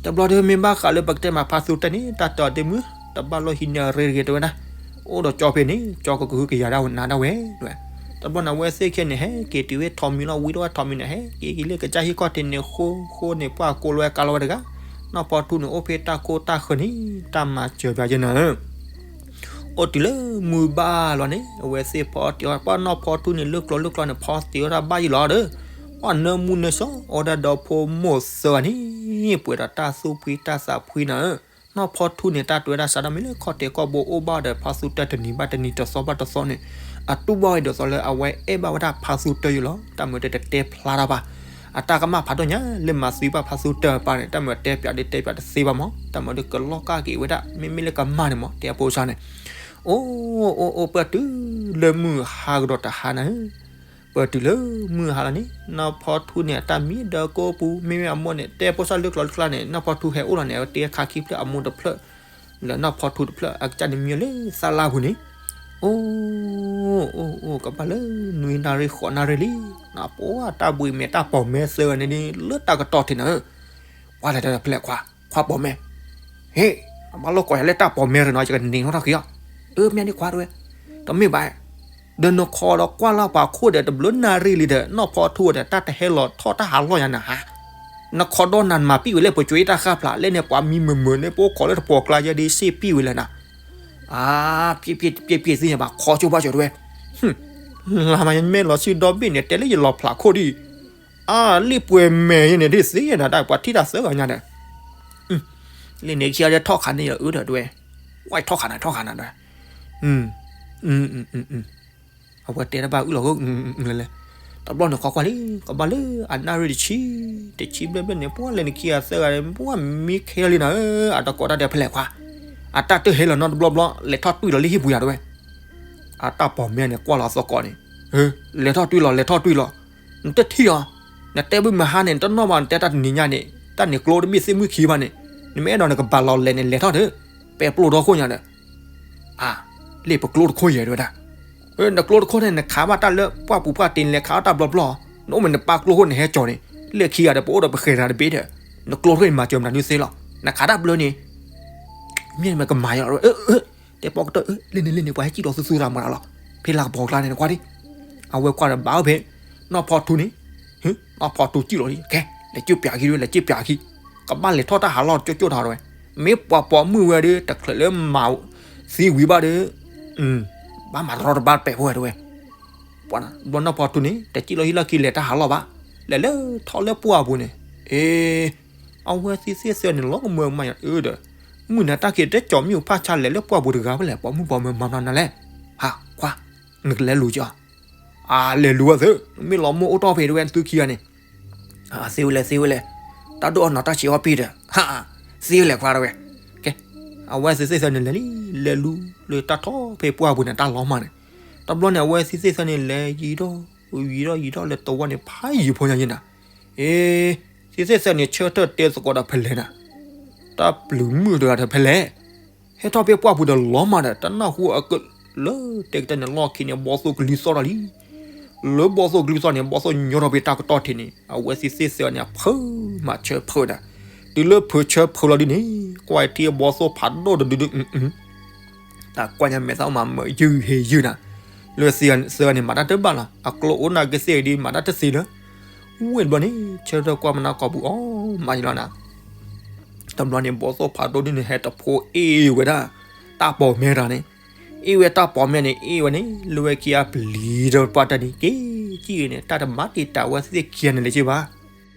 တဘျီဒီး မ့ၢ်ဘၣ်ဃးလၢပကတဲမးဖါသူတဲန့ၣ် တၢ်တဲအီၤဒ့မုၣ် တဘၣ်လိၣ်ဟံးန့ၢ်အရ့တဂ့ၤတဲဝဲဒၣ်. အိၣ်ဒီးကၠီဖဲန့ၣ် ကၠီကကဟုကယာ်ဒၣ်နၤဒၣ်ဝဲတဲဝဲ. တဘျီန့ၣ် အဝဲသ့ၣ်ခဲန့ၣ် ဟဲက့ၤတုၤဝဲထီၣ်မံၤလီၤ ဝံထီၣ်ဝဲထီၣ်မံၤန့ၣ် ဟဲက့ၤက့ၤလၢကစၢ်ဟံၣ်ခီၣ်ထံးန့ၣ် ဃိဃိန့ၣ် ပှၢ်ကိးလီၤဝဲကါလီၤဝဲတဂၤ. နီၢ်ဖီထူန့ၣ် အိၣ်ဖဲတၢ်ခိတၢ်ဃၢၤန့ၣ် တၢ်မၤစၢၤပှၤယဲၢ်နၤ အိၣ်တုၤလၢမုၢ်ဘၣ်လီၤန့ၣ် အဝဲသ့ၣ်ဖီအီၣ်တ့ၢ်အီၣ် ပှၢ်နီၢ်ဖီထူန့ၣ် လၢကျိၤလၢကျိၤန့ၣ် ဖီတ့ၢ်အီၣ်တၢ်ဘၣ်ယံၤလီၤဒီး ပှၢ်နၢမူနၢဆှီ အိၣ်ဒၣ်ဒီးဖိမိၢ်သၢဂၤန့ၣ် ပှဲၤဒီးတၢ်သူၣ်ဖှံတၢ်သးဖှံနၤဧၢ. နီၢ်ဖီထူန့ၣ် တၢ်တဲဝဲဒၣ်စးထီၣ်မ့ၢ်လၢခီၣ်တဲာ်ခီၣ်ဘိအိၣ်ဘၣ်ဒီး ဖါသူတၢ်တနံၤဘၣ်တနံၤ တသီဘၣ်တသီန့ၣ် အတူၢ်ဘၣ်ဝဲဒ်သိးလၢအဝဲအဲၣ်ဘၣ်ဝဲဒၣ်ဖါသူတၢ်ယိလီၤ. တၢ်မၤတတဲဖျါတၢ်ဘၣ်. အတၢ်ကမၣ်ဖးဒိၣ်ညါလၢမၤသံဘၣ်ဖါသူတၢ်ပၢ်န့ၣ် တၢ်မၤတဲပၠးဒီးတဲပၠးတသ့ဘၣ်မး, တၢ်မၤဒီးကလီၢ်ကၢ်က့ၤဝဲဒၣ် မ့မ့ၢ်လၢကမၣ်န့ၣ်မး တဲအဖိစၢ်န့ၣ် အိၣ်အိၣ်အိၣ် ပၢၢ်တုၤလၢမုၢ်ဟါကဒီးတဟါနၤဧၢ, ပၢၢ်တုၤလၢမုၢ်ဟါလီၤန့ၣ် နီၢ်ဖီထူန့ၣ် အတၢ်မံဒီးကိးပူၤ မ့မ့ၢ်အမိၢ်န့ၣ် တဲဖိစၢ်လၢကျိၤလၢကျါန့ၣ် နီၢ်ဖီထူဟဲအိၣ်လီၤန့ၣ် အဝဲတဲခါခံဖျၢၣ်အမိၢ်တဖျၢၣ် လၢနီၢ်ဖီထူတဖျၢၣ် အကစၢ်န့ၣ်မံလၢသၣ်လၢ်ပူၤန့ၣ် အိၣ်အိၣ်အိၣ် ကဘၣ်လၢနွံနၣ်ရံၣ်ဃိးနၣ်ရံၣ်လံ, နပှၤတၢ်ဘှံးမဲာ်တၢ်ပိာ်မဲသၢဂၤန့ၣ် လၢတၢ်ကတီၢ်ထံးနၤဧၢ, ပှၤလဲၤတဖဲလဲၣ်ခွါ, ခွါပိာ်မဲ ဟ့ၣ်, အမၤလိကိးယၤလၢတၢ်ပိာ်မဲရနီၤ ယကန့ၢ်ထီၣ်ထီၣ်က့ၤအီၤ, အၢ မ့ၢ်န့ၣ်ခွါတဲဝဲ, တမ့ၢ်ဘၣ်, ဒီးနခီဒီးကွၢ်လၢပှၤခိၣ်ဒီးတဘျုးနၣ်ရံၣ်လံဒီး နီၢ်ဖီထူဒီး တၢ်တဟဲလီၤထီၣ်တၢ်ဟးလီၢ်ယၤနၤဧါ, နခီဒီးနၤနမၤပံာ်ဝဲလၢပကွဲးတၢ်ဃၣ်ဖျါ လၢန့ၣ်ပှၤမံမုာ်မုာ်န့ၣ် ပအိၣ်ခိးလၢတပိာ်ကျါယဲဒ်စ့ၢ်ပံာ်ဝဲလဲၣ်နၤ, အါ, ပံာ်ပံာ်ပံာ်ပံာ်သ့ၣ်ညါဘၣ် ခီကၠိဘၣ်ကၠိတဲဝဲ, လါမးယမဲာ်လီၤဆံဒီဘ့ၣ်န့ၣ် တဲလၢယလီၤဖျးခိၣ်ဒံး အါ လံၣ်ပှဲၤမဲာ်ယဲန့ၣ် ဒ်သ့နၤဒၣ် ပှၤထံၣ်တၢ်သၢဂၤညါဒီး, လံၣ်န့ၣ်ခံဂၤဒဲးထီၣ်ခးန့ၢ်ယၤအၢဒီးတဲဝဲ, ဝဲထီၣ်ခးနၤထီၣ်ခးနၤဒီး, အဝဲတဲတၢ်ဘၣ်အုၣ်လီၤဂိၢ်လဲၤလဲၤ, တဘျီန့ၣ်ခီကွၢ်လံ ကဘၣ်လၢအနၣ်ရံၣ်တဆံ, တဆံဘျဲၣ်ဘျဲၣ်န့ၣ် ပှၤလဲၤနခံဂၤသၢဂၤ ပှၤမံခဲလံနၤဧၢ, အတကိးတၢ်ဒီးဖဲလဲၣ်ခွါ, အတၢ်တဟဲလီၤနီတဘျီဘျီ လဲၤထီၣ်တွံၢ်လီၤလံဟံၣ်ပူၤယၤတဲဝဲ, အတၢ်ပိာ်မဲန့ၣ် ကွၢ်လီၤသကိးန့ၣ်, လဲၤထီၣ်တွံၢ်လီၤ လဲၤထီၣ်တွံၢ်လီၤ, နတထံၣ်အီၤ, နတဲဘၣ်မဟါန့ၣ် နတနီၣ်ဘၣ် နတဲတၢ်တနံၤညါန့ၣ် တၢ်န့ၣ်ကျိတဘ့ၣ်သ့ၣ်မုၢ်ခံဘၣ်န့ၣ်, နမ့ၢ်အဲၣ်ဒိးနကဘၣ်လီၤလဲၤန့ၣ် လဲၤထီၣ်ဒီး, ပဲပျိၢ်ဒီခိၣ်ညါဒီး, အါ, လံၣ်ပကျိတခိၣ်ယဲၤတဲဝဲဒၣ်, နကျိတခိၣ်န့ၣ် နခးဘၣ်တၢ်လၢပှၢ်ပူၤပှၢ်တ့ၢ်န့ၣ် လဲၤခးအီၣ်တၢ်ဘျီဘျီ, နအိၣ်မ့ၢ်နပၢ်ကျိခိၣ်န့ၣ်ဟဲကၠီၤန့ၣ်, လၢခံဂၤဒီးပအိၣ်ဒီးပဃဲၤတဂၤတဘ့ၣ်ဒီး, နကျိတခိၣ်န့ၣ်မၤစၢၤမတၤဒုသ့လီၤ, နခးတၢ်ဘျီန့ၣ် မ့ၢ်မ့ၢ်ကမၤယီၤ, တဲပိာ်ကတၢၢ် လ့ၣ်န့ၣ်လ့ၣ်န့ၣ် ပှၤဟဲစံၣ်ဒီးသူသူတၢ်မၤတၢ်လီၤ, ဖဲလၢကပီၤကျါန့ၣ်နကွၢ်ဒံး, အဝဲကွၢ်ဒီးဘၣ်အိၣ်ဖဲ, နီၢ်ဖီထူန့ၣ်, နီၢ်ဖီထူစံၣ်လီၤလံ, ကဲ, လဲၤစံၣ်ပၠးခံဒ်ဝဲ လဲၤစံၣ်ပၠးခံ, ကဘၣ်လဲၤထီၣ်တၢ်ဟးလီၢ်ကၠိကၠိတၢ်ဝဲ, မ့ၢ်ပှၤပိာ်မုၣ်ဝဲဒီး တချုးလၢမၤသံဝံၤဘၣ်ဒီး, ဘၣ်မၤတရီတပါပဲာ်ဖိဝဲတဲဝဲ ဘျီနီၢ်ဖီထူန့ၣ် တစံၣ်လီၤဟံၣ်လီၢ်ခံလဲၤတၢ်ဟးလီၢ်ဘၣ်, လဲၤလၢထီၣ်လၢပှၢ်ပူၤန့ၣ်, အ့, အဝဲသံသ့ၣ်သၢန့ၣ် လီၤကမၢကမၣ်ယၤအၢဒီး, မုၢ်နၤတၢ်ခံးတကၠီၤမ့ၣ်အူဖးဆါလဲၤလၢပှၢ်ပူၤတဂၤဖဲလဲၣ် ပိာ်မုၣ်ပိာ်မၢၤမၤမနၤလဲၣ်, ဟး, ခွါ, နကလဲၤလူၤကီး, အါ, လဲၤလူၤဝဲသ့, မ့ၢ်လီၤမိၢ်အိၣ်တီၢ်ဖဲတဲဝဲ နသုခံဂၤန့ၣ် သ့ဝဲလဲၣ် သ့ဝဲလဲၣ်, တၢ်ဒိၣ်အီၣ်နီၤတၢ်ဆံးအီၣ်ပ့ၢ်ဒီး, ဟး, သ့ဝဲလဲၣ်ခွါတဲဝဲ, ကဲ, အဝဲသ့ၣ်သ့ၣ်သၢန့ၣ်လဲၤလံ, လဲၤလူၤလၢတၢ်ထီၣ်ဖဲပှၢ်ပူၤန့ၣ် တၢ်လီၤမၢ်န့ၣ်, တဘျီန့ၣ် အဝဲသ့ၣ်သ့ၣ်သၢန့ၣ်လဲၤယံၤထီၣ်, ယံၤထီၣ်ယံၤထီၣ်လၢတဝီန့ၣ် ဖးယံၤဖိညါယဲနၤ, အ့, သ့ၣ်သ့ၣ်သၢန့ၣ် ဆၢထၢၣ်တဲသကိးဒီးဖဲလဲၣ်နၤ, တၢ်ပျုၤမုၣ်တဂၤဒီးဖဲလဲၣ် ဟဲထီၣ်ဖဲပှၢ်ပူၤဒီးလီၤမၢ်ဒီး တနၢ်ဟူအကလၢတဲကတၢၢ်န့ၣ် လီၢ်ခံန့ၣ် ဘီသိၣ်ကလံၤသီၣ်ထီၣ်လံ. လၢဘီသိၣ်ကလံၤသီၣ်န့ၣ် ဘီသိၣ်ညီထီၣ်ဖဲတၢ်ကတီၢ်ထံးန့ၣ် အဝဲသ့ၣ်သ့ၣ်သၢန့ၣ် အဖၢမၤဆၢဖၢဒီး တုၤလၢဖၢဆၢဖၢလီၤဒ်န့ၣ် ကွၢ်ထံအဘီသိၣ်ဖးဒိၣ်တဒုဒု တၢ်ကွၢ်ညါမဲာ်သၣ်မၤမၢယုၢ်ဟ့ယုၢ်နၤ, လၢသၢဂၤန့ၣ် မၤတၢ်တဘၣ်လီၤ. အကျိအိၣ်နာ်က့သ့ၣ်ဒ်မၤတၢ်တသ့လၢၤ. ဝ့ၢ်တဘျီန့ၣ် ဆၢထၢၣ်ကွၢ်မနုၤကိာ်ပူၤအီၤမးယလီၤနၤ. တဘျီန့ၣ် ဘီသိၣ်ဖးဒိၣ်ဒ်န့ၣ် ဟဲတဖိအ့ၣ်ဝဲဒၣ် တၢ်ပိာ်မဲတဂၤန့ၣ်, အ့ၣ်ဝဲတၢ်ပိာ်မဲန့ၣ် အ့ၣ်ဝဲန့ၣ် လၢဝဲခံဂၤပျံၤဒီးပှၤတၢ်န့ၣ် က့ၤကံၣ်ဂ့ၤန့ၣ် တၢ်တမၤတံာ်တာ်ဝဲသ့ၣ်ခံဂၤန့ၣ်လၢၤဘၣ်.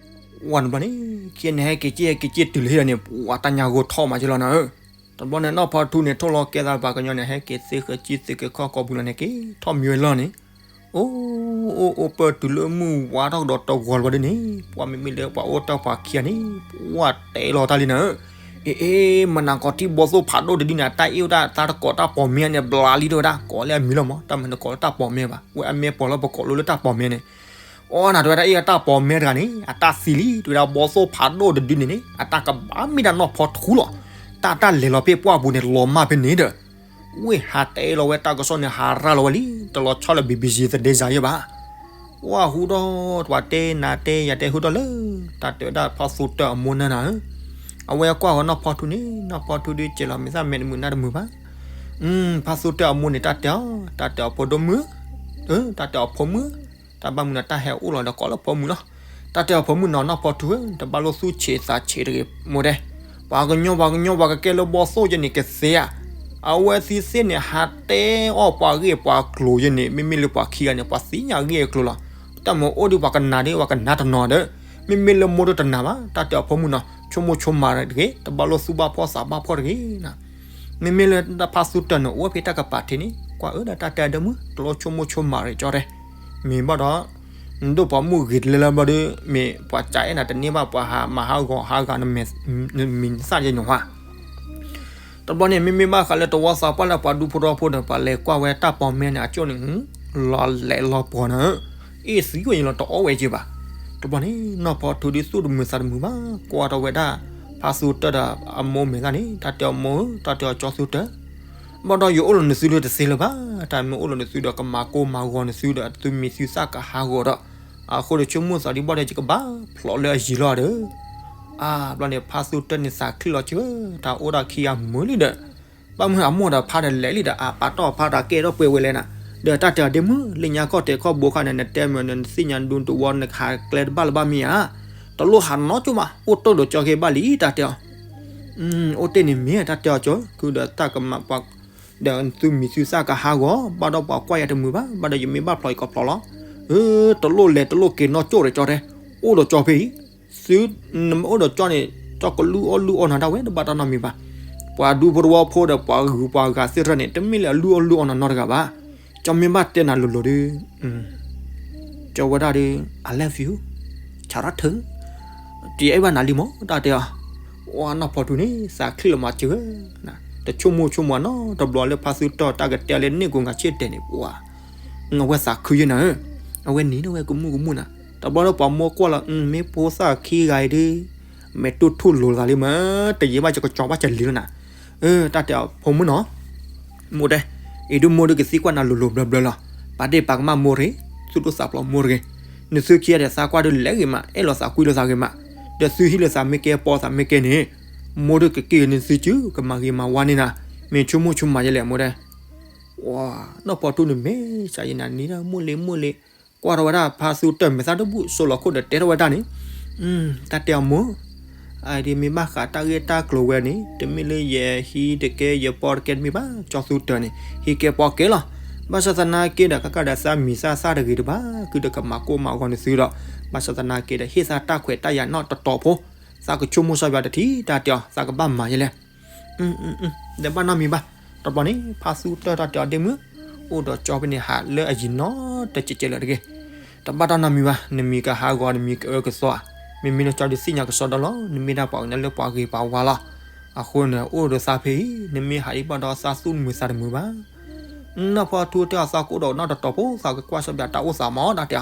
ဝဲတဘျီန့ၣ် ခံဂၤန့ၣ် ဟဲက့ၤက့ၤဟဲက့ၤက့ၤတုၤလၢဟံၣ်လီၤန့ၣ် ပှၤတၢ်ညါဂိၢ်ထီၣ်မးယလီၤနၤဧၢ. တဘျီန့ၣ် နီၢ်ဖီထူန့ၣ် ထိၣ်လီၤကဲသးပှၤကညီန့ၣ် ဟဲက့ၤသ့ဃဲၤကံၣ်သ့ဃဲၤခီၣ်ကိာ်ပူၤလီၤန့ၣ် က့ၤထီၣ်မံဝဲလီၢ်န့ၣ်, အိၣ်အိၣ်အိၣ် ပၢၢ်တုၤလၢမုၢ်ဝါထီၣ်ကဒီးတဂီၤလီၤဒ်န့ၣ် ပှၤမ့မ့ၢ်လၢပှၤအိၣ်တၢ်ပှၤခံဂၤန့ၣ် ပှၤတဲလီၤတၢ်လံနၤဧၢ. အ့ၣ်အ့ၣ် မနၤကိာ်ထံဘီသိၣ်ဖးဒိၣ်တဒ်န့ၣ် အတၢ်အ့ၣ်ဝဲဒၣ်သးတကိးတၢ်ပိာ်မဲန့ၣ် ဘျါလံတဲဝဲဒၣ် ကိးလၢအမံၤလီၤမး တၢ်မနုၤကိးလၢတၢ်ပိာ်မဲဘၣ် ဝဲအမ့ၢ်ပိာ်လၢပကိးလိလၢတၢ်ပိာ်မဲန့ၣ် အီနၤတဲဝဲဒၣ် အ့ၣ်ဝဲတၢ်ပိာ်မဲတဂၤန့ၣ် အတၢ်သံလံ တဲဝဲဒၣ် ဘီသိၣ်ဖးဒိၣ်တဒုန့ၣ်န့ၣ် အတၢ်ကဘၣ်မ့ၢ်ဒၣ်နီၢ်ဖီထူလီၤ. တၢ်တၢ်လဲၤလီၤဖဲပှၢ်ပူၤန့ၣ် လီၤမၢ်ဖဲန့ၣ်ဒီး ဝ့ၢ်ဟးတဲလီၤဝဲတၢ်ကစီၣ်န့ၣ် ဟးရၤလီၤဝဲလံ တလီၤဆီလၢ ဘံဘံစံ သဒ့စၤယဲၢ်ဘၣ်. ဝဲဟူထီၣ် ပှၤတဲနၤတဲယၤတဲဟူထီၣ်လၢ တၢ်တဲဝဲဒၣ်ဖီသူတၢ်အမိၢ်နၢ်နၤဧၢ. အဝဲကွၢ်ဃီနီၢ်ဖီထူန့ၣ် နီၢ်ဖီထူဒုးစဲးလီၤမဲာ်သၣ်မဲာ်တမုာ်နၢ်တမုာ်ဘၣ် ဖါသူတၢ်အမိၢ်န့ၣ် တၢ်တဲအီၤ တၢ်တဲအီၤဖိဒိၣ်မုၣ်, တၢ်တဲအီၤဖိမုၣ်, တၢ်ဘၣ်မုာ်န့ၣ် တၢ်ဟဲအိၣ်လီၤဒီးကိးလၢဖိမုၣ်လီၤ. တၢ်တဲအီၤဖိမုၣ်နီၤ နီၢ်ဖီထူဧၢ တဘၣ်လိၣ်သူၣ်ဆံးသးဆံးတဂ့ၤ မိၢ်တဲ, ပှၤကညီပှၤကညီပှၤကကဲလၢဘီသိၣ်ယဲန့ၣ်ကသ့ဧါ. အဝဲသ့ၣ်သ့ၣ်န့ၣ် ဟးတဲအီၣ်ပှၤဂ့ၢ်ပှၤကျိၤယဲန့ၣ် မ့မ့ၢ်လၢပှၤခံဂၤန့ၣ် ပှၤသ့ၣ်ညါဂ့ၢ်အကျိၤလီၤ. တၢ်မ့ၢ်အိၣ်ဒီးပှၤကနၣ်ဒီး ပှၤကနၣ်တနီၤဒီး မ့မ့ၢ်လၢမိၢ်ဒီးတနၣ်ဘၣ် တၢ်တဲအီၤဖိမုၣ်နီၤ ဆိကမိၣ်ဆိကမးတဂ့ၤ, တဘၣ်လိၣ်သူၣ်ဘၣ်ဖှီၣ်သးဘၣ်ဖှီၣ်တဂ့ၤနၤ. မ့မ့ၢ်လၢတၢ်ဖါသူတၢၢ်န့ၣ် အိၣ်ဝဲဖဲတၢ်ကပၤထံးန့ၣ် ကွၢ်အၢဒီးတၢ်တဲအဒဲမုၣ် တလိၣ်ဆိကမိၣ်ဆိကမးတဂ့ၤကၠီတဲ. မ့ၢ်ဘၣ်ဒီး နဒိၣ်ပိာ်မုၣ်ဂ့ၤတလၢလၢဘျီဒီး မ့ၢ်ပှၤကးအဲၣ်နၤတန့ၢ်ဘၣ် ပှၤဟးမၤဟးဂီၤဟးဂၤ နမံၤနသၣ်ယဲၢ်ညီၤဟါ တဘျီန့ၣ် မ့မ့ၢ်ဘၣ်ဃးလၢတဝီသးပှၢ်လၢပှၤဒူဖိတဝီဖိဒီး ပှၤလဲၤကွၢ်ဝဲတၢ်ပိာ်မၢၤန့ၣ် အကၠိၣ်န့ၣ် လီၤလဲၤလီၤပှီၤနၤ, အ့ၣ်သံဝဲယလီၤတအီၣ်ဝဲက့ဘၣ်. တဘျီန့ၣ် နီၢ်ဖီထူဒုးသူၣ်တမုာ်သးတမုာ်ဘၣ် ကွၢ်ထီၣ်ဝဲဒၣ် ဖါသူတၢၢ်ဒီးအမိၢ်မဲာ်သၣ်န့ၣ် တၢ်တဲအမိၢ်ဧၢ တၢ်တဲအကၠီသူတၢၢ် ဘၣ်ဒီးယအိၣ်လၢနစုလၢတသ့လၢၤဘၣ်, တၢ်မ့ၢ်အိၣ်လၢနစုဒီး ကမၤကိၢ်မၤဂီၤနစုဒီး သုမံၤသုသၣ်ကဟးဂီၤဒီး အဃိဒီးဆိကမိၣ်သးဒ်ဘၣ်ဒီး ယကဘၣ်ဖျိးလၢအယံၤလီၤဒီး အါ ဘျီန့ၣ် ဖါသူတၢၢ်န့ၣ်သးခုလီၤက့ၤ တၢ်အိၣ်ဒၣ်ခံဂၤမုာ်လံဒီး ဘၣ်မုၢ်အမိၢ်ဒီးဖါဒီးလဲၤလံဒီး အပာ်တီၢ်ဖါဒီးကဲထီၣ်ပှဲၤဝဲလဲၣ်နၤ, ဒီးတၢ်တဲအီၤဒ့မုၣ် လၢညါခီၣ်တဲာ်ခီၣ်ဘိခါန့ၣ် နတဲမ့ၢ်နသ့ၣ်ညါဒူတဝီ နကဟးကျဲတဘၣ်လၢၤဘၣ်မ့ၢ်ဧါ, တလိၣ်ဟးနီကၠိၣ်မး အိၣ်တ့ၢ်ဒီးကၠီက့ၤဘၣ်လံ တၢ်တဲအီၤ အိၣ်တ့ၢ်န့ၣ်မ့ၢ် တၢ်တဲအီၤကၠီ ခုဒီးတၢ်ကမၤပှၤ ဒီးသုမံၤသုသၣ်ကဟးဂီၤ ဘၣ်ဒီးပှၤကွၢ်ယၤတမုာ်ဘၣ်, ဘၣ်ဒီးယမ့ၢ်ဘၣ်ဖျိးယကဖျိးလီၤ. အၢ တလိၣ်လဲၤတလိၣ်က့ၤနီကၠိၣ်ဒီးကၠီတဲ, အိၣ်ဒီးကၠီဖဲအံၤ, သုနမ့ၢ်အိၣ်ဒီးကၠီန့ၣ် ကၠီကလူအီၣ်လူအီနၤဒၣ်ဝဲ တဘၣ်တၢ်နီတမံၤဘၣ်. ပှၤဒူဖိတဝီဖိဒီးပှၤဂုၤပှၤဂၤသ့ၣ်တဖၣ်န့ၣ် တမ့ၢ်လၢအလူအီၣ်လူအီနၤနီတဂၤဘၣ်. ကၠီမ့ၢ်ဘၣ်တဲနၤလိၤလိၤဒီး ကၠီဝဲဒၣ်ဒီး I love you ဆၣ်ရၣ်ထုး တအဲၣ်ဘၣ်နၤလံမး တၢ်တဲအီၤ. ပှၤနီၢ်ဖီထူန့ၣ် သးခုလီၤမးစၢၤဧၢ, တဆိကမိၣ်ဆိကမးနီတဘျီလၢဖါသူတၢၢ်တၢ်ကတဲလၢန့ၣ်ကိးဂၤဆ့ၣ်တဲာ်န့ၣ် ပှၤ အဝဲသးခုယဲၢ်နၤဧၢ, အဝဲနံၤန့ၣ်ဝဲကမူၣ်ကမူၣ်နၤ, တဘျီလၢပှၤမိၢ်ကွၢ်လီၤ မ့ၢ်ဖိသၣ်ခံဂၤအံၤဒီး မဲာ်တူၢ်ထူၣ်လိၤသးလံမး, တယံာ်ဘၣ်ယကကၠီဘၣ်ကလံၤလီၤနၤ, တၢ်တဲအီၤဖိမုၣ်နီၤ မိၢ်တဲ, အံၤဒုးမိၢ်ဒုးကသံကွၢ်နၤလိၤလိၤဘျၢဘျၢလီၤ, ပာ်ဒ့ၣ်ပာ်ကမၣ်မိၢ်တဂ့ၤ, သူၣ်ဒိၣ်သးဖျိးမိၢ်တဂ့ၤ, နသုခံဂၤဒီးသးကွၢ်ဒုးလဲၤဂ့ၤမး အဲၣ်လိာ်သးကွံလိာ်သးဂ့ၤမး, ဒီးသုဟံးလိာ်သးမ့ၢ်ကဲပီသးမ့ၢ်ကဲန့ၣ်, မိၢ်ဒုးကက့ၢ်ဂ့ၤန့ၢ်သုစု ကမၤဂ့ၤမၤဝါန့ၢ်နၤ, မ့ၢ်ဆိကမိၣ်ဆိကမးယဲလဲၣ်မိၢ်တဲ, နီၢ်ဖီထူန့ၣ်မ့ၢ်စးယဲနၤနံၤဒၣ်မိၢ်လ့မိၢ်လ့, ကွၢ်ထီၣ်ဝဲဒၣ်ဖါသူတၢၢ်မဲာ်သၣ်တဘူၣ် စိာ်လီၤခိၣ်ဒီးတဲထီၣ်ဝဲဒၣ်န့ၣ်, တၢ်တဲအီၤမိၢ် အဒ်မ့ၢ်ဘၣ်ဃးတၢ်ဂ့ၢ်တၢ်ကျိၤဝဲန့ၣ် တမ့ၢ်လၢယဟံးတကဲယပီတကဲတမ့ၢ်ဘၣ် ကၠီသူတၢၢ်န့ၣ် ဟံးကဲပီကဲလီၤ, ဘၣ်ဆၣ်သနာ်က့ဒီး ကကဒီးသးမံၤသၣ်သၣ်တဂ့ၤတဘၣ် ခုဒီးကမၤကိၢ်မၤဂီၤနသုဒီး, ဘၣ်ဆၣ်သနာ်က့ဒီး ဟ့ၣ်သးတၢ်ခွဲးတၢ်ယာ်နီၢ်တတီၤဖိ, သးကဆိကမိၣ်စီၤပၤတထံၣ် တၢ်တဲအီၤ သးကဘၣ်မၤယဲလဲၣ် ဒီးဘၣ်နီတမံၤဘၣ်, တဘျီန့ၣ် ဖါသူတၢၢ်တၢ်တဲအီၤဒ့မုၣ်, အိၣ်ဒီးကၠီဖဲန့ၣ် ဟးလၢအယံၤနီတကဲးကဲးလၢၤတဂ့ၤ, တဘၣ်တၢ်နီတမံၤဘၣ်, နမံၤကဟးဂီၤ နမံၤကအၢကသီဧါ, မ့မ့ၢ်လၢကၠီဒုးသ့ၣ်ညါကစီဒီလီၤ, နမ့ၢ်ဒၣ်ပှၤကညီလၢပှၤဂ့ၤပှၤဝါလီၤ, အဃိန့ၣ် အိၣ်ဒီးသးဖဲအံၤ, နမ့ၢ်ဟးဒ်ဘၣ်ဒီးသးသူၣ်တမုာ်သးတမုာ်ဘၣ် နီၢ်ဖီထူတဲအီၤသးကအိၣ်ဒီးနီၢ်တတီၤဖိ သးကကွၢ်စီၤပၤတၢ်အိၣ်သးမး တၢ်တ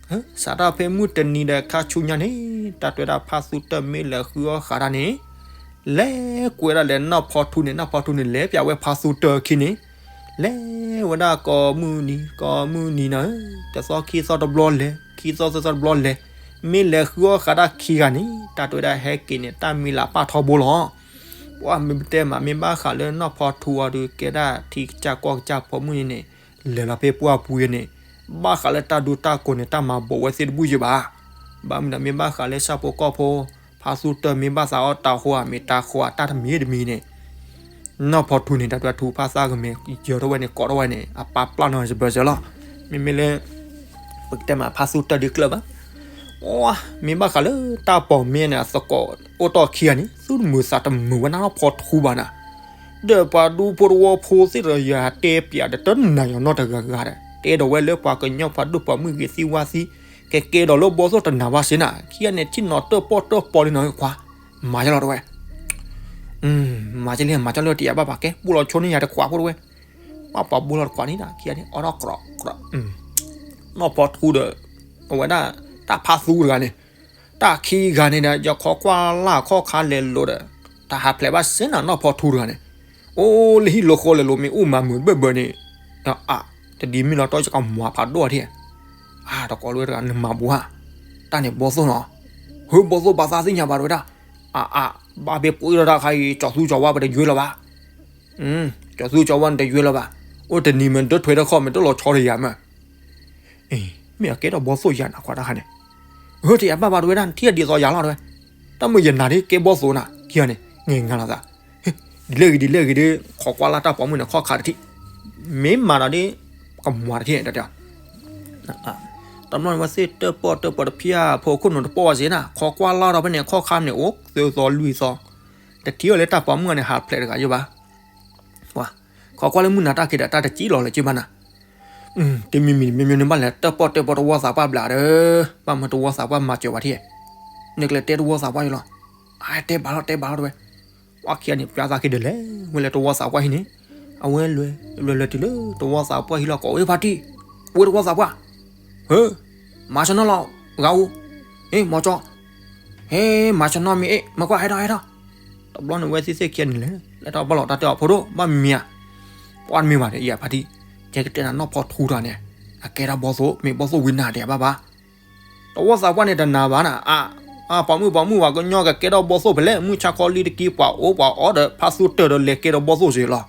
ဲအီၤ, စးထီၣ်ဖဲမုၢ်တနံၤဒီးခါဆူညါန့ၣ်, တၢ်တဲဝဲဒၣ်ဖါသူတၢၢ်မ့ၢ်လဲၤဃုအီၣ်ဃးတၢ်န့ၣ်, လဲၤကွဲးဒၣ်လဲာ်နီၢ်ဖီထူန့ၣ်, နီၢ်ဖီထူန့ၣ် လဲၤပျးဝဲဖါသူတၢၢ်အခံန့ၣ်, လဲၤဝဲဒၣ်ကိးမုၢ်နံၤ ကိးမုၢ်နံၤနၤဧၢ, တသီခံသီတဘျီလဲၤ, ခံသီသၢသီတဘျီလဲၤ, မ့ၢ်လဲၤဃုအီၣ်ဃးတၢ်ခံဂၤန့ၣ်, တၢ်တဲဝဲဒၣ်ဟဲက့ၤန့ၣ် တၢ်မံၤလၤပၢ်ထီဘိလီၤ. ပှၤမ့ၢ်ပတဲမး မ့ၢ်ဘၣ်ဃးလၢနီၢ်ဖီထူအီၤဒီး ကဲဒၣ်ထံကစၢ်ကီၢ်ကစၢ်ဖိမုၣ်န့ၣ်န့ၣ်, လဲၤလီၤဖဲပှၢ်ပူၤယဲန့ၣ်, ဘၣ်ဃးလၢတၢ်ဒူတၢ်ကိးန့ၣ် တၢ်မၤဘိးဝဲသ့ၣ်တဘူၣ်ယဲဘၣ်. ဘၣ်မနုၤဒီး မ့ၢ်ဘၣ်ဃးလၢဆၣ်ဖိကီၢ်ဖိ, ဖါသူတၢၢ်မ့ၢ်ဘၣ်သးအီၣ်တၢ်ဃိဧါ မ့ၢ်တၢ်ဃိဧါ တၢ်တမံၤတမံၤန့ၣ် နီၢ်ဖီထူန့ၣ် တၢ်ဒွဲၣ်ထူဖးသးကမဲာ် ယၢၤထီၣ်ဝဲန့ၣ် ကိးထီၣ်ဝဲန့ၣ် အပာ်ပျၢ်နီၢ်စဘၢၣ်စၢၤလီၤ. မ့မ့ၢ်လၢ ပကတဲမး ဖါသူတၢၢ်ဒုးကျၢၢ်ဘၣ်. အိ မ့ၢ်ဘၣ်ဃးလၢတၢ်ပိာ်မၢၤန့ၣ် အသကိးအိၣ်တီၢ်ခံဂၤန့ၣ် သူၣ်တမုာ်သးတမုာ်ဝဲဒၣ်နီၢ်ဖီထူဘၣ်နၤ. ဒီးပှၤဒူဖိတဝီဖိသ့ၣ်ဒီး ယတဲပျးဒီးတနၤယီၤနီတဂၤဂၤဒီး တဲဒီးဝဲလၢပှၤကညီပှၤဒိၣ်ပှၤမုၣ်ဂ့ၤသံဝါသံ ကကဲဒီးလၢဘီသိၣ်တနၤဘၣ်စ့ၢ်နၤ ခံဂၤန့ၣ် ထံၣ်နီၤတၢၣ်ပီၣ်တၢၣ်ပီလံနီၤခွါ မၤယလီၤတဝဲ မၤကလံ မၤကလံ တယၤဘၣ်ဘၣ်ကဲ ဘူၣ်လီၤဆိန့ၢ်ယၤတခွးဖိတဝဲ ဘၣ်ပှၤဘူၣ်လီၤတခွးန့ၣ် ခံဂၤန့ၣ် အီၣ်ထီၣ်ကြီကြီ နီၢ်ဖီထူဒီး အဝဲဒၣ် တၢ်ဖါသူတဂၤန့ၣ် တၢ်ခံဂၤန့ၣ်ဒီး ယခီကွၢ်လၢ်ခီၣ်ခါလဲၤလိာ်ဒီး တၢ်ဟးဖျဲးဘၣ်စ့ၢ်နၤ နီၢ်ဖီထူတဂၤန့ၣ် အိၣ်လၢဟံၣ်လီၤဃီလဲၤလိာ် မ့ၢ်အိၣ်မၤမုာ်ဘၢၣ်ဘၢၣ်န့ၣ် အါ တဒ်မ့ၢ်လီၤတီၢ်ယကမၤဖးဒိၣ်ထံၣ် အါ တကိးလၢတဂၤ နမၤဘူးဧါ တၢ်န့ၣ်ဘီသိၣ်နီၤ ဟၢဘီသိၣ်ဘၣ်သးသ့ၣ်ညါဘၣ်တဝဲဒၣ် အါအါ ဘၣ်ဘ့ၣ်ပှ့ၤလီၤတၢ်ခါအံၤ ကၠီၤသူကၠီၤဝါပတယွဲလၢၤဘၣ် ကၠီၤသူကၠီၤဝါန့ၣ်တယွဲလၢၤဘၣ် အိၣ်တနံၤမ့ၢ်ဒၢထွဲတခီမ့ၢ်တလီၤဆီတယၤမး မ့ၢ်အကဲထီၣ်ဘီသိၣ်ယၤနၤခွါတၢ်ခါန့ၣ် ဟၢတယၤဘၣ်ဘၣ်တဝဲဒၣ် နထံၣ်အဒ်သိးယၤလီၤတဝဲ တၢ်မုာ်ယနၤဒ်ကဲဘီသိၣ်နၤ ခံဂၤန့ၣ် ငဲၤငါလီၤသး ဒ်လဲၣ်ဂ့ၤဒ်လဲၣ်ဂ့ၤဒီး ခိးကွၢ်လၢ်တၢ်ပိာ်မုၣ်န့ၣ်ခီၣ်ခါတထံၣ် မ့ၢ်မၤဒီးဒ် ကမွၤတထံၣ်န့ၣ် တၢ်တဲ တၢ် တဘျီန့ၣ်ဝဲသ့ၣ်တၢၣ်ပီၣ်တၢၣ်ပီၣ်တဖၣ်အဖိခိၣ်နူာ်တပီၣ်ဝဲစ့ၢ်နၤ ခီကွၢ်လီၤဒီးဖဲန့ၣ် ခီၣ်ခါန့ၣ် အိၣ်သၢသီလွံၢ်သီ, တထံၣ်ဝဲလၢတၢ်ပိာ်မုၣ်န့ၣ် ဟးဖျဲးတဂၤယိဘၣ်. ခီကွၢ်လၢမုၢ်နၤတၢ်ခံးဒီး တၢ်တစံၣ်လီၤလၢၤက့ဘၣ်နၤ. တမံၤမံၤမ့မ့ၢ်န့ၣ်ဘၣ်လဲၤတၢၣ်ပီၣ်တၢၣ်ပီၣ်တဝီသးပှၢ်ဘျးဒီး, ဘၣ်မနုၤတဝီသးပှၢ်မၤစၢၤဝဲထံၣ်, နကလဲၤတဲတဝီသးပှၢ်ယလီၤ. အတဲဘၣ်လီၤ တဲဘၣ်လီၤတဝဲ. ပှၤခံဂၤန့ၣ် ပျၢ်သးက့ၤဒီးလဲၤဝဲလၢတဝီသးပှၢ်ဟံၣ်န့ၣ်, အဝဲလဲၤလဲၤလဲၤတုၤလၢတဝီသးပှၢ်ဟံၣ်လီၤ ကိးဝဲဖါတံၢ်, ဝဲတဝီသးပှၢ်, ဟၢ, မၤဆနီၣ်လီၤ, ဂၤအိၣ်, ဟ့ၣ် မီၤကၠီ, ဟ့ၣ် မၤဆနီၣ်မ့ၢ်အ့ၣ် မၤကွၢ်ဟဲထီၣ်ဟဲထီၣ်. တဘျီန့ၣ်ဝဲသ့ၣ်သ့ၣ်ခံဂၤန့ၣ်လဲၤ လဲၤထီၣ်ဘၣ်လီၤ တၢ်တဲအီၤ ဖိဒိၣ် ဘၣ်မံၤဧါ, ပှၢ်တမ့ၢ်ဘၣ်ဒီး ယဖါတံၢ်, ယကတဲနၤနီၢ်ဖီထူတဂၤန့ၣ်, အကဲထီၣ်ဘီၣ်သိၣ် မ့ၢ်ဘီၣ်သိၣ်ဝံၤနၤဒဲးဘၣ်ဘၣ်. တဝီသးပှၢ်န့ၣ်တနာ်ဘၣ်နၤ, အါ, အါ ပိာ်မုၣ်ပိာ်မုၣ် ပှၤကညီကကဲထီၣ်ဘီၣ်သိၣ်ဖဲလဲၣ် မုၢ်ဆါခီလံတက့ၢ် ပှၤအိၣ်ပှၤအီၣ်ဒီး ဖါသူတၢၢ်ဒီးလဲၤကဲထီၣ်ဘီၣ်သိၣ်စ့ၢ်လီၤ.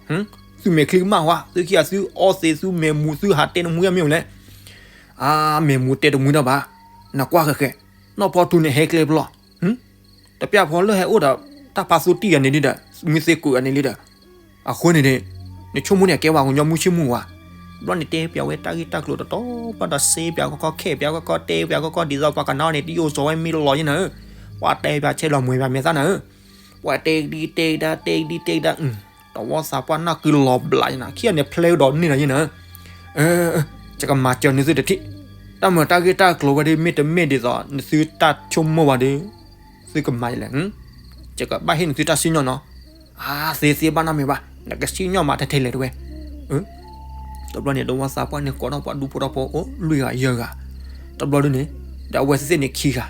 သုမဲာ်ချံကမၣ်ဝါ သုခံဂၤသုအီသံး သုမဲာ်မူ သုဟးတဲနမူယါမ့ၢ်ဝဲလဲၣ်. အါ မဲာ်မူတဲတမူတၢ်ဘၣ်, နကွၢ်ဃဲၤဃဲၤ, နီၢ်ဖီထူန့ၣ်ဟဲကျဲပလီၢ် တပျၢ်ဖီလၢဟဲအိၣ်ဒီး တၢ်ဖါသူတံၢ်အန့ၣ်လံဒီး မုၢ်သ့ၣ်ကိးအန့ၣ်လံဒီး, အဃိန့ၣ်န့ၣ်, နဆိကမိၣ်န့ၣ် ကဲဝဲကညီမုၢ်ဆ့ၣ်မုၢ်ဝါ, ဘျီန့ၣ်တဲပျးဝဲတၢ်ဂ့ၢ်တၢ်ကျိၤတတီၤဘၣ်ဒီး စ့ပျးကီကီ ခဲပျးကီကီ တဲပျးကီကီ ဒ်သိးပှၤကနၣ်အီၤန့ၣ် တယိၣ်စီၤဝဲမ့ၢ်လီၤယဲနၤဧၢ, ပှၤတဲပျးဆဲးလီၤမွဲပျးမဲာ်သၣ်နၤဧၢ, ပှၤတဲဒ်တဲဒၣ် တဲဒ်တဲဒၣ်, တဝီသးပှၢ်နၢ်ကုလီၤဘျးယနၤ ခံဂၤန့ၣ်ဖျဲးကဒီးန့ၢ်ဒီးယဲနၤဧၢ ယကမၤစၢၤနသုတထံၣ်, တၢ်မၤတၢ်ဂ့ၢ်တၢ်ကျိၤဝဲဒီး မ့တမ့ၢ်ဒ်သိး နသုတၢ်ဆိကမိၣ်ဘၣ်ဒီး, သုကမၤယလဲၣ်, ယကဘၣ်ဟ့ၣ်နသုတၢ်စံၣ်ညီၣ်နီၤ, အါ သ့သ့ဘၣ်နီတမံၤဘၣ် နကစံၣ်ညီၣ်မးထဲထဲလဲၣ်တဝဲ တဘျီန့ၣ် တဝီသးပှၢ်န့ၣ် ကိးထီၣ်ပှၤဒူဖိထီဖိအိၣ်လွံၢ်ဂၤယဲၢ်ဂၤ, တဘျီဒုန့ၣ်, ဒီးအဝဲသ့ၣ်သ့ၣ်န့ၣ်ခံဂၤ,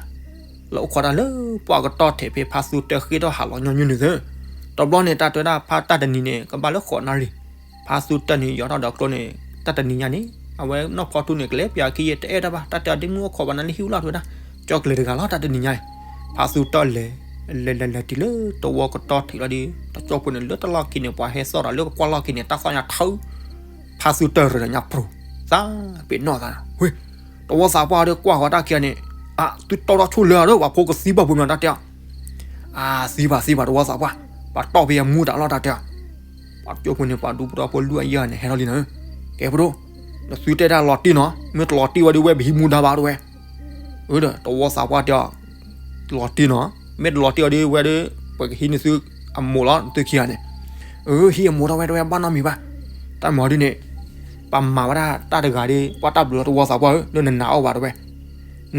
လၢအိၣ်ခိးတၢ်လၢပှၢ်ကတီၢ်ထဲးဖဲဖါသူတၢၢ်ဃ့ထီၣ်ဟးလီၤညီနုၢ်န့ၣ်သၢ, တဘျီန့ၣ် တၢ်တဲဝဲဒၣ်ဖါတၢ်တနံၤန့ၣ် ကဘၣ်လၢဃိးနၣ်ရံၣ်, ဖါသူတၢၢ်န့ၣ် ယီၤထီၣ်ဒီးကျိန့ၣ်, တၢ်တနံၤညါန့ၣ်, အဝဲနီၢ်ဖီထူန့ၣ် ကလဲၤပျးခံယဲ တအဲၣ်တၢ်ဘၣ် တၢ်တဲအီၤဒ့မုၣ်အိၣ်ခိးဘၣ်နၤလၢဟံၣ်အူလီၢ်တဝဲဒၣ်, ကၠီကလဲၤတဂၤလီၤ တၢ်တနံၤညါအံၤ, ဖါသူတၢၢ်လဲၤ, လဲၤလဲၤလဲၤတုၤလၢတဝီကတီၢ်ထဲးလီၤဒီး တကၠိဖိန့ၣ် လၢတလီၢ်ခံန့ၣ် ပှၤဟဲသီၣ်ဒီးလၢကကွၢ်လီၢ်ခံန့ၣ် တၢ်သီၣ်ညါထီ, ဖါသူတၢၢ်ရၢညါပြူၤ, သးပ့ၤနီၣ်သး, ဝ့ၢ်, တဝီသးပှၢ်ဒီးကွၢ်ဃီတၢ်ခံဂၤန့ၣ်, အါ သုတီထီၣ်ဆိလၢအဒီး ပှၤဖိကသံဘၣ်ပှၤမနၤတၢ်တဲအီၤ, အါ သံဘၣ်သံဘၣ်တဝီသးပှၢ်, ပှၤတီၢ်ဖဲအမူတၢ်လီၢ်တၢ်တဲအီၤ, ပှၤကၠိဖိန့ၣ် ပှၤဒူဖိထီဖိလွံၢ်ဂၤယဲၢ်ဂၤန့ၣ် ဟဲထီၣ်လံနၤဧၢ, ကဲဖိဒိၣ်, နသုတဲတၢ်လီၤတံၢ်နီၤ မ့ၢ်တလီၤတံၢ်ဝဲဒီး ဝဲပဟံးမူဒါဘၣ်တဝဲ အၢ ဒီးတဝီသးပှၢ်တဲအီၤ, လီၤတံၢ်နီၤ, မ့ၢ်တလီၤတံၢ်အီၤဒီးဝဲဒီး, ပကဟံးန့ၢ်သုအမိၢ်လီၤ သုခံဂၤန့ၣ်, အၢ ဟံးအမိၢ်ထီၣ်ဝဲတဝဲဘၣ်နီတမံၤဘၣ်, တၢ်မၤဒ်န့ၣ်, ပမၤဝဲဒၣ်တၢ်တဂၤဒီး ပှၤတၢ်ဘျုးလီၤတဝီသးပှၢ်ဧၢ လၢနနာ်အီၤဘၣ်တဝဲ,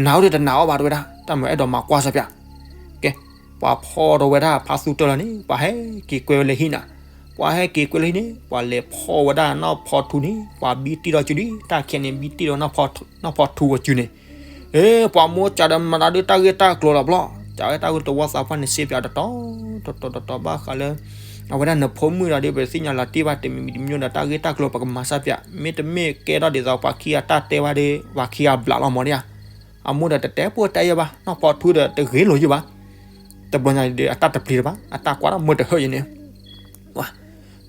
နာ်အိၣ်ဒီးတနာ်အီၤဘၣ်တဝဲဒၣ် တၢ်မၤအဲၣ်ဒိးမၤကွၢ်စၢ်ပျး, ကဲ, ပှၤဖီၣ်ထီၣ်ဝဲဒၣ်ဖါသူတၢၢ်လီၤန့ၣ် ပှၤဟဲက့ၤကွဲဝဲလၢဟံၣ်နၤ, ပှၤဟဲက့ၤကွဲလၢဟံၣ်န့ၣ် ပှၤလဲၤဖီၣ်ဝဲဒၣ်နီၢ်ဖီထူန့ၣ် ပှၤဘံတံၢ်ထီၣ်စုဒံး တၢ်ခံဂၤန့ၣ် ဘံတံၢ်ထီၣ် နီၢ်ဖီထူအစုန့ၣ်, အ့ ပှၤမိၢ်စံးဒီးမၤတၢ်ဒုးတၢ်ဂ့ၢ်တၢ်ကျိၤလီၤဘျီ, စံးဝဲတၢ်ဂ့ၢ်တဝီသးပှၢ်န့ၣ် စ့ပၠးတတီၤ, တတီၤတတီၤဘၣ်ဃးလၢ, အဝဲဒၣ်နဖိမုၣ်ဒီးဒ်ပသ့ၣ်ညါလီၤတံၢ်ဘၣ် တမံၤမံၤတမံၤဒီး တၢ်ဂ့ၢ်တၢ်ကျိၤပကမၤစၢ်ပျး မ့တမ့ၢ်ကဲထီၣ်ဒ်သိးပှၤခံဂၤတၢ်တဲဘၣ်ဒီး ပှၤခံဂၤဘျးလီၤမးဒ်ဧါ, အမိၢ်ဒီးတတဲပှၢ်တဲယဲၢ်ဘၣ် နီၢ်ဖီထူဒီးတဂ့ၤလိာ်ယဲၢ်ဘၣ်, တဘျီညါဒီးအတၢ်တပျံၤတဘၣ် အတၢ်ကွၢ်တၢ်မုာ်တဟၢယဲၢ်န့ၣ်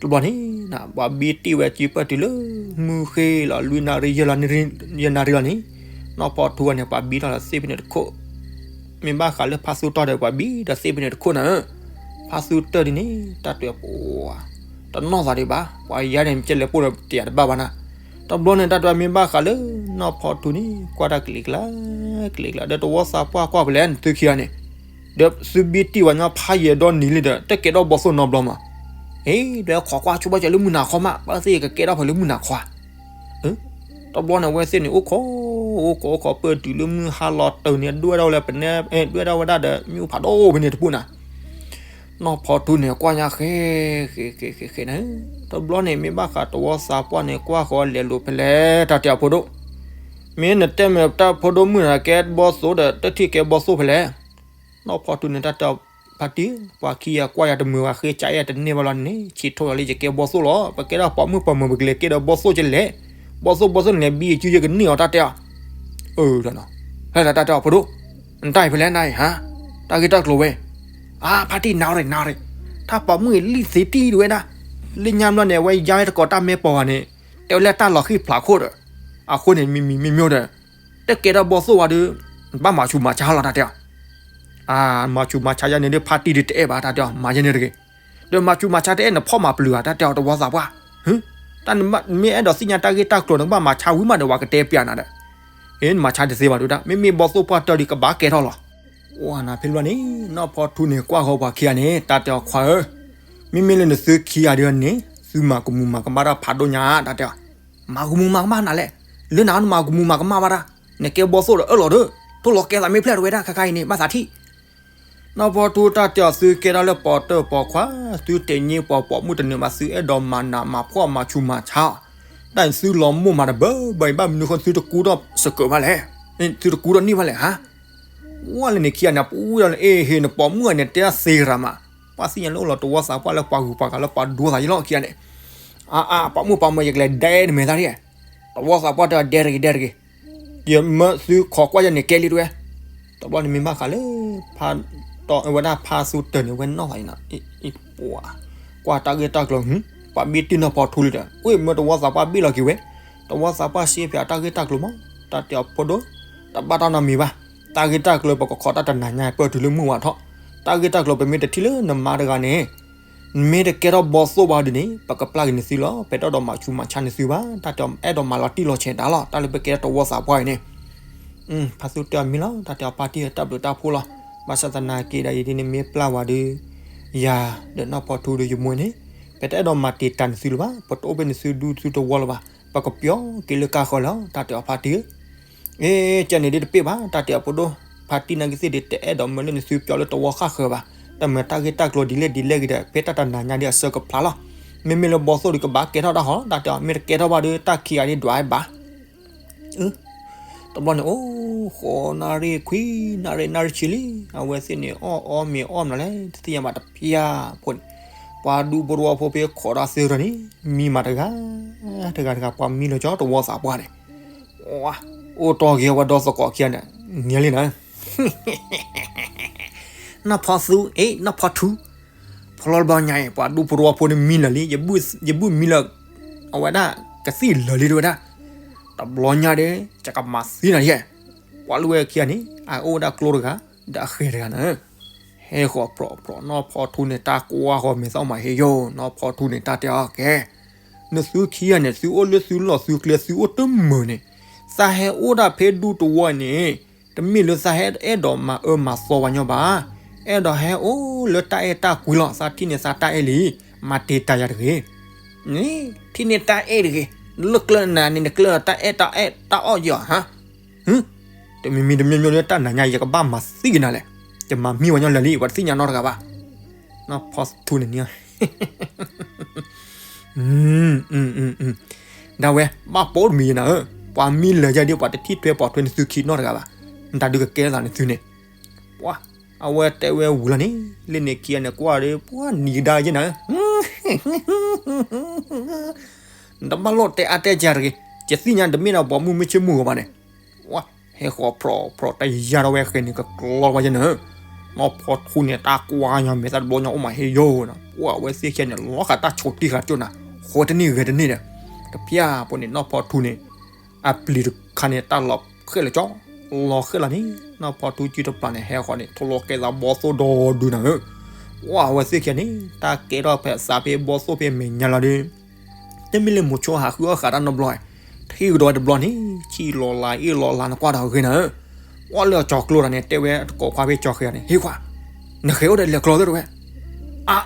တဘျီန့ၣ်, ပှၤဘံတံၢ်ဝဲစုပၢၢ်တုၤလၢ, မုၢ်ဃ့လီၤလွံၢ်နၣ်ရံၣ်ယဲၢ်နၣ်ရံၣ်လီၤန့ၣ်, နီၢ်ဖီထူအန့ၣ် ပှၤဘံထီၣ်ဒီးသ့ၣ်ဖဲန့ၣ်တခိၣ်, မ့ၢ်ဘၣ်ဃးလၢဖါသူတီၢ်ဒီးပှၤဘံဒီးသ့ၣ်ဖဲန့ၣ်တခိၣ်နၤဧၢ, ဖါသူတၢၢ်ဒ်န့ၣ် တၢ်တဲပှၤ, တနီၢ်သးဒံးဘၣ် ပှၤယါန့ၣ် မ့ၢ်ကဲလဲၤပိၢ်ဒီးတယၤတဘၣ်ဘၣ်နၤ, တဘျီန့ၣ် တၢ်တဲမ့ၢ်ဘၣ်ဃးလၢ, နီၢ်ဖီထူန့ၣ် ကွၢ်တၢ်ကလံၤကျါ, ကလံၤကျါ ဒီးတဝီသးပှၢ်ကွၢ်ဖဲလဲၣ်နသုခံဂၤန့ၣ် ဒီးသုဘံတံၢ်ဝဲညီဖးယံာ်ဒီနံၤလံဒီး တကဲထီၣ်ဘီၣ်သိၣ်နီတဘျီမး, အ့ ဒီးခိးကွၢ်ဆိဘၣ်စၢၤလၢမုၢ်နၤခီမး ဘၣ်သ့ၣ်ကကဲထီၣ်ဖဲလၢမုၢ်နၤခီဧါ, တဘျီန့ၣ် အဝဲသ့ၣ်န့ၣ် အိၣ်ခိး, အိၣ်ခိးအိၣ်ခိးပၢၢ်တုၤလၢမုၢ်ဟါလီၤတၢ်န့ၣ် ဒွဲၣ်ထီၣ်ဝဲလၢပနဲ, ဒွဲၣ်ထီၣ်ဝဲဒၣ်ဒီး မ့ၢ်အိၣ်ဖးဒိၣ်ဖဲန့ၣ်တပူၤနၤ နီၢ်ဖီထူန့ၣ် ကွၢ်ညါဃဲ, ဃဲဃဲဃဲဃဲနၤ, တဘျီန့ၣ် မ့ၢ်ဘၣ်ဃးတဝီသးပှၢ်န့ၣ် ကွၢ်ဃီလဲၤလိာ်ဖဲလဲၣ် တၢ်တဲအီၤဖိဒိၣ်, မ့ၢ်နတဲမ့ၢ်တၢ်ဖိဒိၣ်မုၣ်နၤကဲဘီၣ်သိၣ်ဒီး တထံၣ်ကဲဘီၣ်သိၣ်ဖဲလဲၣ်, နီၢ်ဖီထူန့ၣ် တၢ်တဲအီၤ, ဖါတံၢ် ပှၤခံဂၤကွၢ်ယၤတမုာ်ဘၣ် ဃ့ကးယၤတန့ၢ်ဘၣ်လီၤန့ၣ် ဆံးထီၣ်လီၤလၢယကဲဘီၣ်သိၣ်လီၤ ပကဲထီၣ်ပိာ်မုၣ်ပိာ်မုၣ် ပကလဲၤကဲဒီးဘီၣ်သိၣ်ကလဲၣ်, ဘီၣ်သိၣ်ဘီၣ်သိၣ်န့ၣ် ဘံယစုယကန့ၢ်အီၤ တၢ်တဲအီၤ အၢ ဒီးနီၤ, ဖဲလၢတၢ်တဲအီၤဖိဒိၣ်, နတၢ်အံၤဖဲလဲၣ်နၤအံၤဟါ, တၢ်ဂ့ၢ်တၢ်ကျိၤဝဲ, အါ ဖါတံၢ်နၤရ့နၤရ့, တၢ်ပိာ်မုၣ်အံၤလံၣ်သ့တံၢ်တဝဲဒၣ်, လၢညါဘျီန့ၣ် အဝဲယါဝဲတကိးတၢ်မဲာ်ပီၤဂၤန့ၣ်, တဲဝဲလၢတၢ်လီၤဃံၣ်ဖျးခိၣ်ဒီး, အဃိန့ၣ် မံၤမံၤမံၤမံၤဒီး, တကဲထီၣ်ဘီၣ်သိၣ်ဝဲဒီး, ဘၣ်မၤဆူးမၤဆါလီၤတၢ်တဲအီၤ, အါ မၤဆူးမၤဆါယၤန့ၣ်ဒီး ဖါတံၢ်ဒီးတအဲၣ်ဘၣ်တၢ်တဲအီၤ မၤယဲန့ၣ်တဂ့ၤ ဒီးမၤဆူးမၤဆါတအဲၣ်နဖီၣ်မၤပျုၤဧါ တၢ်တဲအီၤတဝီသးပှၢ်, တၢ်နမ့ၢ်အဲၣ်ဒိးသ့ၣ်ညါတၢ်ဂ့ၢ်တၢ်ကျိၤန့ၣ် ကဘၣ်မၤဆါဝံၤမးဒီး ပှၤကတဲပျးနၤဒီး, အ့ နမၤဆါတသ့ဘၣ်ဒုဒၣ်, မ့မ့ၢ်ဘီသိၣ်ပှၢ်တၢၢ်ဒီးကဘၣ်ကဲထီၣ်လီၤ. အိၣ်နၤဖဲလၢန့ၣ် နီၢ်ဖီထူန့ၣ် ကွၢ်ဃီၤပှၤခံဂၤန့ၣ် တၢ်တဲအီၤခွါဧၢ, မ့မ့ၢ်လၢနသုခံဂၤဒ်န့ၣ် သုမၤကမူၤမၤကမၣ်တၢ်ဖးဒိၣ်ညါ တၢ်တဲအီၤ, မၤကမူၤမၤကမၣ်နၤလဲၣ်, လၢနၤနမၤကမူၤမၤကမၣ်ဘၣ်တၢ်, နကဲဘီသိၣ်ဒီးအၢၣ်လီၤဒီး ထိၣ်လီၤကဲသးမ့ၢ်ဖျဲၣ်တဝဲဒၣ်ခါခါအံၤန့ၣ် ဘၣ်သးထံၣ် နီၢ်ဖီထူတၢ်တဲအီၤ သုကဲထီၣ်လၢပှၤတၢၢ်ပှၤခွါ, သုတ့ညိပှၤပိာ်မုၣ်တနၢၤဘၣ်, သုအဲၣ်ဒိးမၤနးမၤဖှီၣ်မၤဆူးမၤဆါအီၤ, တၢ်န့ၣ်သုလီၤမိၢ်မၤတဘၢဘၢအံၤ ဘၣ်မနုၤဃိ သုတကူထီၣ်စကၢးဘၣ်လဲၣ်, သုတကူထီၣ်န့ၢ်ဘၣ်လဲၣ်ဟါ. ဝဲလၢန့ၣ်ခံဂၤန့ၣ် ပူၤဒီးလၢအ့ၣ်ဟ့ၣ် နပိာ်မုၣ်ဂၤန့ၣ် တဲဒၣ်သ့ရၤမး, ပှၤသ့ၣ်ညါလၢအိၣ်လီၤတဝီသးပှၢ်လၢပှၤဂုၤပှၤဂၤလၢပှၤဒိသးယံလီၤခံဂၤန့ၣ်, အါအါ ပိာ်မုၣ်ပိာ်မၢၤ ယကလဲၤဒဲနမဲာ်သၣ်ဒ်, တဝီသးပှၢ်တဲအီၤ ဒဲတဂ့ၤဒဲတဂ့ၤ ယမၢသုခိးကွၢ်ယၤန့ၣ်ကဲလံတဝဲ, တဘျီန့ၣ်မ့ၢ်ဘၣ်ဃးလၢ ဖါ, အဝဲဒၣ်ဖါသူတၢၢ်န့ၣ် ဝဲနီၢ်သးအံၤနီၤ, ပှၤ, ကွၢ်တၢ်ဂ့ၢ်တၢ်ကျိၤ, ပှၤဘံၣ်တံၢ်နီၢ်ဖီထူလံဒီး အိၣ်မၢတဝီသးပှၢ်ဘ့ၣ်လီၤက့ၤဝဲ, တဝီသးပှၢ်စ့ဖဲအတၢ်ဂ့ၢ်တၢ်ကျိၤမး, တၢ်တဲအီၤဖိဒိၣ်, တဘၣ်တၢ်နီတမံၤဘၣ်, တၢ်ဂ့ၢ်တၢ်ကျိၤပကခိးတၢ်တနၤညါ ပၢၢ်တုၤလၢမုၢ်ဝါထီၣ်, တၢ်ဂ့ၢ်တၢ်ကျိၤပမ့ၢ်တထံၣ်လၢနမါတဂၤန့ၣ် နမ့ၢ်တကဲထီၣ်ဘီသိၣ်ဘၣ်ဒ်န့ၣ် ပကပျၢ်က့ၤနသုလီၤ, ပတအဲၣ်ဒိးမၤဆူးမၤဆါနသုဘၣ်, တၢ်တဲအဲၣ်ဒိးမၤလီၤတံၢ်လီၤဆဲးတၢ်လီၤ, တၢ်လၢပကဲထီၣ်တဝီသးပှၢ်အံၤန့ၣ်, ဖါသူတဲအီၤမ့ၢ်လီၤ, တၢ်တဲအီၤဖါတံၢ်တၢ်ဘျုးတၢ်ဖှိၣ်လီၤ, ဘၣ်ဆၣ်သနာ်က့ဒီးအံၤဒ်န့ၣ်မ့ၢ်ပျၢ်ဝဲဒီး, ယၤဒီးနီၢ်ဖီထူဒီးယမိၢ်န့ၣ်, ပတအဲၣ်ဒိးမၤတံာ်တာ်နသုလၢၤဘၣ်, ပတအိၣ်ဖဲနသုဒူသုသဝီလၢၤဘၣ်, ပကပျီက့ၤလၢကါဃၢၤလီၤ, တၢ်တဲအီၤဖါတံၢ်ဧၢ အ့ ကဲန့ၣ်ဒ်တပ့ၢ်ဘၣ်, တၢ်တဲအီၤဖိဒိၣ်, ဖါတံၢ်နာ်က့သ့ၣ်ဒ် တအဲၣ်ဒိးမၢလၢနသုပျီလၢတဝီဃၣ်ဃၢၤဘၣ်, တမၤတၢ်ဂ့ၢ်တၢ်ကျိၤဒ်လဲၣ်ဒ်လဲၣ်ဂ့ၤဒီး ဖဲတၢ်တနၤညါဒ်အဆၢကဖျါလီၤ, မ့မ့ၢ်လၢဘီသိၣ်ဒီးကဘၣ်ကဲထီၣ်တၢ်ဃီ, တၢ်တဲအီၤ မ့ၢ်တကဲထီၣ်ဘၣ်ဒီး တၢ်ခံဂၤဒ်ဒွးဘၣ် တဘျီန့ၣ် အိၣ်ဃိးနၣ်ရံၣ်ခွံနၣ်ရံၣ်နၣ်ရံၣ်ဆံလံ, အဝဲသ့ၣ်န့ၣ် အီၣ်အီမ့ၤအီၣ်မနုၤလဲၣ် တသ့ၣ်ညါဘၣ်တဖၠၣ်ဖိန့ၣ်, ပှၤဒူဖိတဝီဖိဖဲခိးဒီးသ့ၣ်ရၢန့ၣ် မံမးတဂၤတဂၤ ပှၤမံလီၤကၠီတဝီသးပှၢ်န့ၣ်, အိၣ်တီၢ်က့ၤဝဲဒီသကိးခံဂၤန့ၣ် ငဲၤလံနၤ နီၢ်ဖီသူ အ့ နီၢ်ဖီထူ, ဖီလီတဘျီညါအံၤ ပှၤဒူဖိတဝီဖိန့ၣ်မံလၢာ်လံ, ယဘုၣ်မံလၢာ်, အဝဲဒၣ်ကသံၣ်လၢာ်လံတဝဲဒၣ်, တဘျီညါဒီး ယကမၤသံနၤယဲ, ပှၤလၢဝဲခံဂၤန့ၣ် အအိၣ်ဝဲဒၣ်ကျိတဂၤ ဒီးအဃဲၤတဂၤန့ၣ်, ဟဲဃီၤပြီၣ်ပြီၣ် နီၢ်ဖီထူန့ၣ် တၢ်ကွၢ်ဃီၤမဲာ်သၣ်မးဟ့ယိာ်, နီၢ်ဖီထူန့ၣ် တၢ်တဲအီၤကဲ, နသုခံဂၤန့ၣ် သုအိၣ်လၢသုလီၢ်သုကျဲ သုအိၣ်တမုာ်န့ၣ်, သးဟဲအိၣ်ဒၣ်ဖဲဒူတဝီန့ၣ် တမ့ၢ်လၢသးဟဲအဲၣ်ဒိးမၤအၢမၤသီပှၤညီဘၣ်, အဲၣ်ဒိးဟဲအိၣ်လၢတၢ်အဲၣ်တၢ်ကွံလီၤ, သးထံၣ်န့ၢ်သးတၢ်အဲၣ်လံ, မၤတံာ်တာ်ယၤတဂ့ၤ, ထံၣ်န့ၢ်တၢ်အဲၣ်တဂ့ၤ, လၢကျၢၢ်နၤန့ၣ် နကျၢၢ်တၢ်အဲၣ်တၢ်အဲၣ်တၢ်အီၣ်ယီၤဟါ, တမံၤမံၤတမံၤမံၤလၢတၢ်နၤညါ ယကဘၣ်မၤသံက့ၤနၤလဲၣ်, ယမၤမံဝဲညီလၢာ်လံ ပှၤတသ့ၣ်ညါနီတဂၤဘၣ်, နီၢ်ဖီထူန့ၣ်န့ၣ် ဒၣ်ဝဲ ဘၣ်ပိာ်တမံၤယနၤဧၢ, ပှၤမံလၢာ်ယၤဒီး ပှၤတထံၣ်ထွဲပိာ်ထွဲနသုခံနီတဂၤဘၣ်, နတၢ်ဒုးကကဲသးနသုန့ၣ်, ပှၤ, အဝဲတဲဝဲဝံၤလီၤန့ၣ်, လၢန့ၣ်ခံဂၤန့ၣ် ကွၢ်ဒီး ပှၤနံၤကဒါယနၤဧၢ, နတဘၣ်လိၣ်တဲအါတဲကၢတဂ့ၤ, ယသ့ၣ်ညါတမ့ၢ်ဒီးပိာ်မုၣ်မ့ၢ်ဆ့မုၢ်ဂီၤဘၣ်န့ၣ်, ပှၤ, ဟဲဃီၤပြီၣ်ပြီၣ် တယါထီၣ်ဝဲဃဲန့ၣ် ကကျီဝဲယနၤဧၢ, နီၢ်ဖီထူန့ၣ် တၢ်ကွၢ်ညီမဲာ်သၣ်တဘျီညါအိၣ်မးဟ့ယိာ်နၤ, ပှၤအဝဲသ့ၣ်ခံဂၤန့ၣ် လီၤဃာ်တၢ်ဆိးတံၢ်ဃာ်ကၠိနၤ, ဃိတန့ၢ်ဂဲၤတန့ၢ်ဒီး, တဖၠၣ်ဖိန့ၣ် နီၢ်ဖီထူန့ၣ် အပျံၤတခါန့ၣ် တၢ်လီၤဃဲၣ်လၢာ်ကၠီ, လီၤဃဲၣ်လီၤန့ၣ် နီၢ်ဖီထူစုတပျၢ်န့ၣ် ဟဲဃီၤန့ၣ် ထိၣ်လီၤကဲသးဘီသိၣ်ဒီဒူၣ်နၤဧၢ, ပှၤအဝဲသ့ၣ်ခံဂၤန့ၣ် တၢ်ကဲထီၣ်ဖဲသးဖဲဘီသိၣ်ဖဲမဲာ်ညါလီၤဒီး တမ့ၢ်လၢမိၤဆိဟးဃုအီၣ်ဃာ်တၢ်နီတဘျီ, ထံၣ်ကဒီးဝဲတဘျီန့ၣ် ဆံၣ်လီၤလၢအ့ၣ်လီၤလၢနကွၢ်ဒီးဂ့ၤနၤဧၢ, ပှၤလၢအကၠီၤကျိတၢ်န့ၣ် တဲဝဲတကိးခွါဖဲကၠီၤဃဲၤန့ၣ် ဟ့ခွါ, နဃဲၤအိၣ်ဒီးလဲၤကျီသ့တဝဲ, အ,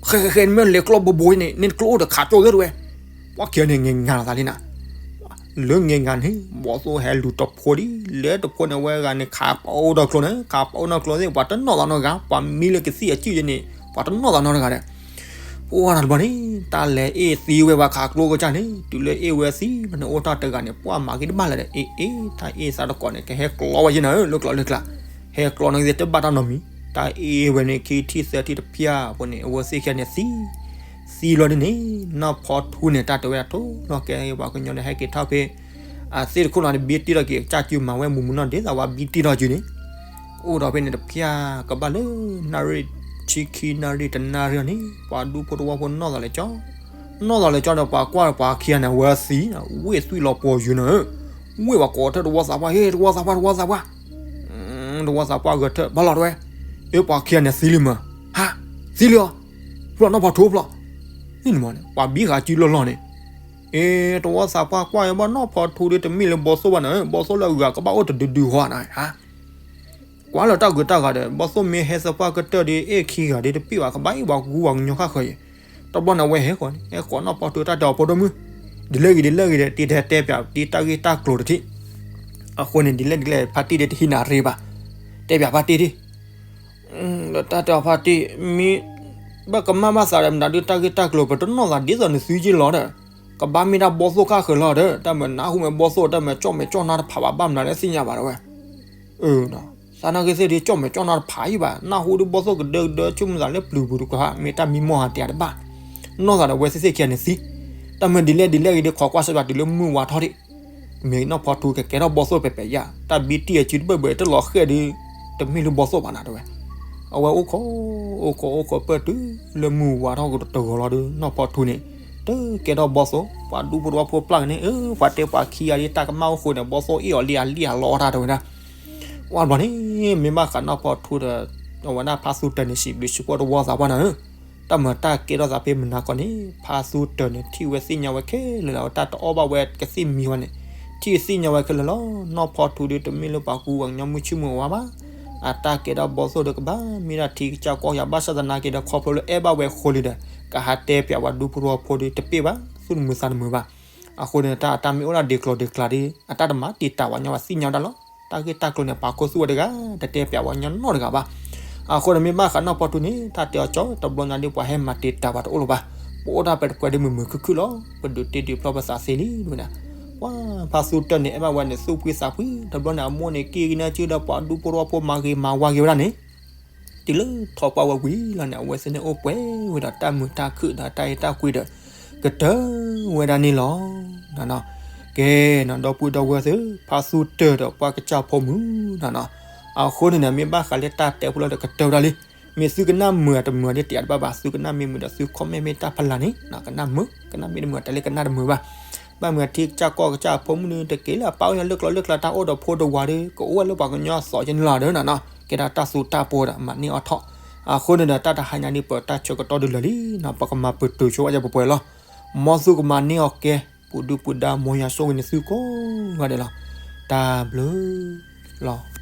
ဃဲၤဃဲၤဃဲၤ နမ့ၢ်လဲၤကျီဘိဘိန့ၣ် နကျိအိၣ်ဒီးခးကၠိသ့တဝဲ, ပှၤခံဂၤန့ၣ် ငဲၤငါလီၤသးလံနၤ လၢငဲၤငါန့ၣ် ဘီသိၣ်ဟဲလူၤတဖိဒ်လဲၣ်တဖိန့ၣ် ဝဲဂၤန့ၣ် ခးပအိၣ်ဒီးကျိန့ၣ် ခးပအိၣ်နီၢ်ကျိသ့ၣ် ပှၤတနီၣ်သးနီတဂၤ ပှၤမံလၢကသံၣ်အစုၣ်ယဲန့ၣ် ပှၤတနီၣ်သးနီတဂၤဒီး ပှၤတဘျီန့ၣ် တၢ်လဲၤအ့ၣ်သံဝဲပှၤခးကျိကစၢ်န့ၣ် တုၤလၢအ့ၣ်ဝဲသံ မ့ၢ်န့ၣ်အိၣ်တၢ်တဂၤန့ၣ် ပှၤမၤက့ၤတဘၣ်လၢၤဒီး အ့ၣ်အ့ၣ် တၢ်အ့ၣ်သးတကိးန့ၣ် ကဟဲကျီဝဲယဲနၤဧၢ လၢကျီလၢကျါ ဟဲကျီန့ၣ်က့ၤတဘၣ်တၢ်နီတမံၤ တၢ်အ့ၣ်ဝဲန့ၣ် ခံထံၣ်သၢထံၣ်တဖၠၣ်ဖိန့ၣ် အဝဲသ့ၣ်ခံဂၤန့ၣ်သံ သံလီၤဒ်န့ၣ် နီၢ်ဖီထူန့ၣ် တၢ်တဲဝဲဒၣ်ထိၣ်နီၣ်ကဲပှၤကညီန့ၣ် ဟဲက့ၤထီၣ်ဖဲ အသ့ၣ်တခိၣ်နီၤ တဘ့ၣ်တံၢ်ထီၣ်က့ၤ ကစၢ်စုမၤဝဲမုၢ်မုၢ်နီၢ်ဒ်သိးဝဲဘံတံၢ်ထီၣ်စုန့ၣ် အိၣ်ဒီးဖဲန့ၣ်တဖၠၣ် ကဘၣ်လၢ နၣ်ရံၣ်ဆံခံနၣ်ရံၣ်တနၣ်ရံၣ်အီၤန့ၣ် ပှၤဒူဖိတဝီဖိနီၢ်သးလဲၤကၠီ နီၢ်သးလဲၤကၠီဒီး ပှၤကွၢ်ပှၤခံဂၤန့ၣ် အဝဲသံ ဝ့ၢ်သွံၣ်လီၤပှီၤယုာ်နၤဧၢ ဝ့ၢ်ပှၤကိးထၢၣ်တဝီသးပှၢ် ဟ့ၣ် တဝီသးပှၢ် တဝီသးပှၢ် တဝီသးပှၢ်ဂဲၤထၢၣ် ဘၣ်လီၤတဝဲ အ့ ပှၤခံဂၤန့ၣ်သံလံမး ဟါ သံလံအီၤ ဖျီၣ်နီၢ်ဖီထူဖျီၣ် ပှၤဘံဃာ်စုလီၢ်လီၢ်န့ၣ် အ့ တဝီသးပှၢ်ကွၢ်ယဘၣ်နီၢ်ဖီထူဒီး တမ့ၢ်လၢဘီသိၣ်ဘၣ်န့ၣ်, ဘီသိၣ်လၢအဂၤကဘၣ်အိၣ်တဒုဒုဟီန့ၣ်ဧါ. ကွၢ်လၢတၢ်ဂုၤတၢ်ဂၤဒီး ဘီသိၣ်မ့ၢ်ဟဲသပှၢ်ကတၢၢ်ဒီး အဲၣ်ခံဂၤဒီးတပ့ၢ်ဘၣ်, ကဘၣ်အ့ၣ်ပှၤကူပှၤကညီဃၣ်ဃၢၤအံၤ. တဘျီန့ၣ် အဝဲဟဲဃီၤန့ၣ်, ဟဲဃီၤနီၢ်ဖီထူတၢ်တဲအီၤ ဖိဒိၣ်မုၣ်, ဒ်လဲၣ်ဂ့ၤဒ်လဲၣ်ဂ့ၤဒီး တံၤတဲတဲပၠးတံၤတၢ်ဂ့ၢ်တၢ်ကျိၤတထံၣ်. အဃိန့ၣ် ဒ်လဲၣ်ဒ်လဲၣ် ဖါတံၢ်ဒီးတဟံးနၤရ့ဘၣ်, တဲပၠးဖါတံၢ်ဒ် ဒီးတၢ်တဲအီၤဖါတံၢ်, မ့ၢ်ဘၣ်ကမၣ်ဘၣ်သးဒီး မနုၤဒုးတၢ်ဂ့ၢ်တၢ်ကျိၤ ပတနီၢ်သးဒ်သိးနသုက့လီၤဒီး, ကဘၣ်မ့ၢ်ဒၣ်ဘီသိၣ်ဃၣ်ဃၢၤလီၤဒီး, တၢ်မၤနၢ်ဟူမ့ၢ်ဘီသိၣ် တၢ်မၤကၠီၣ်မဲာ်ကၠီၣ်နါတဖးဘၣ် ဘၣ်မနုၤလၢသ့ၣ်ညါဘၣ်တဝဲ သးနာ်က့သ့ၣ်ဒုး ကၠီၣ်မဲာ်ကၠီၣ်နါတဖးယံၤဘၣ်, နၢ်ဟူဒုးဘီသိၣ်ကဒၢကဒၢ ဆိကမိၣ်သးလၢပျုၤပူၤတကဟး မ့ၢ်တၢ်မံမီၢ်ဟးတယၤတဘၣ်, နီၢ်သးဒီးဝဲသ့ၣ်သ့ၣ်ခံဂၤန့ၣ်သံ, တၢ်မၤဒ်လဲၣ်ဒ်လဲၣ်ဂ့ၤဒီး ခိးကွၢ်စၢၤပၠးတုၤလၢမုၢ်ဝါထီၣ်ဒံး မ့ၢ်နီၢ်ဖီထူကကဲထီၣ်ဘီသိၣ်ပှဲၤပှဲၤယါ, တၢ်ဘံတံၢ်အစုတဘၢၣ်ဘၢၣ်တလီၤဃဲၣ်ဒုး, တမ့ၢ်လၢဘီသိၣ်ဘၣ်နၤတဝဲ. အဝဲအိၣ်ခိး, အိၣ်ခိးအိၣ်ခိးပၢၢ်တုၤလၢမုၢ်ဝါထီၣ်ကတဂီၤလီၤဒီး နီၢ်ဖီထူန့ၣ် တကဲထီၣ်ဘီသိၣ်, ပှၤဒူဖိတဝီဖိပျၢ်က့ၤန့ၣ်, အၢ ပှၤတဲပှၤခံဂၤဒ်တၢ်ကမၣ်အိၣ်ဃိန့ၣ် ဘီသိၣ်အ့ၣ်အီၤလံအလံအလီအီၣ်တၢ်တဝဲဒၣ်. ဝံၤဘျီန့ၣ် မ့ၢ်ဘၣ်ဃးနီၢ်ဖီထူဒီး အဝဲဒၣ်ဖါသူတၢၢ်န့ၣ် စံးဘျုးစံးဖှိၣ်တဝီသးပှၢ်နၤဧၢ, တၢ်မၤတၢ်ကဲထီၣ်သးဖဲမနၤကီၢ်န့ၣ် ဖါသူတၢၢ်န့ၣ် ထံၣ်ဝဲသ့ၣ်ညါဝဲခဲလၢာ်လီၤ, တၢ်တအီၣ်ဘၣ်ဝဲကသ့ၣ်မံၤဝဲန့ၣ် ထံၣ်သ့ၣ်ညါဝဲခဲလၢာ်လီၤ. နီၢ်ဖီထူဒီးတမ့ၢ်လၢပှၤကူပှၤကညီမုၢ်ဆ့ၣ်မုၢ်ဝါဘၣ်, အတၢ်ကဲထီၣ်ဘီသိၣ်ဒီးကဘၣ်မ့ၢ်ဒၣ်ထံကစၢ်ကီၢ်ကစၢ် ဘၣ်ဆၣ်သနာ်က့ဒီး ခီဖျိလၢအဲၣ်ဘၣ်ဝဲဃိလံဒီး ကဟးတဲပၠးဝဲဒူဖိတဝီဖိဒီးတပ့ၢ်ဘၣ်, သူၣ်တမုာ်သးတမုာ်ဘၣ်. အဃိန့ၣ် တၢ်အတၢ်မ့ၢ်အိၣ်ဒၣ်ဒ့ကျိၤဒ့ကျါဒီး အတၢ်တမၤတံာ်တာ်ပှၤညီဘၣ် သ့ၣ်ညါဝဲဒၣ်လီၤ. တၢ်ဂ့ၢ်တၢ်ကျိၤန့ၣ် ပာ်ခူသူၣ်ဝဲတဂၤ, တတဲပၠးပှၤညီနီတဂၤဘၣ်. အဃိန့ၣ် မ့ၢ်ဘၣ်ဃးနီၢ်ဖီထူန့ၣ် တၢ်တဲအီၤကၠီ တဘျီညါဒ်ပှၤဟဲမၤတံာ်တာ်ပှၤတအိၣ်လၢၤဘၣ်, ပအိၣ်ဒၣ်ဖဲတပှဲၤဒီးမုာ်မုာ်ခုၣ်ခုၣ်လီၤ, ပဒုးတ့ဒုးဖျီပသးသ့လံဝဲဒၣ်. ပှၤဖါသူတၢၢ်န့ၣ် အဲၣ်ဘၣ်ဝဲန့ၣ် သူၣ်ဖှံသးဖှံ, တဘျီန့ၣ် အမိၢ်န့ၣ်က့ၤကနၢက့ၤဒီးပှၤဒူဖိတဝီဖိမၤဂ့ၤမၤဝါက့ၤဝဲဒၣ်န့ၣ် တုၤလၢထီၣ်ပှၢ်ဝဲဝံၤလီၤန့ၣ် အဝဲသ့ၣ်န့ၣ်အိၣ်ပှဲၤဝဲဒီးတၢ်မုာ်တၢ်ခုၣ်ဒီးတၢ်အဲၣ်တၢ်ကွံဒီး ကတၢၢ်ဝဲဒၣ်န့ၣ်လီၤ. ကဲနီၤ ဒီပုၢ်ဒီဝဲၢ်သ့ၣ်, ဖါသူတၢၢ်ဒီးပှၤကစၢ်ဖိမုၣ်နီၤနီၤ, အဃိန့ၣ်န့ၣ် မ့ၢ်ဘၣ်ဃးလၢတၢ်တဲဖိလီၤဒီးကတၢၢ်ဝဲဒၣ်လံ. မ့ၢ်သုကနၣ်မုာ်တမုာ်ဒ်တယၤတဘၣ်ဘၣ်, သုကနၣ်မ့ၢ်မုာ်ဒီးသု comment မ့ၢ်တၢ်ဖလၢ်န့ၣ် ကနၣ်မုာ်, ကနၣ်မ့ၢ်တမုာ်တၢ်လၢကနၣ်တမုာ်ဘၣ်. ဘၣ်မုာ်ထံကစၢ်ကီၢ်ကစၢ်အဖိမုၣ်န့ၣ် တက့ၤလၢအပာ်အိၣ်ညါလၢကျိၤလၢကျါ တၢ်အိၣ်ဒီးဖိတဝၤဒီး ကအိၣ်ဝဲလၢပှၤကညီအသိးကန့ၣ်လီၤဒီးနီၤနီၤ, ကဲဒၣ်တၢ်သူတၢ်ပှီၤဒီးမၤန့ၢ်အီၤထီၣ်. အဃိန့ၣ်ဒီး တၢ်တဟါညါဒ်ပတၢ်ဆၢကတီၢ်ဒုးလၢာ်လံနီၤ, ပကမၤပတုာ်ဆိဝဲယပှဲၤပှဲၤလီၤ. မ်သုကမၤန့ၢ်အီၤကဲ ပူၤဒုၣ်ပူၤဒါ မ်ယွၤဆိၣ်ဂ့ၤန့ၢ်သုကိးဂၤဒဲးလီၤ. တၢ်ဘျုးလီၤ.